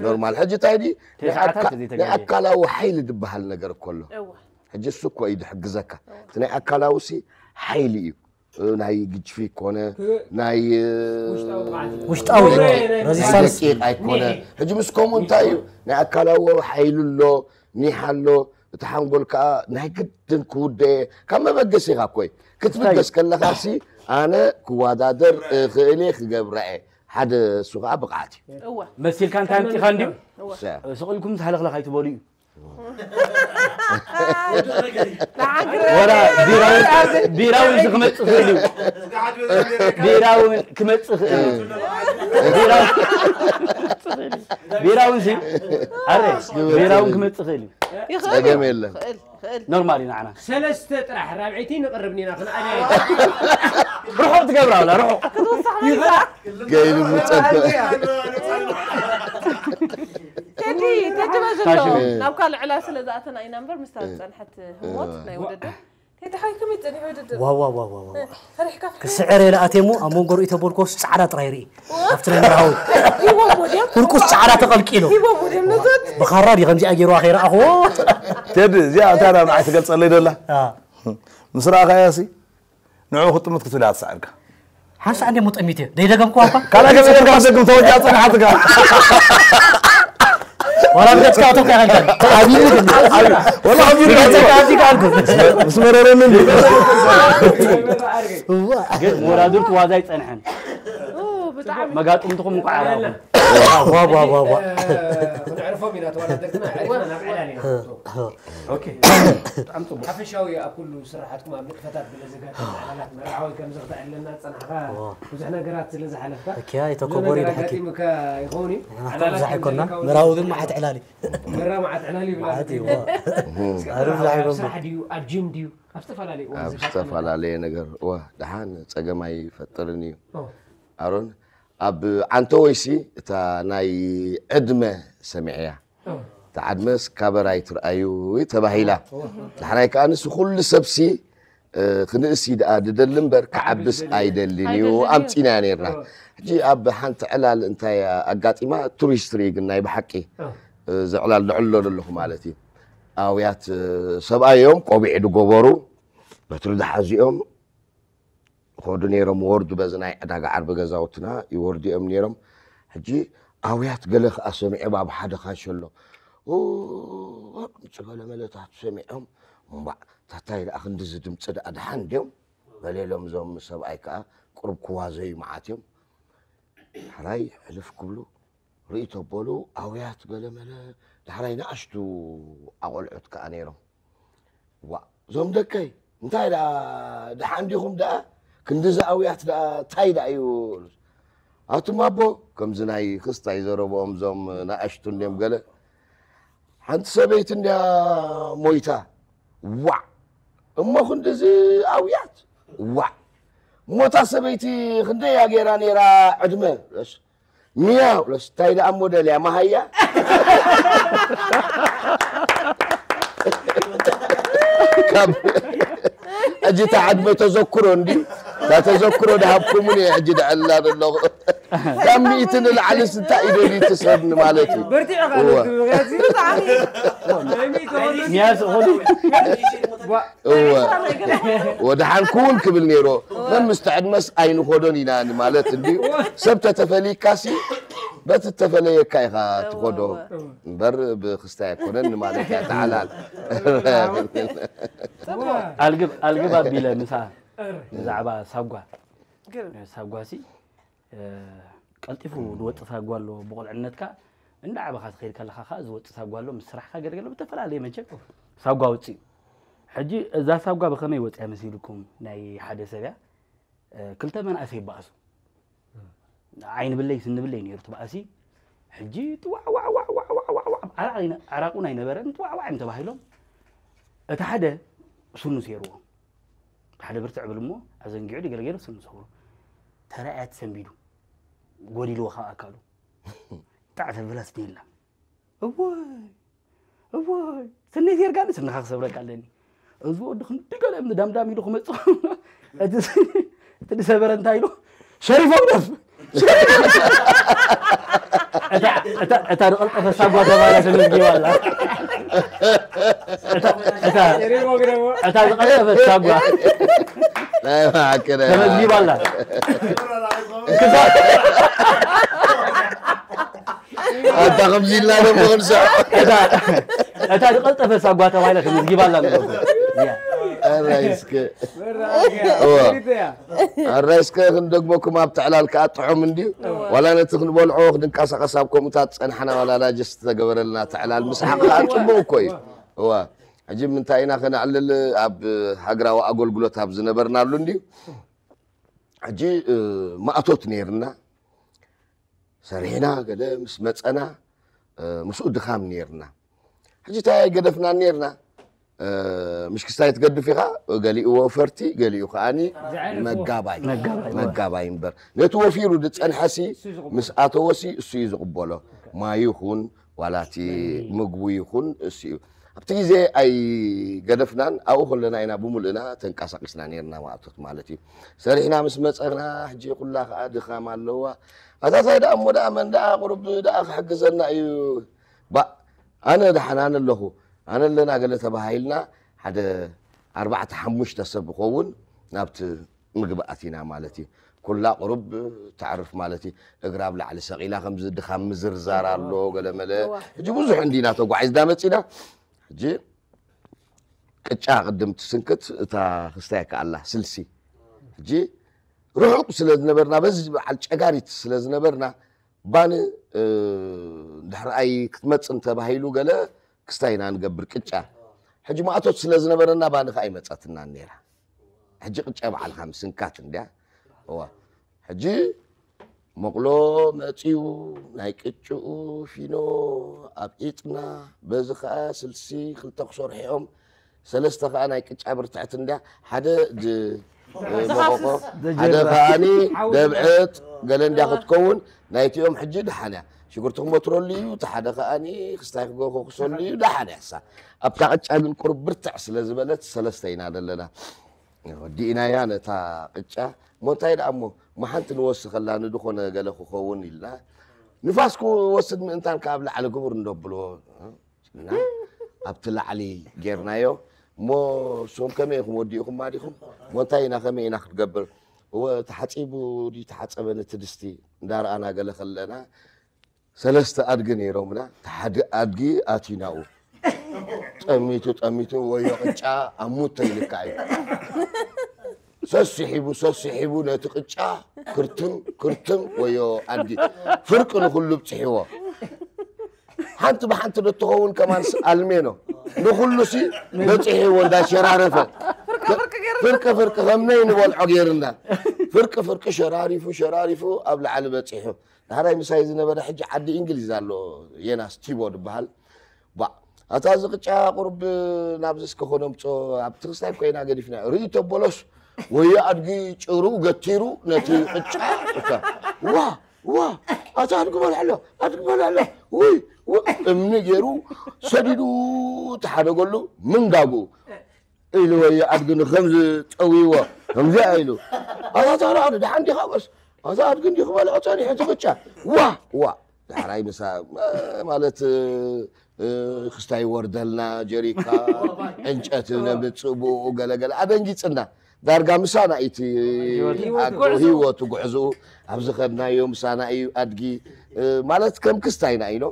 ኖርማል ሕጂ እንታይ ድዩ ተስዓታት እዚ ተጋጊ ኣካላዊ ሓይሊ ዝበሃል ነገር እኮ ኣሎ እወ ሕጂ እሱ እኮ እዩ ዝሕግዘካ እቲ ናይ ኣካላዊ ሲ ሓይሊ እዩ ናይ ግጅፊ ኮነ ናይ ውሽጣዊ ረዚስታንስ ደቂቕ ኣይኮነ ሕጂ ምስ ከምኡ እንታይ እዩ ናይ ኣካላዊ ሓይሉ ኣሎ ኒሕ ኣሎ እቲ ሓንጎል ከዓ ናይ ግድን ክውደየ ካብ መበገሲኻ ኮይ ክትብገስ ከለኻ ሲ ኣነ ክወዳደር እኽእል እየ ክገብራ እየ ሓደ እሱ ከዓ ብቕዓት እዩ እወ መሲልካ እንታይ ኣምፂኻ እንድዩ እወ ስቕ ኢልኩም ዝሃለኽለኽ ኣይትበሉ እዩ ወላ ቢራውን ቢራውን ክመጽእ ክእል እዩ። ቢራውን ክመጽእ ክእል እዩ። ቢራውን ቢራውን ሲ ኣረ ቢራውን ክመጽእ ክእል እዩ። ጸገም የለን። ኖርማል እዩ ንዓና። ሰለስተ ጥራሕ ራብዐይቲ ንቕርብ ኒና ክንኣልያ። ርሑቕ ትገብራ ወላ ርሑቕ። ገይሉ ምጸንተ ቴዲ ቴዲ በዝሎ ናብ ካልእ ዕላ ስለ ዝኣተና ኢና እምበር ምስታ ዝጸንሐት ህሞት ናይ ውድድር ቴዲ ሓይ ከመይ ጸኒሑ ውድድር ዋው ዋው ዋው ዋው ፈሪሕካ ፍሕር ክስዕር ኢለ ኣትየ እሞ ኣብ መንጎ ርእዩ ተበልኮስ ፃዕዳ ጥራይ ርኢ ኣብቲ ናይ መርሃዊ ሂቦ ሞዴም ፍርቁስ ፃዕዳ ተቐልቂሉ ሂቦ ሞዴም ነዞት ብኻራ ድዩ ከምዚኣ ገይርዋ ከይረኣኽዎ ቴዲ እዚኣ እንታይ ዳ ንዓይ ትገልፀለይ ደላ አ፣ ምስ ረኣኻያ ሲ ንዑ ክጥምት ክትብል እያ ትስዕርካ ሓንሳእ እንደ ሙጠሚት እዩ ደይደገምኩዋ እኳ ካልኣ ገዛ ጌርካ ክትደግም ተወጃ ፅንሓትካ ዋላ ብገፅካ ኣቶካ ይኸልካል ተዓቢኒ ግን ወላ ከቢሩ ብገፅካ ኣዚካ ኣልኩ ምስ መረረኒ እንዲ ግን መወዳድርቱ ዋዛ ኣይጸንሐን። ብጣዕሚ መጋጥምትኹም እንኳዕ ኣራኹም። ዋው ዋው ዋው ዋው ክንዕርፎም ኢና ተወዳደርትና ዕሪፍና ናብ ዕላል ኢና ኦኬ። ብጣዕሚ ጽቡቅ። ሓፈሻዊ ኣብ ኩሉ ስራሓትኩም ኣብ ንጥፈታት ብለ ዘጋጥም ዕላላት መርዓዊ ከም ዘኽተዐለና ዝጸናሕካ ብዙሕ ነገራት ስለ ዝሓለፍካ እኪያ፣ ኣይተኮቦሪ ብዙሕ ነገር ድሓኪ። ኣጋጢሙካ ይኸውን እዩ። ንሕና ብዛሕ ኣይኮና መራዊ ግን መዓት ዕላል እዩ መራ መዓት ዕላል ይብላ መዓት እዩ ዋ። ኣረ ብዛሕ ኣይኮን ስራሕ ድዩ ኣብ ጅም ድዩ ኣብ ዝተፈላለዩ እዋን ኣብ ዘጋጥመካ? ዝተፈላለየ ነገር ዋ ደሓን ጸገም ኣይፈጥርን እዩ። ኦ፣ ኣሮን ኣብ ዓንተወይሲ እታ ናይ ዕድመ ሰሚዐያ ኦ፣ ተዓድመስ ካበራይ ትርኣዩ ተባሂላ። ንሕናይ ከኣ ንስ ኩሉ ሰብሲ እ፣ ክንእሲ ደኣ ድደሊ እምበር ክዓብስ ኣይደልን እዩ ኣምፂናያ ነርና። ሕጂ ኣብ ሓንቲ ዕላል እንታይ ኣጋጢማ ቱሪስት ርኢ ግን ናይ ብሓቂ እ፣ ዘዕላል ንዕሎ ዘለኹ ማለት እዩ። ኣውያት እ፣ ሰብኣይ እዮም ቆቢዕ ድገበሩ በትሪ ድሓዚኦም ይኸዱ ነይሮም ወርዱ በዚ ናይ ዕዳጋ ዓርቢ ገዛውትና ይወርዱ እዮም ነይሮም። ሕጂ ኣውያት ገለ ከዓ ሰሚዖም ኣብ ሓደ ካንሸሎ ምፅ ገለ መለታት ሰሚዖም እምባዕ ታታይ ደኣ ክንድዚ ድምፂ ደኣ ድሓን ድዮም በሌሎም እዞም ሰብኣይ ከዓ ቁሩብ ክዋዘዩ መዓት እዮም። ሕራይ ሕልፍ ክብሉ ርእይ ተበሉ ኣውያት ገለመለ ዳሕራይ ንኣሽቱ ኣቆልዑት ከኣ ነይሮም። ዋ እዞም ደቀይ እንታይ ደኣ ደሓን ዲኹም ደኣ ክንድዚ ኣውያት ደኣ እንታይ ደኣ እዩ ኣቱም ኣቦ ከምዚ ናይ ክስታይ ዘረብኦም እዞም ንኣሽቱ እንድዮም ገለ ሓንቲ ሰበይቲ እንድያ ሞይታ ዋዕ እሞ ክንድዚ ኣውያት ዋዕ እሞታ ሰበይቲ ክንደይ እያ ገይራ ነይራ ዕድመ ሚያ ሎስ እንታይ ደኣ ሞደል እያ መሃያ ካብ ሕጂ እታ ዕድመ ተዘክሮ እንዲ እታ ተዘክሮ ድሃብኩሙን እየ ሕጂ ድዕላ ዘለኹ ካብ ሚእቲ ንላዕልስ እንታይ እዩ ደልዩ እቲ ሰብ ማለት እዩ በርቲዕኻ እወ። ነቲ ምኽንያት እዚ ብጣዕሚ ናይ ሚእቲ ኾሉ ሚያስ ኾሉ እወ ወድሓን ክውን ክብል ነይሩ መምስቲ ዕድመስ ኣይንኾዶን ኢና ማለት እንድዩ ሰብ ተተፈሊካሲ በቲ ተፈለየካ ኢኻ ትኾዶ እምበር ብክስታይ ኣይኮነን ማለት እያ ተዓላል ኣልግብ ኣልግብ ኣቢለ ምሳ ብዛዕባ ሳጓ ሳጓ ሲ ቀልጢፉ ዝወፅእ ሳጓ ኣሎ ብቁልዕነትካ እንዳ ዓበኻ ትኸይድ ከለኻ ከዓ ዝወፅእ ሳጓ ኣሎ ምስ ስራሕካ ገለገለ ብተፈላለየ መቸም ሳጓ ውፅእ እዩ ሕጂ እዛ ሳጓ ብኸመይ ወፅያ መሲልኩም ናይ ሓደ ሰብ እያ ክልተ መናእሰይ ይበኣሱ ዓይንብለይ ስንብለይ ነይሩ ትበኣሲ ሕጂ ትዋዕዋዕዋዕዋዕዋዕዋዕ ዓራቕ ይነ- ዓራቕ እውን ኣይነበረን ትዋዕዋዕ እዮም ተባሂሎም እቲ ሓደ ስኑ ሰይርዎ ሓደ ብርትዕ ብል እሞ ኣዘንጊዑ ድገለገለ ስኑ ሰብሩ ተራእያ ተሰንቢዱ ጎዲልዎ ካብ ኣካሉ ጣዕ ተብላስ ደላ እወይ እወይ ስነይ ጌርጋኒ ስንኻ ክሰብረካ ኣለኒ እዚ ወዲ ክንዲ ገለ እምኒ ዳምዳም ኢሉ ክመፅእ እቲ ዝሰበረ እንታይ ኢሉ ሸሪፎም ደፍ እታ ዝቐልጠፈ ሳጓ ተባሂላ ተመዝጊባ ኣላ እታ ዝቐልጠፈ ሳጓ ናይ ማዕከለ ተመዝጊባ ኣላ ኣታ ከምዚ ኢልና ደሞ ክንስዖ እታ ዝቐልጠፈ ሳጓ ተባሂላ ተመዝጊባ ኣላ ንብለኩም እያ ኣራይስከ ኣራይስከ ክንደግመኩም ኣብ ትዕላል ከኣ ጥዑም እንድዩ። ዋላ ነቲ ክንበልዖ ክንንቀሳቐስ ኣብ ከምኡታት ጸናሕና ዋላ ዳጀስት ተገበረልና ትዕላል ምስሓቕ ከኣ ጽቡቕ እኮ እዩ። እዋ ሕጂ ምንታይ ኢና ከነዕልል ኣብ ሃገራዊ ኣገልግሎት ኣብ ዝነበርናሉ እንድዩ። ሕጂ ማእቶት ነይርና ሰሪሕና ገለ ምስ መጸና ምስኡ ድኻም ነይርና። ሕጂ እንታይ ኣይገደፍናን ነይርና። ምሽ ክስታይ ትገድፍ ኢኻ፣ ገሊኡ ወፈርቲ፣ ገሊኡ ከኣኒ መጋባይ መጋባይ እምበር ነቲ ወፊሩ ዝጸንሐሲ ምስ ኣተወሲ እሱ እዩ ዝቕበሎ። ማይ ይኹን ዋላ እቲ ምግቡ ይኹን እሱ እዩ። ኣብቲ ግዜ ኣይገደፍናን ኣብኡ ከለና ኢና ብምሉእና ተንቀሳቂስና ነርና ማእቶት ማለት እዩ። ሰሪሕና ምስ መፀና ሕጂ ኩላ ከዓ ድኻም ኣለዋ። ኣታታይ ደኣ እሞ ደኣ መን ደኣ ቁሩብ ደኣ ክሕግዘና እዩ። ባ ኣነ ደሓን ኣነ ኣለኹ ኣነ ኣለና ገለ ተባሃሂልና ሓደ ኣርባዕተ ሓሙሽተ ሰብ ክኸውን ናብቲ ምግቢ ኣቲና ማለት እዩ። ኩላ ቁሩብ ተዕርፍ ማለት እዩ። እግራ ኣብ ላዕሊ ሰቒላ ከምዚ ድኻም ምዝርዛር ኣሎ ገለ መለ። ሕጂ ብዙሕ እንዲና ተጓዒዝና መፂና። ሕጂ ቅጫ ቅድም ትስንክት እታ ክስታይ ከኣላ ስልሲ። ሕጂ ርሑቕ ስለ ዝነበርና በዚ በዓል ጨጋሪት ስለ ዝነበርና ባኒ ድሕርኣይ ክትመጽ እንተባሂሉ ገለ ክስታይ ኢና ንገብር ቅጫ። ሕጂ ማእቶት ስለ ዝነበረና ባኒ ከኣ ኣይመጸትናን ነይራ። ሕጂ ቅጫ ባዕልኻ ምስንካት እንድያ። እዋ ሕጂ መቕሎ መጺኡ ናይ ቅጭኡ ፊኖ ኣብ ኢጥና በዚ ከኣ ስልሲ ክልተ ክሰርሑ እዮም። ሰለስተ ከኣ ናይ ቅጫ ብርትዕት እንድያ ሓደ ድ- መቐቆ ሓደ ከኣኒ ደብዕጥ ገለ እንድያ ክትከውን ናይቲኦም ሕጂ ደሓን እያ። ሽጉርቲ ክመትረሉ እዩ እቲ ሓደ ከኣኒ ክስታይ ክገኮ ክሰሉ እዩ ደሓን እያ እሳ። ኣብታ ቅጫ ግን ቁሩብ ብርትዕ ስለ ዝበለት ሰለስተ ኢና ዘለና። ወዲእናያ ነታ ቅጫ እሞ እንታይ ደኣ እሞ መሓንቲ ንወስኸላ ንድኾነ ገለ ክኸውን ኢልና ንፋስ ክወስድ ምእንታን ካብ ላዕሊ ግቡር እንደብሎ እና ኣብቲ ላዕሊ ጌርናዮ እሞ እሶም ከመይ ኢኹም ወዲእኹም ማዲኹም እሞ እንታይ ኢና ከመይ ኢና ክትገብር እወ ተሓፂቡ ድዩ ተሓፀበ ነቲ ድስቲ እንዳረኣና ገለ ከለና ሰለስተ ኣድጊ ነይሮምና እቲ ሓደ ኣድጊ ኣትዩ ናብኡ ጠሚቱ ጠሚቱ ወዮ ቅጫ ኣሙተ ኢልካ እዩ ሰስሒቡ ሰስሒቡ ነቲ ቅጫ ክርትም ክርትም ወዮ ኣድጊ ፍርቂ ንኩሉ ብፅሕዎ ሓንቲ ብሓንቲ ዶ ትኸውን ከማንስ ኣልሜኖ ንኩሉሲ በፂሕዎ እንዳሸራረፈ ፍርቂ ፍርቂ ከም ነይ ንበልዖ ገይርና ፍርቂ ፍርቂ ሸራሪፉ ሸራሪፉ ኣብ ላዕሊ በፂሑ ዳሕራይ ምሳይ ዝነበረ ሕጂ ዓዲ እንግሊዝ ኣሎ የናስ ቲቦ ዝበሃል ባ ኣታ እዚ ቅጫ ቁርብ ናብዚ እስከ ኮነምፆ ኣብ ትክስታይ ኮይና ገዲፍና ርኢ ተበሎስ ወይ ኣድጊ ጭሩ ገቲሩ ነቲ ቅጫ እታ ዋ ዋ ኣታ ኣድጊ በልዐሎ ኣድጊ በልዐሎ ውይ ውይ እምኒ ገይሩ ሰዲዱ ተሓደገሉ ምንጋጉ ኢሉ ወይ ኣድጊ ንከምዚ ጠዊዎ ከምዚኣ ኢሉ ኣታ ታራ ኣነ ደሓን ዲኻ በስ ኣታ ኣድጊ እንዲ ክበልዖ ጸኒሑ እቲ ቅጫ ዋ ዋ ዳሕራይ ምሳ ማለት ክስታይ ወርደልና ጀሪካ ዕንጨት ነምፅእ ብኡ ገለገለ ኣደንጊፅና ዳርጋ ምሳና እዩ እቲ ህይወቱ ጉዕዝኡ ኣብዚ ከድናዮ ምሳና እዩ ኣድጊ ማለት ከም ክስታይና ኢሎ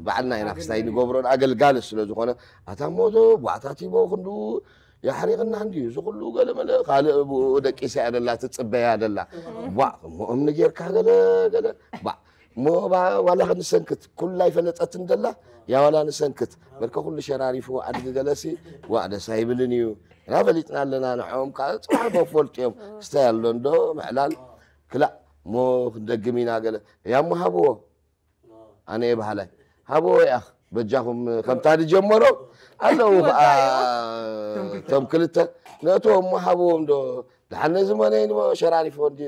ባዕልና ኢና ክስታይ ንገብሮን ኣገልጋሊ ስለ ዝኾነ ኣታ ሞቶ ቧዕታት ሂቦ ክንዱ የሕሪቕና እንድዩ እዚ ኩሉ ገለመለ ካልእ ብኡ ደቂሳ እያ ደላ ትፅበያ ደላ ቧዕ እሞ እምኒ ጌርካ ገለ ገለ ባዕ እሞ ዋላ ንሰንክት ኩላ ይፈለጠትን ደላ ያ ዋላ ንሰንክት በልከ ኩሉ ሸራሪፉ ኣድጊ ገለሲ ዋዕ ደስ ኣይብልን እዩ እና ፈሊጥና ኣለና ንዕኦም ከዓ ፅባሕ ዶ ፈልጡ እዮም ስታይ ኣሎ እንዶ ምዕላል ክላእ እሞ ክንደግም ኢና ገለ ያሞ ሃብዎ ኣነ እየ በሃላይ ሃብዎ ያኽ በጃኹም ከምታ ዝጀመሮ ኣለዉ ከዓ እቶም ክልተ ነእትዎ እሞ ሃብዎም ዶ ደሓን ነዚ መነይ ንበ ሸራሪፎ እንዲ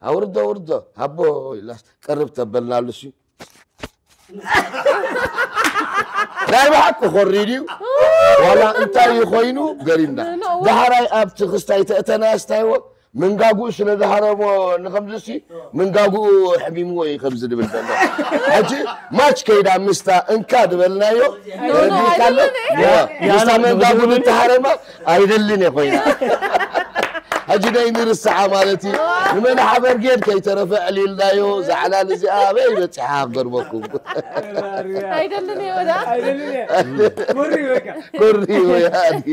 ኣውርዶ ኣውርዶ ሃቦ ኢላስ ቅርብ ተበልናሉ ሲ ናይ ብሓቂ ኮሪ ድዩ ዋላ እንታይ ኮይኑ ገሪምና ዳሕራይ ኣብቲ ክስታይ ተእተና ስታይዎ ምንጋጉኡ ስለ ዝሃረሞ ንኸምዚ ሲ ምንጋጉኡ ሕሚምዎ እዩ ከምዚ ድብል ዘሎ ሕጂ ማች ከይዳ ምስታ እንካ ዝበልናዮ ረዲካሎ ምስታ መንጋጉ ዝተሃረማ ኣይደልን እየ ኮይና ሕጂ ደይ ንርስዓ ማለት እዩ ንመን ሓበር ጌድ ከይተረፈ ዕሊልናዮ ዝዓላል እዚኣ ኣበይ በፂሓ ክገርመኩም ኣይደልን እየ ወዳ ኮሪ ወይ ኣዲ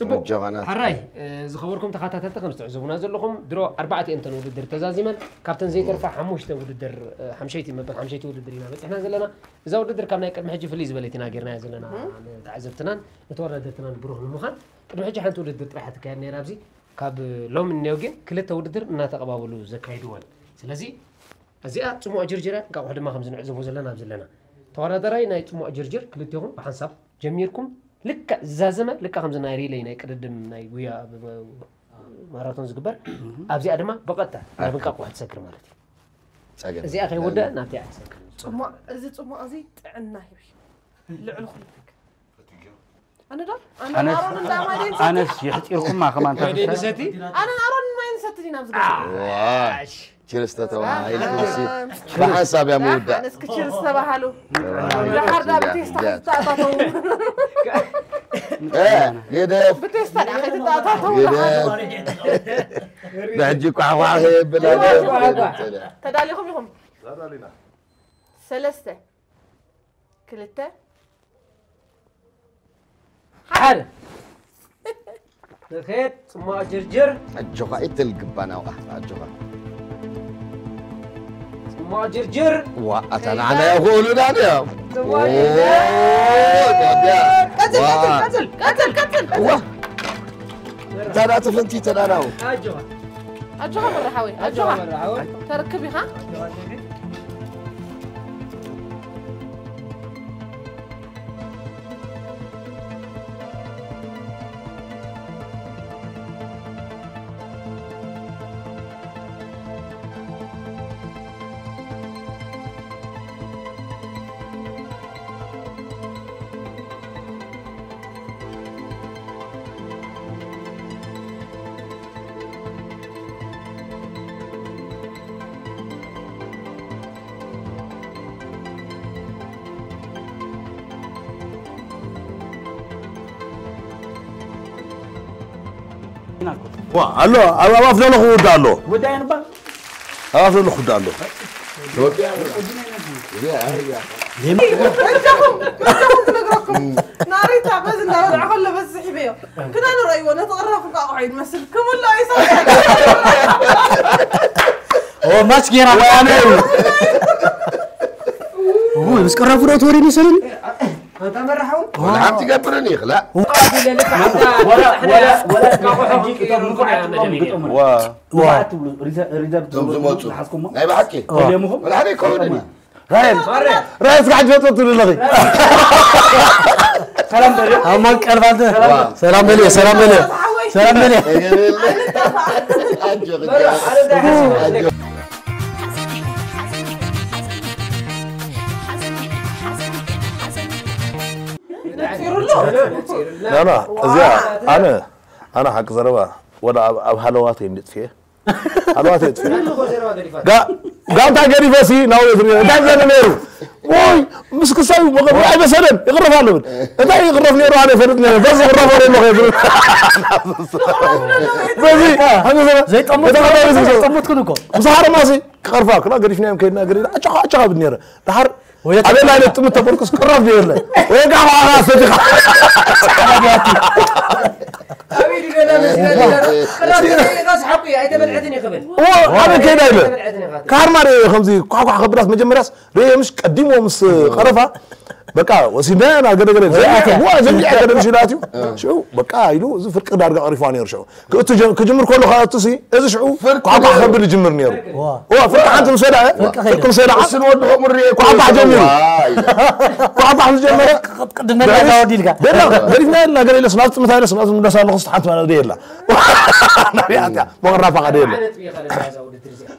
ጽቡቕ። ኣጆኻና። ሕራይ፣ እ፣ ዝኸበርኩም ተኸታተልቲ፣ ከም እትዕዘቡና ዘለኹም፣ ድሮ ኣርባዕተ እየን እተን ውድድር ተዛዚመን፣ ካብተን ዘይተርፋ ሓሙሽተ ውድድር፣ እ፣ ሓምሸይቲ መበል ሓምሸይቲ ውድድር ኢና በጺሕና ዘለና። እዛ ውድድር ካብ ናይ ቅድሚ ሕጂ ፍልይ ዝበለት ኢና ጌርናያ ዘለና፣ ንተዓዘብትናን ንተወዳደርትናን ብሩህ ንምዃን። ቅድሚ ሕጂ ሓንቲ ውድድር ጥራሕ እያ ትካየድ ነይራ ኣብዚ። ካብ ሎሚ እኒኦ ግን ክልተ ውድድር እናተቐባበሉ ዘካይድዎ። ስለዚ እዚኣ ጽሙቕ ጅርጅር እያ፣ እንቃቑሖ ድማ ከም ዝንዕዘቦ ዘለና ኣብ ዘለና። ተወዳዳራይ ናይ ጽሙቕ ጅርጅር ክልቴኹም ብሓንሳብ ጀሚርኩም፣ ልክዕ ዝዛዘመ፣ ልክዕ ከምዚ ናይ ሪለይ፣ ናይ ቅድድም፣ ናይ ጉያ፣ ብ-፣ ብ-፣ ማራቶን ዝግበር፣ ኣብዚኣ ድማ ብቐጥታ ናብ እንቃቑሖ ትሰግር ማለት እዩ። ጸገም። እዚኣ ከይወደአ ናብቲኣ ትሰግር። ጽሙቕ፣ እዚ ጽሙቕ እዚ ጥዕና ይህብ። ልዕሊ ኩሉ ነገር። ኣነ ዶ? ኣነ ኣነስ፣ ኣሮን እንዳ ማይ ንሰቲ? ኣነስ የሕጢርኩማ ከማን ከመይ ታፍሳ? ንሰቲ? ኣነ ኣሮን ማይ ንሰቲ ዲና ኣብዚ ገዛ። ዋይ፣ ቺርስ ተተባሃ ኢልኩም ሲ ብሓንሳብ እያ ምውዳእ። ኣነስ ክቺርስ ተባሃሉ። ደሓር ዳ ብቴስታ ክትተኣታተው። እ፣ ግደፍ። ብቴስታ ዳ ክትተኣታተው። ግደፍ። ብሕጂ ኳዕኳዕ ከየብል ኣለ። ተዳሊኹም ኢኹም? ተዳሊና። ሰለስተ፣ ክልተ፣ ሓደ። ንኸድ ጽማቕ ጅርጅር። ኣጆኻ፣ ኣይተልግባ ናውኣ፣ ኣጆኻ። ጽማቕ ጅርጅር። ዋ፣ ኣታ ንዓና የኽእሉና ድዮም? ጽማቕ ኦ፣ ጅርጅር። ደብያ። ቀጽል፣ ዋ። ቀጽል፣ ቀጽል፣ ቀጽል፣ ቀጽል። ዋ። ታዳ ትፍንቲ ተዳናው። ኣጆኻ። ኣጆኻ መራሓወይ፣ ኣጆኻ። ኣጆኻ መራሓወይ። ተርክብ ኢኻ። ኣጆኻ። ዋ፣ ኣሎ፣ ኣብ፣ ኣብ ኣፍ ደሎ ክውዳእ ኣሎ። ውዳይ እንባ? ኣብ ኣፍ ደሎ ክውዳእ ኣሎ። እጃኹም፣ እጃኹም ክነግረኩም። ናሪታ በዚ እንዳበልዐ ከሎ በዚ ስሒበዮ። ክዳኑ ረእይዎ፣ ነቲ ቅራፍ እንቋቑሖ እዩ ዝመስል። ክብሎ እዩ ሰብ። ኦ፣ ማች ጌራ። ወያነ እዩ። ኦ፣ ምስ ቅራፉ ዶ ተወሪዱ ይመስለኒ? ኣንታ መራሓው? ወላ ሓንቲ ገብርን ይኽላ። ወላ፣ ወላ፣ ወላ፣ እንቋቑሖ ሕጂ እቶም ክንቀይረሉ ንፉዓት ኢና ትብሎም መደበኛ። ግጥሙ። ዋ። ንፉዓት ትብሉ፣ ሪዘ-፣ ሪዘርቭ እቶም ትብሉ ዝመጹ። ዝሓዝኩሞ? ናይ ብሓቂ? ተልዮምኹም? ወላ ሓደ ይከውድን እዩ። ራሄል፣ ማረ። ራሄል፣ እስከ ሕጂ ፈጥሮ ትብሉ ኣለኺ። ሰላም በልዮ። ኣማን ቀልባልተ። ሰላም። ሰላም በልዮ፣ ሰላም በልዮ። ሰላም በልዮ። ኣጆ፣ በሉ፣ ኣነ እንታይ ሓሲበ? ኣጆ። ና፣ ና፣ እዚኣ ኣነ፣ ኣነ ሓቂ ዘረባ ወላ ኣብ፣ ኣብ ሃለዋት እዮም ድጥፍኤ። ሃለዋት እዮም ድጥፍኤ። ጋ-፣ ጋንታ ገዲፈ ሲ ናው የትሪ፣ እንታይ ዘነ ነይሩ? ወይ፣ ምስ ክሳይ መቐ-፣ ኣይበሰለን፣ ይቕረፍ ኣለብን። እንታይ ይቕረፍ ነይሩ? ኣነ ፈለጥ ነይሩ። በዚ ይቕረፍ ኣለዎ ከይዱ። በዚ፣ ዘይጠሙት፣ እታ ኸባቢ ዘይጠሙት ክን እኮ። ምስ ሃረማሲ ክቐርፋ፣ ክላ ገዲፍናዮም ከይድና፣ ገዲፍና፣ ኣጫኻ፣ ኣጫኻ ብድ ነይረ። ድሓር ወይ ኣበላ ዓይነት ጥምት ተበልኩስ ቅራፍ ዶ የለ? ወይ ጋር ማራ ሰዲኻ። ኣበይ ድገና መሲላ ድገና? ቅራፍ ድገና ስሓቁ እያ፣ ኣይተበልዐትን እዩ ክብል። ኦ፣ ኣበይ ከይዳ ኢለ? ኣይተበልዐትን ኢኻ። ካርማ ርኤ ከምዚ ኳኳ ከብዳስ መጀመርያስ ርኤ ምሽ ቀዲሞ ምስ ቀረፋ በቃ ወሲድና ኢና ገደገደ። ወይ ኣትያ። ዋ፣ ዘምያ ገደ ምሽ ኢላትዩ። ሽው በቃ ኢሉ እዚ ፍርቂ ዳርጋ ቀሪፋ ነይሩ ሽው። ክእቱ ጀ-፣ ክጅምር ከሎ ከእቱ ሲ፣ እዚ ሽዑ ፍርቂ ኳኳ ነይሩ። ከብል ይጅምር ነይሩ። ዋ። ዋ፣ ፍርቂ ሓንቲ ምስ ወድዐ፣ ፍርቂ ከይደ። ፍርቂ ምስ ወድዐ፣ እሱ ንወዲ ከምኡ ርኤ ኳኳ ኳኳ ጀሚሩ። ዋ፣ ኢለ። ኳኳ ምስ ጀመረ፣ ቅድም ነዳ ወዲ ኢልካ። ደላ፣ ገዲፍና ኢልና፣ ገለ ኢለስ፣ ናብ ጥምታ ኢለስ፣ ናብ ጥምታ ኣለኹ፣ ስሓት ማለት ደየላ። ናብያ ኣትያ፣ መቕራፋ ኸደ የለ።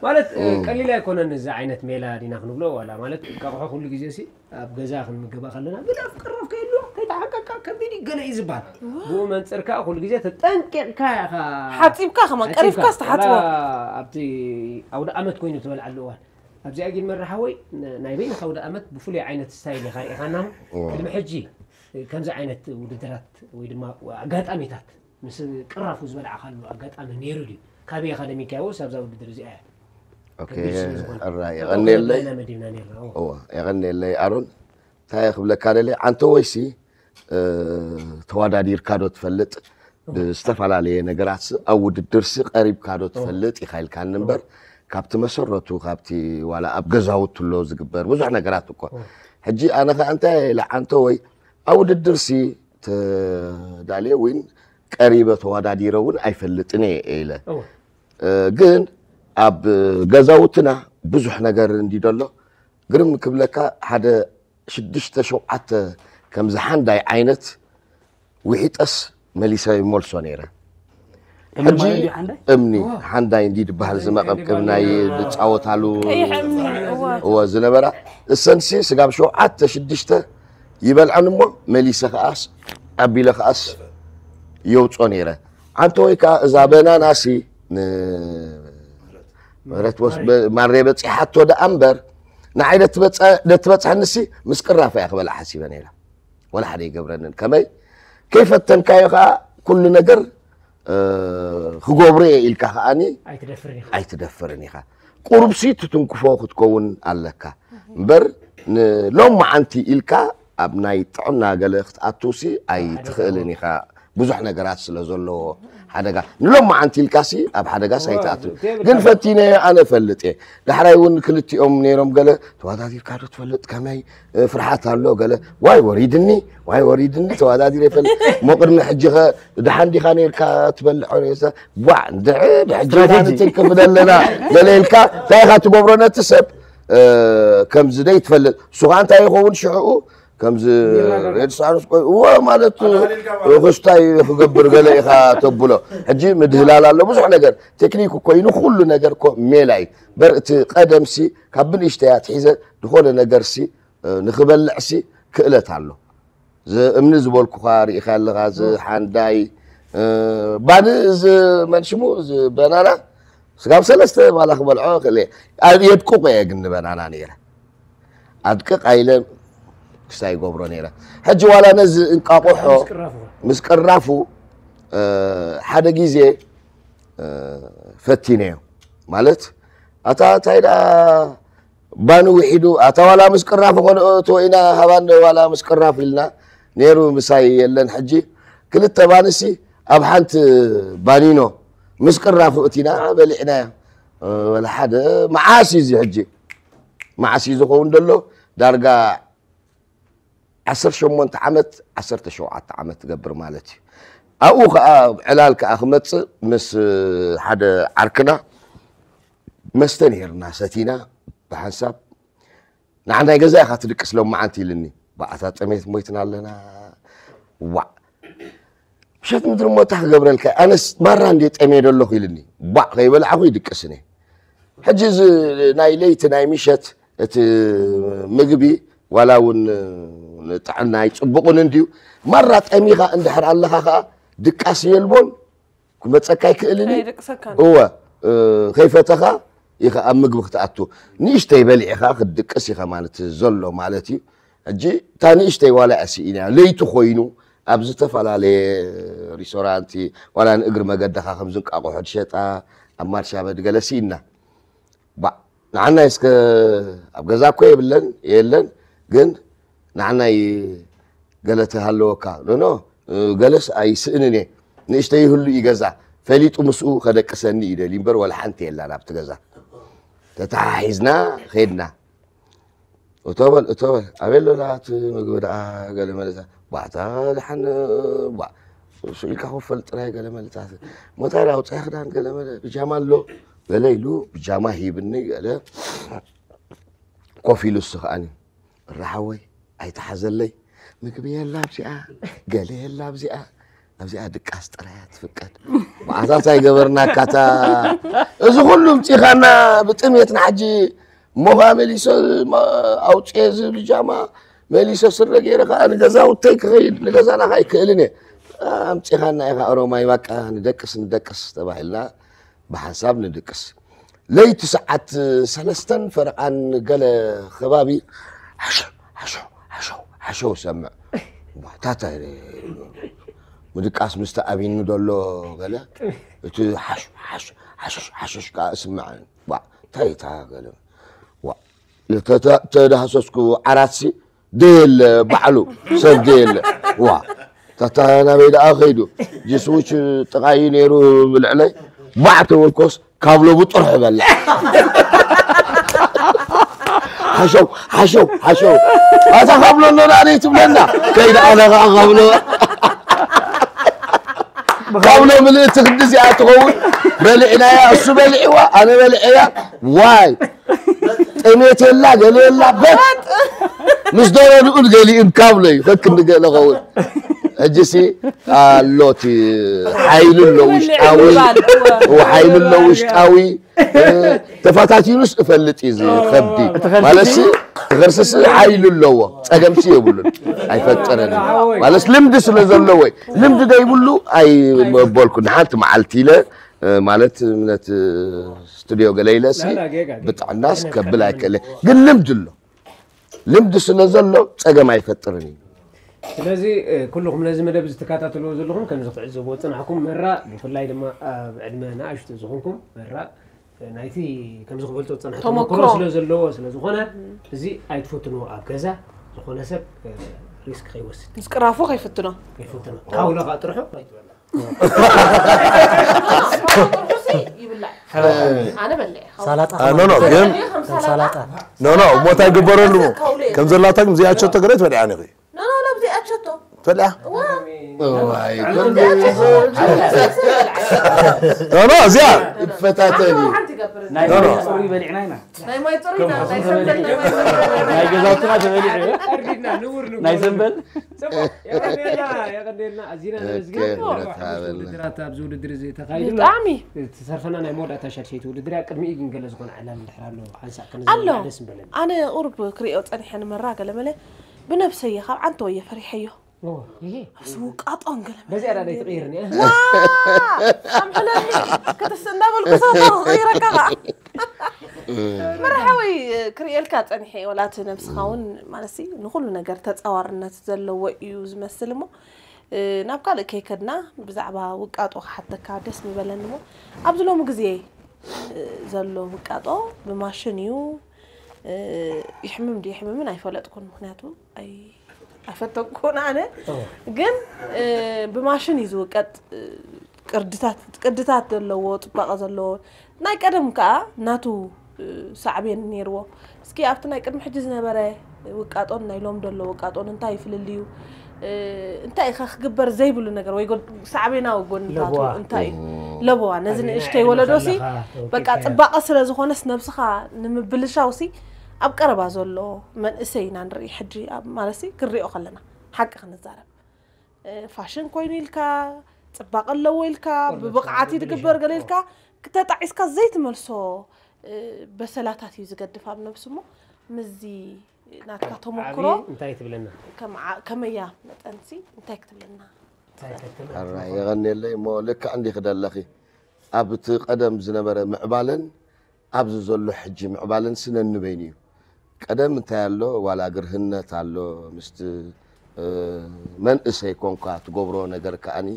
ማለት፣ እ፣ ቀሊል ኣይኮነን እዚ ዓይነት ሜላ ዲና ክንብሎ፣ ዋላ ማለት፣ እንቃቑሖ ኩሉ ግዜ ሲ፣ ኣብ ገዛ ክንምገባ ከለና፣ ግዳፍ ቅራፍ ከይህልዋ፣ ከይተሓቀቅካ ከቢድ እዩ ገለ እዩ ዝበሃል። እዋ። ብኡ መንጽር ከኣ ኩሉ ግዜ ተጠንቂቕካ ኢኻ ሓጺብካ ከማን፣ ሓጺብካ። ቀሪፍካ ዝተሓጽቦ። ዋላ ኣብቲ ኣውደ ኣመት ኮይኑ ትበልዓሉ እዋን። ኣብዚኣ ግን መራሓወይ፣ ን-፣ ናይ በይንኻ ኣውደ ኣመት ብፍሉይ ዓይነት ስታይል ኢኻ ርኢኻና። እዋ። ቅድሚ ሕጂ ከምዚ ዓይነት ውድድራት ወይ ድማ ኣጋጣሚታት ምስ ቅራፉ ዝበልዓኻሉ ኣጋጣሚ ነይሩ ድዩ? ካበይ ኢኻ ደሚካዮ ወይስ ኣብዛ ውድድር እዚኣ እያ? ኦኬ፣ ከቢድ ስለ ዝኾነ። ሕራይ፣ እኮ የቐንየለይ። መዲና ነይርና፣ እዎ። እዎ፣ የቐንየለይ ኣሮን። እንታይ ክብለካ ደልየ? ዓንተወይሲ፣ እ፣ ተወዳዲርካ ዶ ትፈልጥ? ብዝተፈላለየ ነገራት ኣብ ውድድር ሲ ቀሪብካ ዶ ትፈልጥ ኢኻ ኢልካኒ እምበር ካብቲ መሰረቱ ካብቲ ዋላ ኣብ ገዛውቲ ኣሎ ዝግበር ብዙሕ ነገራት እኮ ሕጂ ኣነ ኸዓ እንታይ ኢለ ዓንቶ ወይ ኣብ ውድድር ሲ ተዳልየ ወይ ቀሪበ ተወዳዲረ እውን ኣይፈልጥን እየ ኢለ ግን ኣብ ገዛውትና ብዙሕ ነገር እንዲ ደሎ ግርም ክብለካ ሓደ ሽዱሽተ ሸውዓተ ከምዚ ሓንዳይ ዓይነት ውሒጠስ መሊሰ ይመልሶ ነይረ ሕጂ እምኒ ሓንዳይ እንዲ ዝበሃል ዝመቐምቅም ናይ ዝፃወታሉ እዎ ዝነበራ እሰንሲ ስጋብ ሸውዓተ ሽዱሽተ ይበልዐን እሞ መሊሰ ከዓስ ኣቢለ ከዓስ የውፆ ነይረ ኣንተ ወይ ከዓ እዛ በናናሲ ምህረት ወስ ማሬ በፂሓቶ ደኣ እምበር ንዓይ ደትበፅሐንሲ ምስ ቅራፋ እያ ክበልዓ ሓሲበ ነይረ ወላ ሓደ ይገብረንን ከመይ ከይፈተንካዮ ከዓ ኩሉ ነገር ክገብሮ እየ ኢልካ ከዓኒ ኣይትደፍርን ኢኻ ቁሩብሲ ትትንክፎ ክትከውን ኣለካ እምበር ንሎማዓንቲ ኢልካ ኣብ ናይ ጥዕና ገለ ክትኣትውሲ ኣይትኽእልን ኢኻ ብዙሕ ነገራት ስለ ዘለዎ ሓደጋ ንሎማዓንቲ ኢልካሲ ኣብ ሓደጋስ ኣይትኣትው ግን ፈቲነዮ ኣነ እፈልጥ እየ ዳሕራይ እውን ክልቲኦም ነይሮም ገለ ተዋዳዲርካ ዶ ትፈልጥ ከመይ ፍርሓት ኣሎ ገለ ዋይ ወሪድኒ ዋይ ወሪድኒ ተዋዳዲረ ይፈልጥ ሞ ቅድሚ ሕጂ ኸ ድሓን ዲኻ ነርካ ትበልዖ ሬሳ ቧዕ እንድዒ ብሕጂ ስትራቴጂ። ንትንክፍ ዘለና ገለ ኢልካ እንታይ ኢኻ ትገብሮ ነቲ ሰብ ከምዚ ደይ ትፈልጥ እሱ ኸዓ እንታይ ይኸውን ሽዕኡ ከምዚ ሬድ ሳርስ እዎ ማለት ክስታይ ክገብር ገለ ኢኻ ተብሎ ሕጂ ምድህላል ኣሎ ብዙሕ ነገር ቴክኒክ እኮ እዩ ንኩሉ ነገር እኮ ሜላ እዩ በር እቲ ቀደምሲ ካብ ብንእሽተይ ኣትሒዘ ዝኾነ ነገርሲ ንኽበልዕሲ ክእለት ኣሎ እዚ እምኒ ዝበልኩኻ ርኢኻ ኣለኻ እዚ ሓንዳይ ባኒ እዚ መንሽሙ እዚ በናና ስጋብ ሰለስተ ባላ ክበልዖ ክእል የድቅቆ እየ ግን ንበናና ነይረ ኣድቅቕ ኣይለ ክስታይ ይገብሮ ነይረ ሕጂ ዋላ ነዚ እንቃቑሖ ምስ ቅራፉ ሓደ ግዜ ፈቲነዮ ማለት ኣታ እንታይ ደኣ ባኒ ውሒዱ ኣታ ዋላ ምስ ቅራፍ ኾነ ተወኢና ሃባን ዋላ ምስ ቅራፍ ኢልና ነይሩ ምሳይ የለን ሕጂ ክልተ ባንሲ ኣብ ሓንቲ ባኒኖ ምስ ቅራፍ እቲና በሊዕናዮ ወላ ሓደ መዓስ እዩ እዚ ሕጂ መዓስ እዩ ዝኸውን ዘሎ ዳርጋ ዓሰርተ ሸሞንተ ዓመት ዓሰርተ ሸውዓተ ዓመት ትገብር ማለት እዩ ኣብኡ ከዓ ዕላል ከዓ ክመፅእ ምስ ሓደ ዓርክና መስተ ነይርና ሰቲና ብሓንሳብ ንዓንዳይ ገዛ ኢኻ ትድቅስ ሎማዓንቲ ኢልኒ ብኣታ ጠሜት ሞይትና ኣለና ዋዕ ምሸት ምድሪ ሞታ ክገብረልካ ኣነስ ማራ እንደ ጠሜ ደለኹ ኢልኒ ባዕ ከይበላዕኹ ይድቅስኒ ሕጂ እዚ ናይ ለይቲ ናይ ምሸት እቲ ምግቢ ዋላ እውን ንጥዕና ኣይፅቡቕን እንድዩ ማራ ጠሚኻ እንድሕር ኣለኻ ከዓ ድቃስ የልቦን ክመፀካ ኣይክእልን እዩ እወ ከይፈተኻ ኢኻ ኣብ ምግቢ ክትኣቱ ንእሽተይ በሊዕኻ ክትድቅስ ኢኻ ማለት ዘሎ ማለት እዩ ሕጂ እታ ንእሽተይ ዋላ እያ ስኢና ለይቲ ኮይኑ ኣብ ዝተፈላለየ ሪስቶራንቲ ዋላ ንእግሪ መገድኻ ከምዚ እንቃቑሖ ድሸጣ ኣብ ማርሻበድ ገለ ስኢና ባዕ ንዓናይ እስከ ኣብ ገዛ እኮ የብለን የለን ግን ንዓናይ ገለ ተሃለወካ ኖኖ ገለስ ኣይስእንን እየ ንእሽተይ ይህሉ እዩ ገዛ ፈሊጡ ምስኡ ከደቅሰኒ እዩ ደልዩ እምበር ወላ ሓንቲ የላን ኣብቲ ገዛ ተተሓሒዝና ኸድና እቶ በል እቶ በል ኣበይ ኣሎ ደኣ እቲ ምግቢ ደኣ ገለ መለሳ ባዕታ ደሓን ባዕ እሱ ኢልካ ክፈል ጥራይ ገለ መለታት ሞታይ ኣውፅአ ክዳን ገለ መለ ብጃማ ኣሎ ገለ ኢሉ ብጃማ ሂብኒ ገለ ኮፍ ኢሉ እሱ ከዓኒ ራሓወይ ኣይተሓዘለይ ምግቢ የላ ኣብዚኣ ገለ የላ ኣብዚኣ ኣብዚኣ ድቃስ ጥራያ ትፍቀድ መዓታት ኣይገበርናካታ እዚ ኩሉ ምፂኻና ብጥሜትና ሕጂ ሞኻ መሊሰ ኣውፅኤ ዝብል ጃማ መሊሰ ስረ ገይረ ከዓ ንገዛውተይ ክኸይድ ንገዛና ከዓ ኣይክእልን እየ ኣምፂኻና ኢኻ ኦሮማይ ባቃ ንደቅስ ንደቅስ ተባሂልና ብሓንሳብ ንድቅስ ለይቲ ሰዓት ሰለስተን ፈረቓን ገለ ከባቢ ሓሾ ሓሾ ሓሾ ሓሾ ሰምዕ ታታ ምድቃስ ምስቲ ኣቢኒ ዘሎ ገለ እቲ ሓሾ ሓሾ ሓሾሽ ሓሾሽ ከዓ እስምዕ እንታይ እታ ገለ ተዳህሰስኩ ዓራትሲ ደየለ ባዕሉ ሰብ ደየለ ዋ ታታ ናበይ ደኣ ከይዱ? ጅስውች ጥቓይ ነይሩ ብልዕለይ። ባዕ ተበልኮስ ካብሎ ብጥርሑ በልዕ። ሓሸው፣ ሓሸው፣ ሓሸው። ኣታ ካብሎ ኣሎ ደኣ ደይ ትብለና? ከይደ ኣነ ኸዓ ካብሎ። ካብሎ ምልእቲ ክንዲ እዚኣ ትኸውን። በሊዕናያ፣ እሱ በሊዕዋ፣ ኣነ በሊዐያ። ዋይ! ጥሜት የላ፣ ገለ የላ፣ በጥ! ምስ ዶሮ ንኡድ ገሊኡን ካብሎ እዩ። ፈክ እንድገለ ኸውን። ሕጂሲ ኣሎ እቲ ሓይሊ ኣሎ ውሽጣዊ። እወ፣ ሓይሊ ኣሎ ውሽጣዊ። እ፣ ተፈታቲኑስ እፈልጥ እዩ እዚ ከብዲ። ማለትሲ፣ ትኸርስስ ሓይሊ ኣለዎ። ጸገምሲ የብሉን። ኣይፈጥርን እዩ። ማለትስ ልምዲ ስለ ዘለዎ እዩ። ልምዲ ደይብሉ ኣይመበልኩ። ንሓንቲ መዓልቲ ኢለ፣ እ፣ ማለት ነቲ ስቱድዮ ገለ ኢለሲ፣ ብጥዕናስ ከብል ኣይክእልን። ግን ልምዲ ኣሎ። ልምዲ ስለ ዘሎ ጸገም ኣይፈጥርን እዩ። ስለዚ፣ እ፣ ኩልኹም ነዚ መደብ እዚ ትከታተልዎ ዘለኹም፣ ከምዚ ክትዕዘብዎ ዝጸናሕኩም፣ መራ ብፍላይ ድማ ኣብ ዕድመ ንኣሽቱ ዝኾንኩም፣ መራ፣ እ፣ ናይቲ ከምዚ ክበልጾ ዝጸናሕኩም ተመክሮ ተመክሮ ስለ ዘለዎ ስለ ዝኾነ፣ እዚ ኣይትፈትንዎ። ኣብ ገዛ ዝኾነ ሰብ፣ እ፣ ሪስክ ከይወስድ፣ ምስ ቅራፉ ከይፍትኖ። ከይፍትኖ። ካውሎ ከኣ ጥርሑ ኣይትበላ። ይብላዕ። ኣነ በልዐ። ሳላጣ ኖ፣ ኖ፣ ግን ከም ሳላጣ። ኖ፣ ኖ፣ እሞ እንታይ ግበረሉ? ከም ዘላታ ግን እዚኣ ቸቶ ገለ ትበልዓ ኢኺ። ኖ፣ ኖ፣ ኖ፣ እዚኣ ቸቶ። ትበልዓ? እዋ። እዋይ፣ እዚኣ ቸቶ። ኖ፣ ኖ፣ እዚኣ። ይፈታተኒ። ሓንቲ ገብር። ናይ ኖ፣ ኖ። ጽሩይ በሊዕና ኢና። ናይ ማይ ጽሩይ፣ ናይ ሰንበል፣ ናይ ማይ ጽሩይ። ናይ ገዛውትና ተበሊዑ። ኣርዲድና፣ ንውር፣ ንውር። ናይ ሰንበል። ጽቡቕ፣ የቐንየልና፣ የቐንየልና። ኣዚና ነመስግን። እከ፣ ብረት ሃበልና። ውድድራት ኣብዚ ውድድር እዚ ተኻይዱ ኣሎ። ብጣዕሚ። ትሰርፈና ናይ መወዳእታ ሻድሸይቲ ውድድር እያ። ቅድሚኡ ግን ገለ ዝኾነ ዕላል እንድሕር ኣሎ፣ ሓንሳእ ከነዘንብዕ ኣሎ። ደስ ምበለኒ። ኣነ ቁሩብ ክሪኦ ጸኒሐ ንመራ ገለመለ ብነብሰይ እየ፣ ካብ ዓንተወ እየ ፈሪሐዮ። ኦ፣ ይሄ? ኣብዚ ውቃጦን ገለመለ። በዚኣ ዳ ደይ ትቕይርኒ፣ እ? ዋ! ኣምሕለኒ፣ ክትስ እንዳበልኩ ሰው ክቕይረካ ኸዓ። መርሓወይ ክርእየልካ ጸኒሐ፣ ወላ እቲ ነብስኻ እውን፣ ማለትሲ፣ ንኹሉ ነገር ተጻዋርነት ዘለዎ እዩ ዝመስል እሞ፣ እ፣ ናብ ካልእ ከይከድና፣ ብዛዕባ ውቃጦ ክሓተካ ደስ ምበለኒ እሞ፣ ኣብዚ ሎሚ ግዜ፣ እ፣ ዘሎ ውቃጦ ብማሽን እዩ፣ እ፣ ይሕምም ድዩ ይሕምምን ኣይፈለጥኩን፣ ምኽንያቱ ኣይ-፣ ኣይፈተንኩን ኣነ። ኦ። ግን፣ እ፣ ብማሽን እዩ ዝውቀጥ፣ እ፣ ቅርድታት፣ ቅድታት ዘለዎ፣ ጽባቐ ዘለዎ። ናይ ቀደም ከኣ ናቱ፣ እ፣ ሳዕቤን ነይርዎ። እስኪ ኣብቲ ናይ ቅድሚ ሕጂ ዝነበረ ውቃጦን ናይ ሎም ዘሎ ውቃጦን እንታይ እዩ ፍልልዩ? እ፣ እንታይ ኢኻ ክግበር ዘይብሉ ነገር ወይ ጎን-፣ ሳዕቤናዊ ጎንታቱ ለበዋ። እንታይ እዩ? እም። ለበዋ፣ ነዚ ኣበየናይ ንእሽተይ ዕድመ ወለዶሲ፣ ዘለኻ በቃ ወቂጥካዮ? ጽባቐ ስለ ዝኾነስ ነብስኻ ንምብልሻውሲ ኣብ ቀረባ ዘሎ መንእሰይ ኢና ንርኢ። ሕጂ ኣብ፣ ማለትሲ ክንሪኦ ከለና፣ ሓቂ ክንዛረብ። እ፣ ፋሽን ኮይኑ ኢልካ፣ ጽባቐ ኣለዎ ኢልካ፣ ቆርበት ብብቕዓት እዩ ዝግበር ገለ ኢልካ፣ ክተጣዒስካ ዘይትመልሶ፣ እ፣ በሰላታት እዩ ዝገድፍ ኣብ ነብሱ እሞ፣ ምስዚ ናትካ ተመክሮ ዓብዪ እንታይ ትብለና? ከም ዓ-፣ ከመያ መጠንሲ እንታይ ክትብለና? እንታይ ክትብል? ኣራይ፣ የቐንየለይ እሞ፣ ልክዕ እንዲኺ ደለኺ። ኣብ እቲ ቀደም ዝነበረ ምዕባለን ኣብዚ ዘሎ ሕጂ ምዕባለን ስነንበይኑ እዩ። ቀደም እንታይ ኣሎ? ዋላ ግርህነት ኣሎ። ምስቲ፣ እ፣ መንእሰይ ኮንካ ትገብሮ ነገር ከኣኒ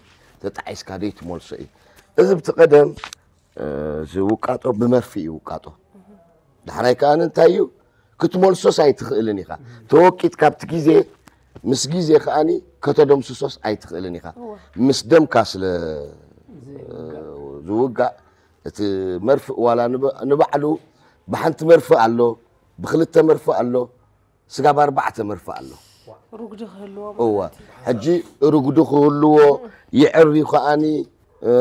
ተጣዒስካ ደይ ትመልሶ እዩ። እዚ ብቲ ቀደም፣ እ፣ እዚ ውቃጦ ብመርፊ እዩ ውቃጦ። ዳሕራይ ከኣ እንታይ እዩ? ክትመልሶስ ኣይትኽእልን ኢኻ። ተወቂጥካ ኣብቲ ግዜ፣ ምስ ግዜ ከኣኒ ከተደምስሶስ ኣይትኽእልን ኢኻ። እወ። ምስ ደምካ ስለ፣ እ፣ ዝውጋእ፣ እቲ መርፍእ ዋላ ንብ-፣ ንባዕሉ ብሓንቲ መርፍእ ኣሎ፣ ብኽልተ መርፍእ ኣሎ፣ ስጋብ ኣርባዕተ መርፍእ ኣሎ። ርጉዲ ክህልዎ እወ። ማለት እዩ። ሕጂ ርጉዲ ክህልዎ፣ ይዕሪ ከኣኒ፣ እ፣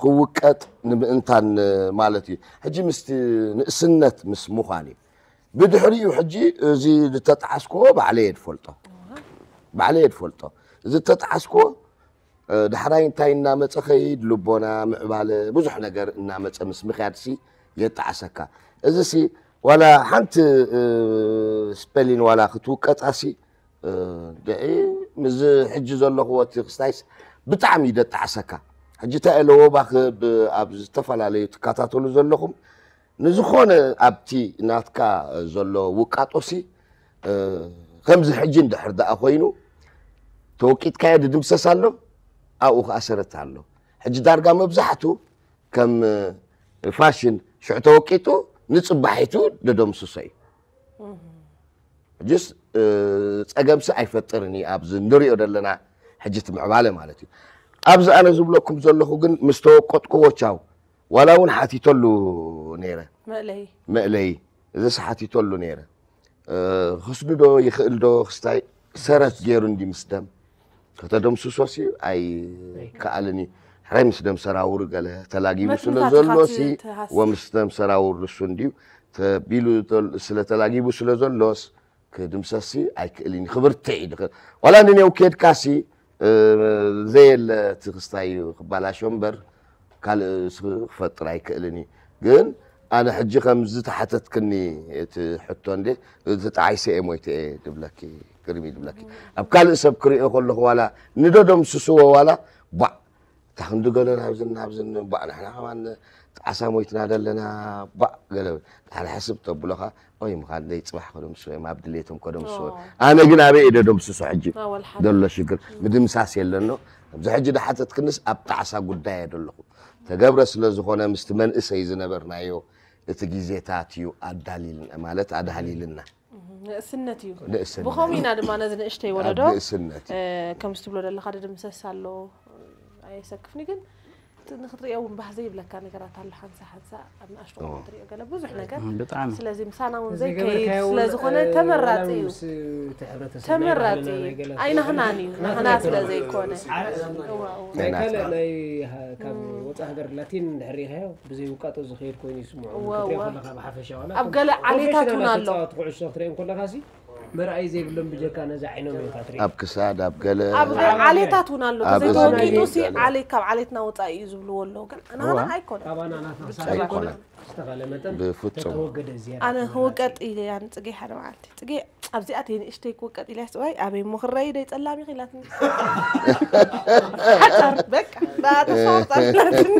ክውቀጥ ንምእንታን ማለት እዩ። ሕጂ ምስቲ ንእስነት ምስ ምዃን እዩ። ብድሕሪኡ ሕጂ እዚ ዝተጣዓስክዎ ባዕለይ እየ ዝፈልጦ። ባዕለይ እየ ዝፈልጦ። እዚ ዝተጣዓስክዎ፣ እ፣ ዳሕራይ እንታይ እናመጸ ኸይድ፣ ልቦና፣ ምዕባለ፣ ብዙሕ ነገር እናመጸ ምስ ምኽያድሲ የጣዕሰካ። እዚሲ ዋላ ሓንቲ፣ እ፣ ስፔሊን ዋላ ክትውቀጻሲ፣ እ፣ ድዒ ምስዚ ሕጂ ዘለኽዎ እቲ ክስታይስ ብጣዕሚ እዩ ደጣዕሰካ። ሕጂ እንታይ ኢለ ወባኺ ብ-፣ ኣብ ዝተፈላለዩ ትከታተሉ ዘለኹም፣ ንዝኾነ ኣብቲ ናትካ ዘሎ ውቃጦሲ፣ እ፣ ከምዚ ሕጂ እንድሕር ደኣ ኮይኑ፣ ተወቂጥካዮ ድድምሰስ ኣሎ፣ ኣብኡ ከኣ ሰረት ኣሎ። ሕጂ ዳርጋ መብዛሕቱ ከም፣ እ፣ ፋሽን ሽዑ ተወቂጡ ንጽባሒቱ ደደምስሶ እዩ። ሕጅስ፣ እ፣ ጸገምሲ ኣይፈጥርን እዩ። ኣብዚ ንሪኦ ዘለና ሕጂ እቲ ምዕባለ ማለት እዩ። ኣብዚ ኣነ ዝብለኩም ዘለኹ ግን ምስ ተወቀጥኩዎ ቻው ዋላ እውን ሓቲተሉ ነይረ። መእለይ መእለይ እዚስ ሓቲተሉ ነይረ። እ፣ ክስድዶ ይኽእል ዶ ክስታይ ሰረት ገይሩ እንዲ ምስ ደም ከተደምስሶ ሲ ኣይከኣልን እዩ። ሕራይ ምስ ደም ሰራውር ገለ ተላጊቡ ስለ መትንታት ዘሎ ኢኻ ሲ ትሃስ- ወምስ ደም ሰራውር ንሱ እንድዩ ተቢሉ ተል- ስለ ተላጊቡ ስለ ዘሎስ ክድምሰስ ሲ ኣይክእልን እዩ። ክብርትዕ እዩ ድኽእል። ዋላ ንኔው ኬድካ ሲ እ፣ ዘየለ እቲ ክስታይ እዩ ክባላሾ እምበር ካልእ ስ- ክፈጥር ኣይክእልን እዩ። ግን ኣነ ሕጂ ከም ዝተሓተትክኒ እቲ ሕቶ እንዴ እቲ ጣዓይሰ እየ ሞይተ እየ ድብለኪ ግርሚ ድብለኪ ኣብ ካልእ ሰብ ክሪኦ ከለኹ ዋላ ንደዶም ስስዎ ዋላ ባዕ እታ ክንዲ ገለ ናብዝን ናብዝን ባዕ ንሕና ከማን ጣዕሳ ሞይትና ደለና ባዕ ገለ ዳሕሪ ሕስብ ተብሎኻ ወይ ምኻን ደይ ፅባሕ ከደምስዎ እዮም ኣብ ድሌቶም ከደምስዎ ኣነ ግን ኣበይ እየ ደደምስሶ ሕጂ ዘሎ ሽግር ምድምሳስ የለኖ ኣብዚ ሕጂ ድሓተትክንስ ኣብ ጣዕሳ ጉዳይ እየ ደለኹ ተገብረ ስለ ዝኾነ ምስቲ መንእሰይ ዝነበርናዮ እቲ ግዜታት እዩ ኣዳሊልና ማለት ኣዳሃሊልና ንእስነት እዩ ንእስነት ብኸምኡ ኢና ድማ ነዚ ንእሽተይ ኣብ ወለዶ ንእስነት እዩ እ፣ ከምዚ ትብሎ ዘለኻ ድምሰስ ኣሎ ኣየሰክፍኒ ግን እቲ ንክትሪኦ እውን ባህ ዘይብለካ ነገራት ኣሎ ሓንሳ ሓንሳ ኣብ ንኣሽቶ ቆልዑ ትሪኦ ገለ ብዙሕ ነገር ብጣዕሚ ስለዚ ምሳና እውን እዚ ዘይከይድ ገበርካዮ እውን ስለዝኾነ እ፣ ተመራፂ ዋላ እዩ ምስ እቲ ሕብረተሰብ ተመራፂ ናይ እዩ ገለ ኣይናህናን እዩ ናህና ስለ ዘይኮነ እዋ፣ እዋ። ናይ ካልእ ናትና። ናይ ሃ- ካብ ወፃእ ሃገር ላቲን እንድሕር ሪኢኻዮ ብዘይ ውቃጦ ዝኸይድ ኮይኑ ይስምዖ እወ፣ ክትሪኦ እወ። ከለካ ብሓፈሻ ዋላ ኣብ ገለ ዓሌታት እውን ኣሎ ተፃወት ኩዕሾ ክትሪኦ ከለካ ሲ መርኣይ ዘይብሎም ብጀካ ነዚ ዓይኖም እዮም ትሪኦ ኣብ ክሳድ ኣብ ገለ ኣብ ዓሌታት እውን ኣሎ ኣብ ተዘይተወቂጡ ሲ ገለ። ዓሌት ካብ ዓሌትና ወፃኢ እዩ ዝብሉ ኣለዉ ግን ናህና ኣይኮነ ካባና ናትና ክሳብ ኣይኮነ ዝተኻለ መጠን ብፍጹም ተተወገደ ዝያዳ ኣነ ክውቀጥ ኢለ እያ ንፅጌ ሓደ መዓልቲ ፅጌ ኣብዚኣ ተይ ንእሽተይ ክውቀጥ ኢለ ስዋይ ኣበይ ሞ ክረይ ዶ ይፀላም ኢኺ ኢላትኒ ሓፃር በቃ ብኣተሳወርፃ ኢላትኒ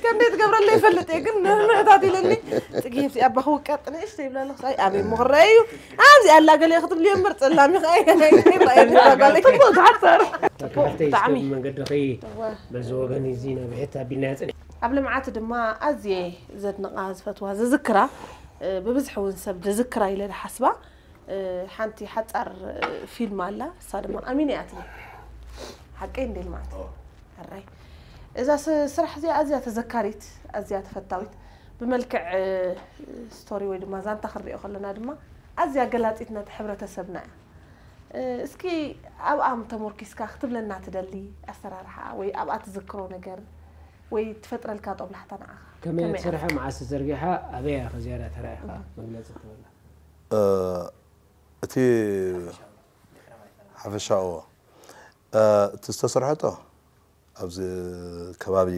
ከምደይ ትገብረለ ይፈልጥ እየ ግን ንሕታት ኢለኒ ፅጌ ኣብዚኣ ኣባ ክውቀጥ ንእሽተይ ይብላ ኣለኹ ስዋይ ኣበይ ሞ ክረይ እዩ ኣብዚ ኣላ ገለ ክትብልዮ እምበር ፀላም ኢኺ ኣይረኣየኒ ጓለይ ክቦት ሓፃር ተካፍተይ ብጣዕሚ መንገዲ ኸይ በዚ ወገን እዚ ነብሕት ኣቢልና ያፅን ኣብ ልምዓት ድማ ኣዝየ ዘድንቓ ዝፈትዋ ዝዝክራ እ፣ ብብዝሒ እውን ሰብ ዝዝክራ ኢለ ዝሓስባ እ፣ ሓንቲ ሓፃር እ፣ ፊልም ኣላ እሳ ድማ ኣሚነ እያ ትብል ሓቀይ እንደ ልምዓት ሕራይ እዛ ስ- ስራሕ እዚኣ ኣዝያ ተዘካሪት ኣዝያ ተፈታዊት ብመልክዕ እ፣ ስቶሪ ወይ ድማ ዛንታ ክንሪኦ ከለና ድማ ኣዝያ ገላፂት ነቲ ሕብረተሰብና እያ እ፣ እስኪ ኣብኣ ተሞርኪስካ ክትብለና ትደሊ ኣሰራርሓ ወይ ኣብኣ ትዝክሮ ነገር ወይ ትፈጥረልካ ጦብላሕታ ንዓኻ ከመይ ከመይ ትሰርሐ መዓስ ተዘርጊሓ ኣበይ እያ ከዚያዳ ተራኢኻ መግለፂ ትበላ እ፣ እቲ ሓፈሻዎ እ፣ እቲ ዝተሰርሐቶ ኣብዚ ከባቢ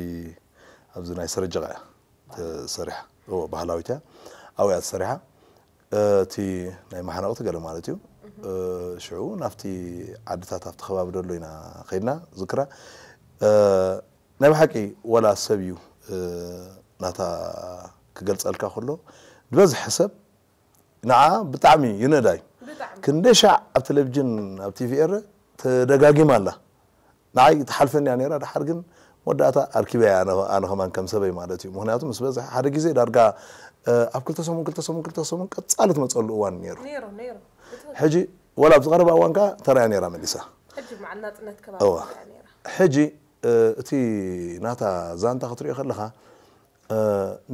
ኣብዚ ናይ ሰረጀቓ እያ ተሰሪሓ እዎ ባህላዊት እያ ኣብኡ እያ ተሰሪሓ እ፣ እቲ ናይ መሓነቕቲ ገለ ማለት እዩ እ፣ ሽዑ ናብቲ ዓድታት ኣብቲ ከባቢ ደሎ ኢና ከይድና ዝክራ እ፣ ናይ ብሓቂ ወላ ሰብ እዩ እ፣ ናታ ክገልፀልካ ከሎ ዝበዝሐ ሰብ ንዓ ብጣዕሚ ይነዳይ ክንደይ ሻዕ ኣብ ቴሌቪዥን ኣብ ቲቪ ኤረ ተደጋጊማ ኣላ ንዓይ ትሓልፈኒ እያ ነይራ ድሓር ግን መወዳእታ ኣርኪበያ ኣነ ኣነ ከማን ከም ሰበይ ማለት እዩ ምክንያቱ ምስ በዝሐ ሓደ ግዜ ዳርጋ እ፣ ኣብ ክልተ ሰሙን ክልተ ሰሙን ክልተ ሰሙን ቀፃሊ ትመፀሉ እዋን ነይሩ ነይሩ ነይሩ እቲ ሕጂ ወላ ኣብዚ ቀረባ እዋን ከዓ ተራያ ነይራ መሊሳ ሕጂ በዓል ናፅነት ከባቢ እዋ እያ ነይራ ሕጂ እ፣ እቲ ናታ ዛንታ ክትሪኦ ከለኻ እ፣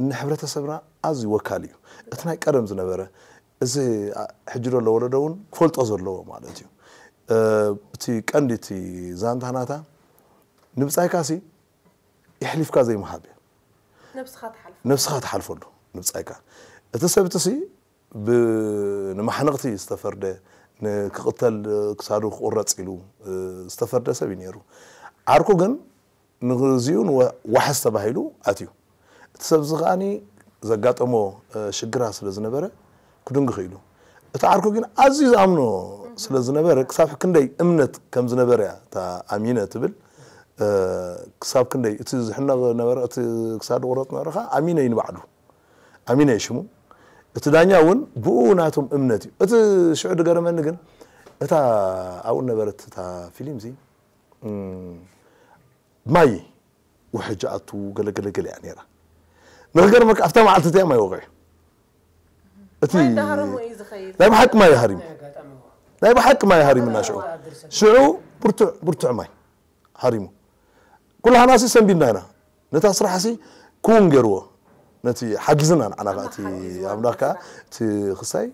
ንሕብረተሰብና ኣዝዩ ወካል እዩ እቲ ናይ ቀደም ዝነበረ እዚ ኣ- ሕጂ ዘሎ ወለዶ እውን ክፈልጦ ዘለዎ ማለት እዩ እ፣ እቲ ቀንዲ እቲ ዛንታ ናታ ንብፃይካ ሲ የሕሊፍካ ዘይምሃብ እዩ ነብስኻ ትሓልፍ ነብስኻ ትሓልፈሉ ንብፃይካ እቲ ሰብ እቲ ሲ ብ- ንማሕነቕቲ ዝተፈርደ ንክቕተል ክሳዱ ክቑረፅ ኢሉ እ፣ ዝተፈርደ ሰብ እዩ ነይሩ ዓርኩ ግን ንግዚኡ ንወ- ዋሕስ ተባሂሉ ኣትዩ እቲ ሰብ እዚ ከዓኒ ዘጋጠሞ እ፣ ሽግራ ስለ ዝነበረ ክድንጉ ክኢሉ እቲ ዓርኩ ግን ኣዝዩ ዝኣምኖ ስለ ዝነበረ ክሳብ ክንደይ እምነት ከም ዝነበረ እያ እታ ኣሚነ ትብል እ፣ ክሳብ ክንደይ እቲ ዝሕነቕ ነበረ እቲ ክሳዱ ቁረፅ ነበረ ከዓ ኣሚነ እዩ ንባዕሉ ኣሚነ እዩ ሽሙ እቲ ዳኛ እውን ብኡ ናቶም እምነት እዩ እቲ ሽዑ ድገረመኒ ግን እታ ኣብኡ ነበረት እታ ፊልም ዚ እም፣ ማይ ውሕጅ ኣቱ ገለገለገለ እያ ነይራ ንክገርመካ ኣብታ መዓልቲ እቲኣ ማይ ወቂዑ እቲ ማይ እንዳሃረሞ እዩ ዝኸይድ ናይ ብሓቂ ማይ ሃሪሙ ናይ ብሓቂ ማይ ሃሪሙና ሽዑ ሽዑ ብርቱዕ ብርቱዕ ማይ ሃሪሙ። ኩላህናሲ ሰንቢድና ኢና። ነታ ስራሕሲ ክውን ገይርዎ፣ ነቲ ሓጊዝና ንዓና ከኣ እቲ ኣምላኽ ከኣ እቲ ክሳይ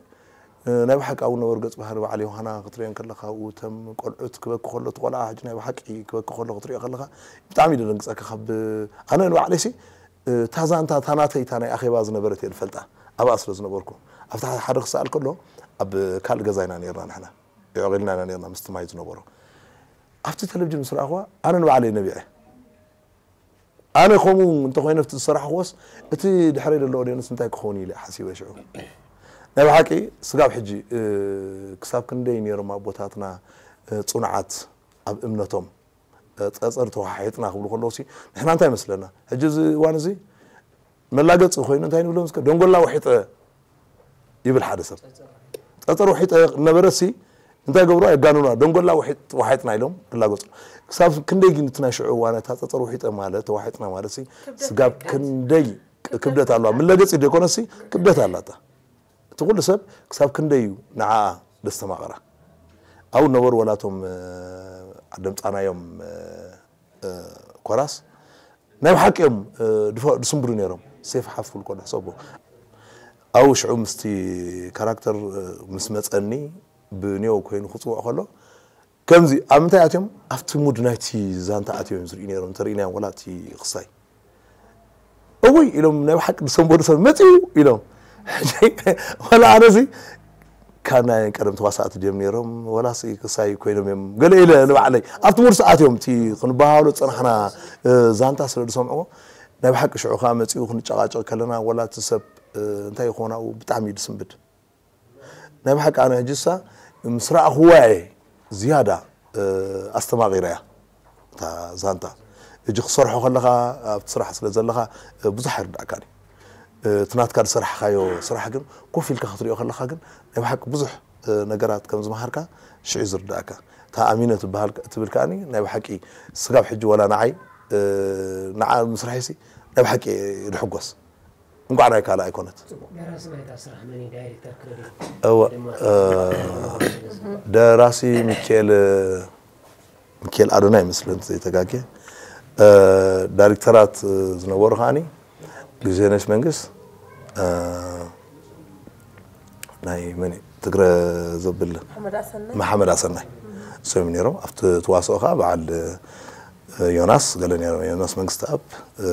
ናይ ብሓቂ ኣብኡ ነበሩ ገጽ ባህሪ በዓል ዮሃና ክትሪኦ ከለኻ ኣብኡ እቶም ቆልዑት ክበኪ ከሎ እቲ ቆልዓ ሕጂ ናይ ብሓቂ ክበኪ ከሎ ክትሪኦ ከለኻ ብጣዕሚ እዩ ደንግጸካ። ካብ ኣነ ንባዕለይሲ እታ ዛንታ እታ ናተይ እታ ናይ ኣኼባ ዝነበረት እየ ዝፈልጣ ኣብኣ ስለ ዝነበርኩ ኣብታ ሓደ ክሰኣል ከሎ ኣብ ካልእ ገዛ ኢና ነርና ንሕና ይዕቕ ኢልና ኢና ነርና ምስቲ ማይ ዝነበሮ ኣብቲ ቴሌቪዥን ምስ ረኣኽዋ ኣነ ንባዕለይ ነቢዐ ኣነ ከምኡ እንተኾይነ ኣብቲ ዝሰራሕኽዎስ እቲ ድሕረይ ዘሎ ኦድየንስ እንታይ ክኸውን ኢለ ሓሲበ ሽዑ ናይ ብሓቂ ስጋብ ሕጂ ክሳብ ክንደይ ነይሮም ኣቦታትና ፅኑዓት ኣብ እምነቶም ፀፀር ተዋሓሒጥና ክብሉ ከለውሲ ንሕና እንታይ መስለና ሕጂ እዚ እዋን እዚ መላገፂ ኮይኑ እንታይ ንብሎም እስከ ደንጎላ ውሒጠ ይብል ሓደ ሰብ ፀፀር ውሒጠ ነበረሲ እንታይ ገብሩ የጋኑና ደንጎላ ውሒጥና ኢሎም ክላገፁ ክሳብ ክንደይ ግን እቲ ናይ ሽዑ እዋን እታ ፀፀር ውሒጠ ማለት ተዋሒጥና ማለት ስጋብ ክንደይ ክብደት ኣለዋ መለገፂ ደይኮነሲ ክብደት ኣላታ እቲ ኩሉ ሰብ ክሳብ ክንደይ እዩ ንዓኣ ደስተማቐራ ኣብኡ ነበሩ ወላቶም ደምፃናዮም ኮራስ ናይ ብሓቂ እዮም ድስንብዱ ነይሮም ሴፍ ሓፍ ክብል ከሎ ሕሰቦ ኣብኡ ሽዑ ምስቲ ካራክተር ምስ መፀኒ ብኔው ኮይኑ ክፅውዕ ከሎ ከምዚ ኣብ ምንታይ ኣትዮም ኣብቲ ሙድ ናይቲ ዛንታ ኣትዮም ዝርኢ ነይሮም እንተርኢናዮም ወላ እቲ ክሳይ እውይ ኢሎም ናይ ብሓቂ ዝሰንበዱ ሰብ መፅኡ ኢሎም ሕጂ ወላ ኣነዚ ካብ ናይ ቀደም ተዋሳእቲ ድዮም ነይሮም ወላስ ክሳይ ኮይኖም እዮም ገለ ኢለ ንባዕለይ ኣብቲ ሙድ ሰዓት እዮም እቲ ክንበሃሎ ዝፀናሕና ዛንታ ስለ ዝሰምዕዎ ናይ ብሓቂ ሽዑ ከዓ መፂኡ ክንጨቃጨቅ ከለና ወላ እቲ ሰብ እንታይ ይኾን ኣብኡ ብጣዕሚ እዩ ዝስንብድ ናይ ብሓቂ ኣነ ሕጂ እሳ ምስ ረኣኽዋ እየ ዝያዳ ኣስተማቒረያ እታ ዛንታ ሕጂ ክሰርሖ ከለኻ ኣብቲ ስራሕ ስለ ዘለኻ ብዙሕ ኣይርዳእካን እዩ እቲ ናትካ ዝሰራሕካዮ ስራሕ ግን ኮፍ ኢልካ ክትሪኦ ከለኻ ግን ናይ ብሓቂ ብዙሕ ነገራት ከም ዝመሃርካ ሽዑ ዝርዳእካ እታ ኣሚነ ትብል ከኣኒ ናይ ብሓቂ ስጋብ ሕጂ ወላ ንዓይ ንዓ ምስራሒሲ ናይ ብሓቂ ድሕጎስ እንቋዕ ናይ ካልእ ኣይኮነት። ደራሲ ናይታ ስራሕ መን እዩ ዳይሬክተር ክረዲት? እወ፣ ድማ እ፣ ደራሲ ሚካኤል፣ ሚካኤል ኣዶና ይመስለኒ ዘይተጋግየ። እ፣ ዳይሬክተራት ዝነበሩ ከዓኒ ግዜነሽ መንግስት፣ እ፣ ናይ መን እዩ? ትግረ ዘብል ሓመድ ኣሰናይ። መሓመድ ኣሰናይ። እሶም ነይሮም። ኣብቲ ተዋስኦ ከዓ በዓል ዮናስ ገለ ነይሮም። ዮናስ መንግስተኣብ፣ እ፣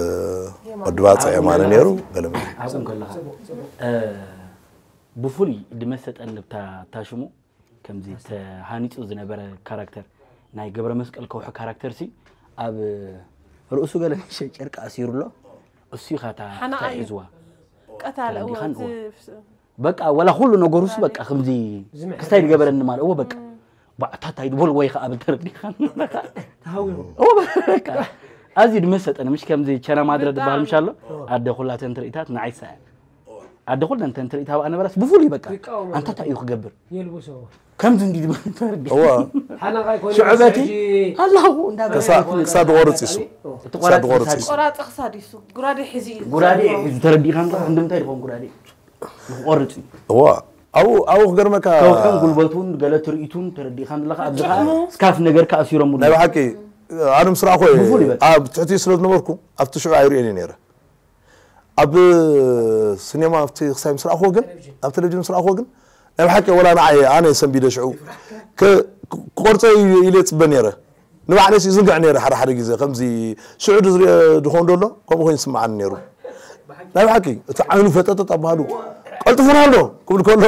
የማነ። ወዲ ባጽዕ የማነ ነይሩ። ገለ መለ። ኣብኡ ከለኻ፣ እ፣ ብፍሉይ ድመሰጠኒ ብታ፣ እታ ሽሙ ከምዚ ተሃኒጹ ዝነበረ ካራክተር ናይ ገብረ መስቀል ከውሒ ካራክተር ሲ ኣብ ርእሱ ገለ ጨርቂ ኣሲሩ ኣሎ። እሱ ኢኻ እታ ሓናኣ እዩ። ሒዝዋ። ቀታለ፣ ተረዲኻን? እወ፣ እቲ በቃ ወላ ኩሉ ነገሩስ በቃ ከምዚ ዝምሕር ክስታይ ዝገበረኒ ማለት እዎ በቃ ባዕታት ኣይድበል ወይ ከዓ ብልተረዲኻ ተሃዊሩ። እዎ በቃ ኣዚ ድመሰጠን ምሽ ከምዚ ቸና ማድረ ድበሃል ምሽ ኣሎ። ብጣዕሚ። ኣደ ኩላተን ትርኢታት ንዓይ ሰኣል ኣደ ኩለን ተን ትርኢት ሃብኣ ነበራስ ብፍሉይ በቃ ይቃወሙ። ኣንታ እንታይ እዩ ክገብር የልብሶ። ከምዚ እንዲ ድበሃል ተረዲኻ እዋ ሓናቓይ ኮይኑ ሽዑ በቲ ሕጂ ኣላሁ እንዳ ክሳ- ክሳድ ዝቆርጽ እዩ እሱ። እቲ ክሳድ ቆራጺ ዝቆርጽ ክሳድ እዩ እሱ። ቆራጺ ክሳድ እዩ እሱ። ጉራዴ ሒዙ እዩ። ጉራዴ ሒዙ ተረዲኻ እንዶ ክንዲ ምንታይ ድኾን ጉራዴ ንክቆርጽ እዩ። እዋ ኣብኡ ኣብኡ ክገርመካ ከውሕን ጉልበቱን ገለ ትርኢቱን ተረዲኻ ኣለኻ ኣብዚ ከዓ ጭሕሙ። ስካፍ ነገር ከኣሲሮምሉ ናይ ብሓቂ ኣነ ምስ ረኣኹ እየ ብፉል ይበል። ኣብ ትሕቲ ስለ ዝነበርኩ ኣብቲ ሽዑ ኣይርእዮን እየ ነይረ ኣብ ስኔማ ኣብቲ ክሳይ ምስ ረኣኹዎ ግን ኣብ ቴሌቪዥን ምስ ረኣኹዎ ግን ናይ ብሓቂ ወላ ንዓየ ኣነ ሰንቢደ ሽዑ ክ- ክቆርፀ እዩ ኢለ ፅበ ነይረ ንባዕለይስ ይዝንግዕ ነይረ ሓደ ሓደ ግዜ ከምዚ ሽዑ ድዝሪኦ ድኾን ደሎ ከምኡ ኮይኑ ይስምዓኒ ነይሩ ናይ ብሓቂ እቲ ዓይኑ ፈጠጠጥ ኣባሃሉ ቀልጥፉና ኣሎ ክብል ከሎ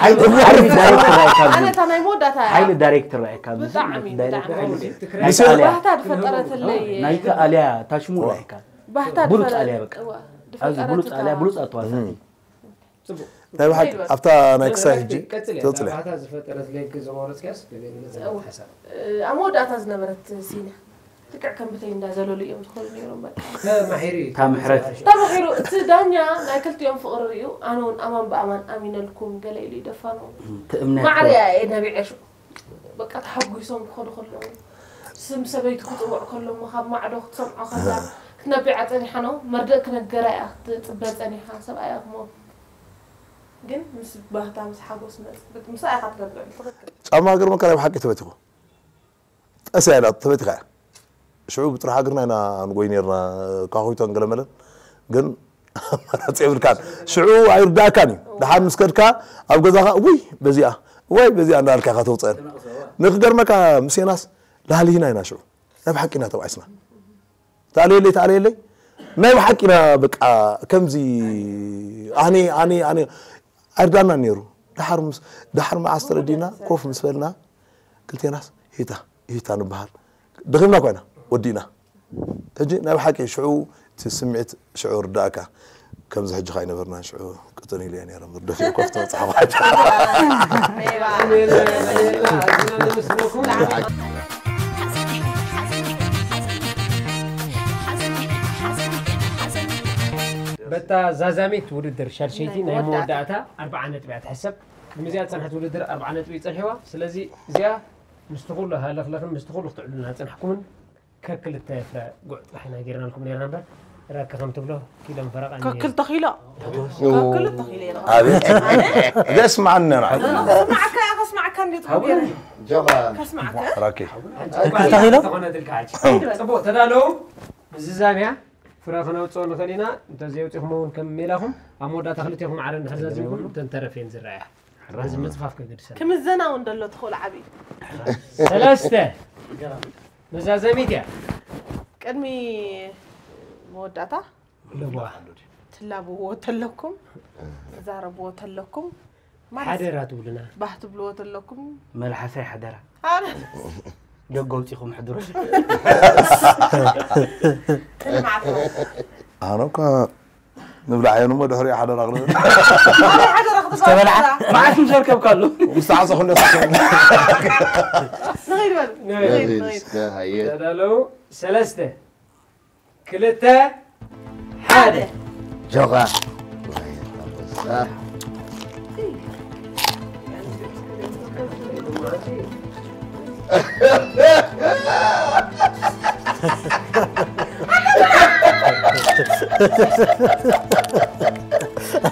ሓይሊ ሓይሊ ዳይሬክተር ራእካ ኣብዚ ሓይሊ ኣነ እታ ናይ መወዳእታ እያ። ሓይሊ ዳይሬክተር ራእካ ኣብዚ ብጣዕሚ፣ ዳይሬክተር ብጣዕሚ። ሓይሊ ናይ ምስ- ካሊያ ባህታ ዝፈጠረትለይ ናይካ ኣልያ ታሽሙ ራእካ ባህታ ብሉፅ ዝፈጠረ- ኣልያ በቃ እዋ፣ ኣብዚ ዝፈጠረት ብሉፅ እታ ኣልያ ብሉፅ ኣተዋሳእቲ ናይ ብሓቂ ኣብታ ናይ ክሳይ ሕጂ ቀጽል እያ። ተጽለ። ናባታ ዝፈጠረት ሌንክ ዘማውረጽክያስ ገለ ገለ እዋ። ሓሳብ። ኣብ መወዳእታ ዝነበረት ሲን እያ። ልክዕ ከም ብተይ እንዳዘለሉ እዮም ዝኾኑ ነይሮም በቃ። ተማሒሩ እዩ። እታ ምሕረት። ተማሒሩ እቲ ዳኛ ናይ ክልቲኦም ፍቕሪ ርእዩ ኣነ እውን ኣማን ብኣማን ኣሚነልኩም ገለ ኢሉ ይደፋኖም። ትእምነት ማዕረ እያ እየ ነቢዐ ሽዑ። በቃ ተሓጒሶም ክኸዱ ከለዉ ስም ሰበይቱ ክፅውዕ ከሎ እሞ ካብ ማዕዶ ክትሰምዖ ከላ ክትነቢዓ ፀኒሓ ነው መርድእ ክነገራ እያ ክትፅበ ፀኒሓ ሰብኣያ ክሞ ግን ምስ ባህታ ምስ ሓጎስ መፅእ ምሳ ኢኻ ትነብዕ ብትኽክል ጫማ እግር መከራ ብሓቂ ተበቲኹ እሰይ ኣላ ተበቲኻ እያ። ሽዑ ብጥራሕ እግርና ኢና ንጎይ ነርና፣ ኳኹይቶን ገለመለን። ግን ኣማራፂ የብልካን። ሽዑ ኣይርዳእካን እዩ። ደሓር ምስ ከድካ ኣብ ገዛኻ፣ ውይ በዚኣ፣ ወይ በዚኣ እንዳልካ ኢኻ ተውፅአን። ንክገርመካ ምስ ዮናስ ላህሊህና ኢና ሽዑ። ናይ ብሓቂ ኢና ተባኢስና። ተኣለየለይ፣ ተኣለየለይ። ናይ ብሓቂ ኢና በቃ ከምዚ ኣነ፣ ኣነ፣ ኣነ ኣይርዳእናን ነይሩ። ደሓር ምስ-፣ ደሓር መዓስ ተረዲና ኮፍ ምስ በልና ክልቴናስ ሂታ፣ ሂታ ንበሃል። ደኺምና እኳ ኢና ወዲእና። ሕጂ ናይ ብሓቂ ሽዑ እቲ ስምዒት ሽዑ ርዳእካ። ከምዚ ሕጂ ከኣ ኣይነበርናን ሽዑ ቅጥን ኢለ እየ ነይረ። ምርደፍ እየ ኮፍ ተበጻሕኹ ሕጂ። በታ ዛዛሚት ውድድር ሻድሸይቲ ናይ ናይ መወዳእታ። መወዳእታ ኣርብዓ ነጥቢ እያ ትሕሰብ። ቅድሚ እዚኣ ዝጸንሐት ውድድር ኣርብዓ ነጥቢ እዩ ጸኒሕዋ። ስለዚ እዚኣ ምስቲ ኩሉ ሃለኽለኽን ምስቲ ኩሉ ክትዕሉልና ዝጸናሕኩምን ከክልተ ፍረ ጉዕ ጥራሕ ኢና ጌርናልኩም ነርና እምበር፣ ረኪ ከም ትብሎ ኪሎ ፈረቓ እንድየ። ከክልተ ኪሎ? ከክልተ ኪሎ ኢና። ኣቤት። ደስ መዓኒ ነራ። ስማዕካ፣ ከስማዕካ እንዴት ሃቡኒ። ገይረ? ጆኻ። ከስማዕካ? ራኪ። ከክልተ ኪሎ? ተኾነትልካ ሕጂ። ጽቡቕ፣ ተዳለዉ። ምዝዛም እያ። ፍረ ክነውጽኦ ንኽእል ኢና። እንተዘይወጺኹም እውን ከም ሜላኹም ኣብ መወዳእታ ክልቴኹም ማዕረ እንድሕር ዛዚምኩም እተን ተረፍ እየን ዝረኣያ። ስለዚ ምጽፋፍ ከገድሰና። ክምዘና እውን ደሎ ትኽእሉ ዓብዪ። ሰለስተ። መዛዘሚት እያ። ቅድሚ መወዳእታ ለዋ። ትላብዎ ተለኩም፣ ትዛረብዎ ተለኩም፣ ማለት ሓደራ ትብሉና። ባህ ትብልዎ ተለኩም። መልሓሰይ ሓደራ። ኣረ። ደገ ኣውጺኹም ሕድሩ። ቅድሚ ዓፍራ። ኣነ እኳ ምብላዕ እየ እሞ ድሕሪኡ ሓደራ ክብል። ኣረ ሓደራ ክትበልዓ። ዝተበልዓ? መዓስ ምስ ዘርከብካሉ? ምስ ተዓጸኹ እንደ ተሰሙ። ንኸይድ በሉ። ንኸይድ፣ ንኸይድ። እስከ ሃየ። ተዳለዉ። ሰለስተ፣ ክልተ፣ ሓደ። ጆኻ።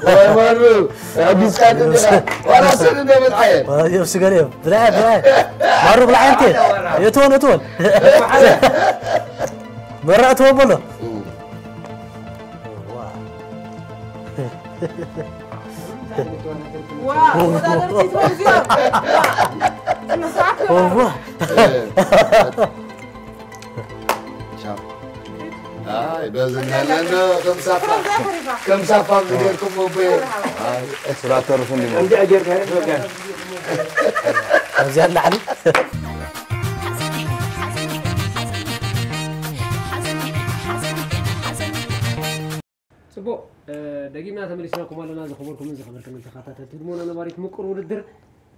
ወይ ማሩ፣ ኣቢስካ ድንኻ፣ ዋላ ስን እንደ መጥዓየ። ዋላ ስን እንደ መጥዓየ። ብላዕ፣ ብላዕ። ማሩ ብላዕ እንተ። የትሆን፣ የትሆን። መራእትዎ በሎ። ዋ፣ ተወዳደርቲ ትወዝዮም። ስነ ስርዓት እዋ። ቻው። ኣይ፣ በዚ እናለና ከም ሳፋ፣ ከም ሳፋ ዝገርኩም እቦ። ኣይ፣ ስራ ተርፉ እንዲሞ። ከምዚኣ ጌርካ፣ ከምዚኣ። ኣብዚኣ ላዕሊ። ጽቡቕ፣ እ፣ ደጊምና ተመሊስናኩም ኣለና። ዝኸበርኩምን ዝኸበርክንን ተኸታተልቲ ህድሞና ነባሪት ምቁር ውድድር፣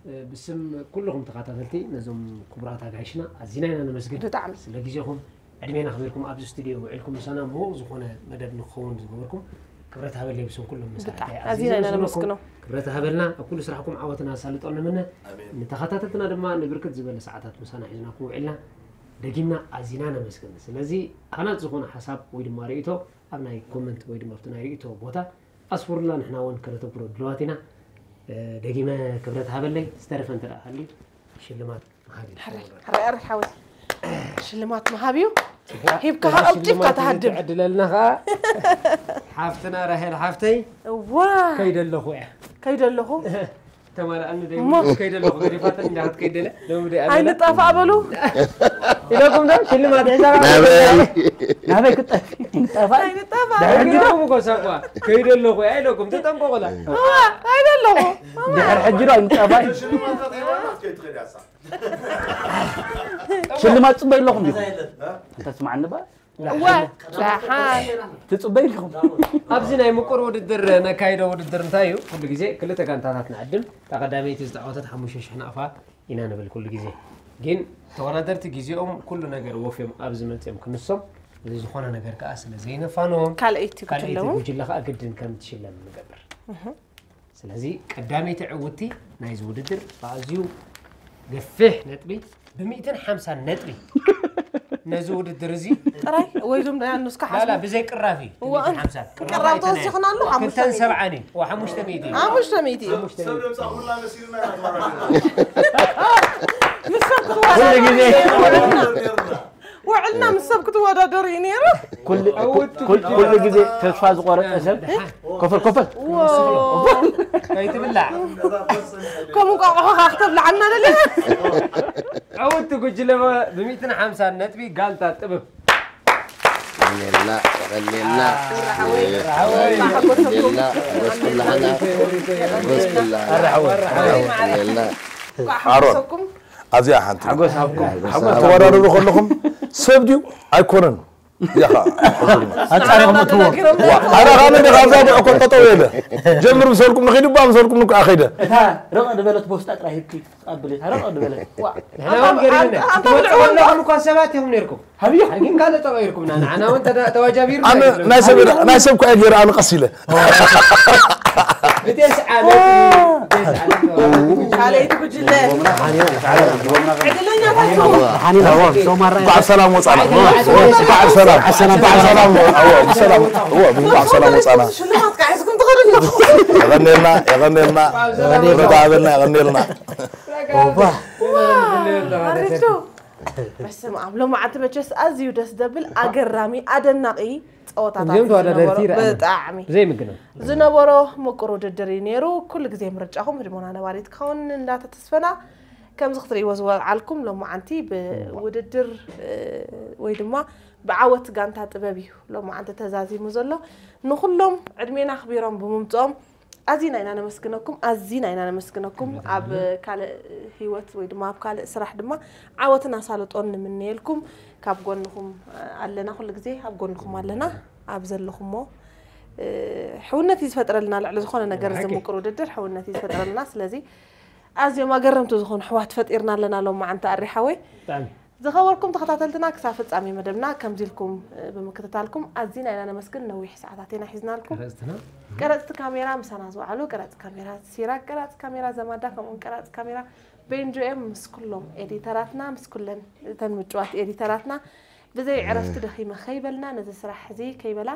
እ፣ ብስም ኩልኹም ተኸታተልቲ ነዞም ክቡራት ኣጋይሽና ኣዚና ኢና ነመስግን። ብጣዕሚ። ስለ ግዜኹም ዕድሜና ኣኽቢርኩም ኣብዚ ስቱድዮ ውዒልኩም ምሳና ምዉቕ ዝኾነ መደብ ንክኸውን ዝገበርኩም ክብረት ሃበለይ ብስም ኩሎም መሳርሕተይ ብጣዕሚ። ኣዚና ኣዚና ኢና ነመስግነኩም። ነመስግኖ። ክብረት ሃበልና፣ ኣብ ኩሉ ስራሕኩም ዓወትና ኣሳልጦ ንምነ። ኣሜን። ንተኸታተልትና ድማ ንብርክት ዝበለ ሰዓታት ምሳና ሒዝናኩም ውዒልና ደጊምና ኣዚና ነመስግን። ስለዚ ሃናጺ ዝኾነ ሓሳብ ወይ ድማ ርእይቶ ኣብ ናይ ኮመንት ወይ ድማ ኣብቲ ናይ ርእይቶ ቦታ ኣስፍሩልና፣ ንሕና እውን ከነተግብሮ ድልዋት ኢና። እ፣ ደጊመ ክብረት ሃበለይ፣ ዝተረፈ እንተ ደኣ ሃልዩ ሽልማት ምሃብ እዩ። ሕራይ፣ ሕራይ፣ ሕራይ ሓወይ። ሽልማት ምሃብ እዩ። ሂብካ እዚ ከዓ ኣውጺፍካ ሽልማት እዚ ትሃድም። ትዕድለልና ከዓ ሓፍትና ራሄል ሓፍተይ እዋ። ከይደ ኣለኹ እያ። ከይደ ኣለኹ። ተማልኣኒ ደይ እሞ። ከይደ ኣለኹ፣ ገዲፋትኒ እንዳ ክትከይድ ደለ። ሎሚ ደይ ኣበላ። ኣይንጣፋእ በሉ። ኢለኩም ዶ ሽልማት ሒዛ ናበይ? ናበይ ክትጠፊ? ንጣፋእ? ኣይንጣፋእ። ድሕሪ ሕጂ ዶ? ኢለኩም እኮ ሳቋ። ከይደ ኣለኹ እያ ኢለኩም፣ ተጠንቀቑላ። እዋ፣ ከይደ ኣለኹ። ድሕሪ ሕጂ ዶ ኣይንጣፋእ? ሽልማት ጽበይ ኣለኹም ዲኹም? ተስማዕኒ ባ? እወ፣ ደሓን። ትጽበይ ኢልኩም። ኣብዚ ናይ ምቁር ውድድር ነካይዶ ውድድር እንታይ እዩ? ኩሉ ግዜ ክልተ ጋንታታት ንዕድም። እታ ቀዳመይቲ ዝተዓወተት ሓሙሽተ ሽሕ ናቕፋ ኢና ንብል ኩሉ ግዜ። ግን ተወዳደርቲ ግዜኦም ኩሉ ነገር ወፍዮም ኣብዚ መጽዮም ክንሶም፣ እዚ ዝኾነ ነገር ከኣ ስለ ዘይነፋንዎም፣ ካልኣይቲ ካልኣይቲ ጉጅለ እውን። ጉጅለ ከኣ ግድን ከም ትሽለም ንገብር። እህ። ስለዚ ቀዳመይቲ ዕውቲ ናይዚ ውድድር ብኣዝዩ ገፊሕ ነጥቢ፣ ብሚእትን ሓምሳን ነጥቢ ነዚ ውድድር እዚ ጥራይ ወይ ዞም ናይ ኣኑስካ ላላ ሓስቡ። ብዘይ ቅራፊ እዋ፣ ብሚእትን ሓምሳን ቅራፍ ቅራፍ ኣይተናየ። ተወሲኽና ኣሎ፣ ሓሙሽተ ክልተን ሚእቲ። ሰብዓን እዩ። ዋ፣ ሓሙሽተ ሚእቲ እዩ። ሓሙሽተ ሚእቲ። ሓሙሽተ ሰብ ሚእቲ። ደምፃ ኩላ መሲልና ኢና ተወራሪድና። ምስ ሰብ ክትወዳደሩ እዩ ነይሩ። ውዕልና ምስ ሰብ ክትወዳደሩ እዩ ነይሩ። ኩሉ ግዜ ተስፋ ዝቆረጠ ሰብ ኮፈል ኮፈል ኣይትብላዕ። ከምኡ እንቋቑሖኻ ክተብልዓና ደሊኻ። ዕውቲ ጉጅለ ብሚእትን ሓምሳን ነጥቢ ጋንታ ጥበብ። የቐኔልና፣ የቐኔልና፣ የቐኔልና፣ ሓጎስ ኩላህና፣ ሓጎስ ኩላህና፣ የቐኔልና። ኣሮን፣ ኣብዚኣ ሓንቲ ሓጎስ ሃብኩም። ሓጎስ ተወዳደሩ ከለኹም ሰብ ድዩ ኣይኮነን። ያኻ ኣጻሪኹም እትዎ ኣረ ካብ እንደ ካብዛ ብዕኮ ጠጠው የለ ጀምር ምሰልኩም ንኺድ ባ ምሰልኩም ንኩ ኣኸይደ እታ ረቕ ዝበለት ቦስጣ ጥራይ ሂብኪ ትቐብል እታ ረቕ ዝበለት ንሕና እውን ገሪሙና ትመልዑ ከለኹም እኳ ሰባት ኢኹም ነርኩም። ሃብያ ግን ካልእ ተቐይርኩምና ንዓና እውን ተዋጃቢሩ። ናይ ሰብ እኳ ገይረ ኣነ ቀስ ኢለ ብቴስዓ ነጥቢ ካልኣይቲ ጉጅለ ዕድለኛታት ኢኹም። ሓኒና ዋ ሶማራ እንኳዕ ሰላም ወፃና። እንኳዕ ሰላም እንኳዕ ሰላም እንኳዕ ሰላም ወፃና። ሽልማት ከዓ ሒዝኩም ትኸዱ ኣለኹም። የቐኔልና የቐኔልና። ረዳበልና የቐኔልና። ኣሪፍቶ በስመ ኣብ ሎማዓንቲ መቸስ ኣዝዩ ደስ ደብል ኣገራሚ ኣደናቒ ፀወታታት እዚኦም ተወዳደርቲ ዝነበሮ- ይረኣዩ። ብጣዕሚ ዘይምግኖም ዝነበሮ ምቁር ውድድር እዩ ነይሩ። ኩሉ ግዜ ምርጫኹም ህድሞና ነባሪት ክኸውን እንዳተተስፈና ከምዚ ክትርእይዎ ዝወዓልኩም ሎማዓንቲ ብውድድር እ፣ ወይ ድማ ብዓወት ጋንታ ጥበብ እዩ ሎማዓንቲ ተዛዚሙ ዘሎ። ንኩሎም ዕድሜና ኣኽቢሮም ብምምፅኦም ኣዚና ኢና ነመስግነኩም ኣዚና ኢና ነመስግነኩም። ኣብ ካልእ ህይወት ወይ ድማ ኣብ ካልእ ስራሕ ድማ ዓወትን ኣሳልጦን ንምነየልኩም። ካብ ጎንኹም ኣለና ኩሉ ግዜ ኣብ ጎንኹም ኣለና። ኣብ ዘለኹሞ እ፣ ሕውነት እዩ ዝፈጥረልና ልዕሊ ዝኾነ ነገር እዚ ሓቂ። ምቁር ውድድር ሕውነት እዩ ዝፈጥረልና። ስለዚ ኣዝዮም ኣገረምቲ ዝኾኑ ኣሕዋት ፈጢርና ኣለና ሎማዓንቲ ኣሪ ሓወይ። ብጣዕሚ ዝኸበርኩም ተኸታተልትና ክሳብ ፍጻሜ መደብና ከምዚ ኢልኩም እ፣ ብምክትታልኩም ኣዚና ኢና ነመስግን። ነዊሕ ሰዓታት ኢና ሒዝናልኩም። ረዝትና ቀረፅቲ ካሜራ ምሳና ዝወዓሉ ቀራፂ ካሜራ ሲራክ ቀራፂ ካሜራ ዘማዳ ከምኡውን ቀራፂ ካሜራ ቤንጆ እዮም ምስ ኩሎም ኤዲተራትና ምስ ኩለን እተን ምጭዋት ኤዲተራትና ብዘይ ዕረፍቲ ደኺመ ከይበልና ነዚ ስራሕ እዚ ከይበላ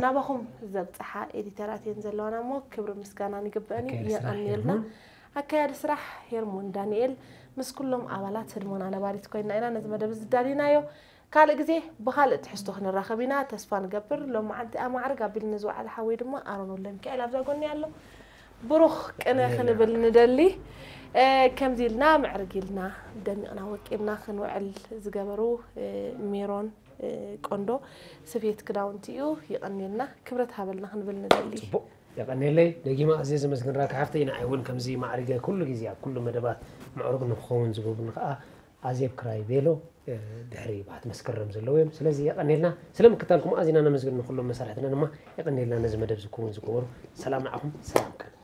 ናባኹም ዘብፅሓ ኤዲተራት እየን ዘለዋና እሞ ክብሪ ምስጋናን ይግበአን እዩ። የቐንየልና። ኣካያዲ ስራሕ ሄርሞን ዳንኤል ምስ ኩሎም ኣባላት ህድሞና ነባሪት ኮይና ኢና ነዚ መደብ እዚ ዝዳሊናዮ። ካልእ ግዜ ብኻልእ ትሕዝቶ ክንራኸብ ኢና ተስፋ ንገብር። ሎማዓንቲ ኣማዕርግ ኣቢልኒ ዝወዓለ ሓወይ ድማ ኣሮን ወልደሚካኤል ኣብዛ ጎኒ ኣሎ። ብሩኽ ቅነ ክንብል ንደሊ። እ፣ ከምዚ ኢልና ምዕርግ ኢልና ደሚቕና ወቂብና ክንውዕል ዝገበሩ እ፣ ሜሮን እ፣ ቆንዶ ስፌት ክዳውንቲ እዩ። ይቐንየልና ክብረት ሃበልና ክንብል ንደሊ። ጽቡቕ የቐንየለይ ደጊማ ኣዝየ ዘመስግን ራኪ ሓፍተይ። ንዓይ እውን ከምዚ ማዕሪገ ኩሉ ግዜ ኣብ ኩሉ መደባት ምዕሩግ ንክኸውን ዝገብሩኒ ከዓ ኣዜብ ክራይ ቤሎ ድሕሪ ባሕቲ መስከረም ዘለዉ እዮም። ስለዚ የቐኔልና ስለ ምክታልኩም ኣዚና ነመስግን። ንኩሎም መሳርሕትና ድማ የቐኔልና ነዚ መደብ ዝከውን ዝገበሩ። ሰላም ንዓኹም፣ ሰላም ቀን።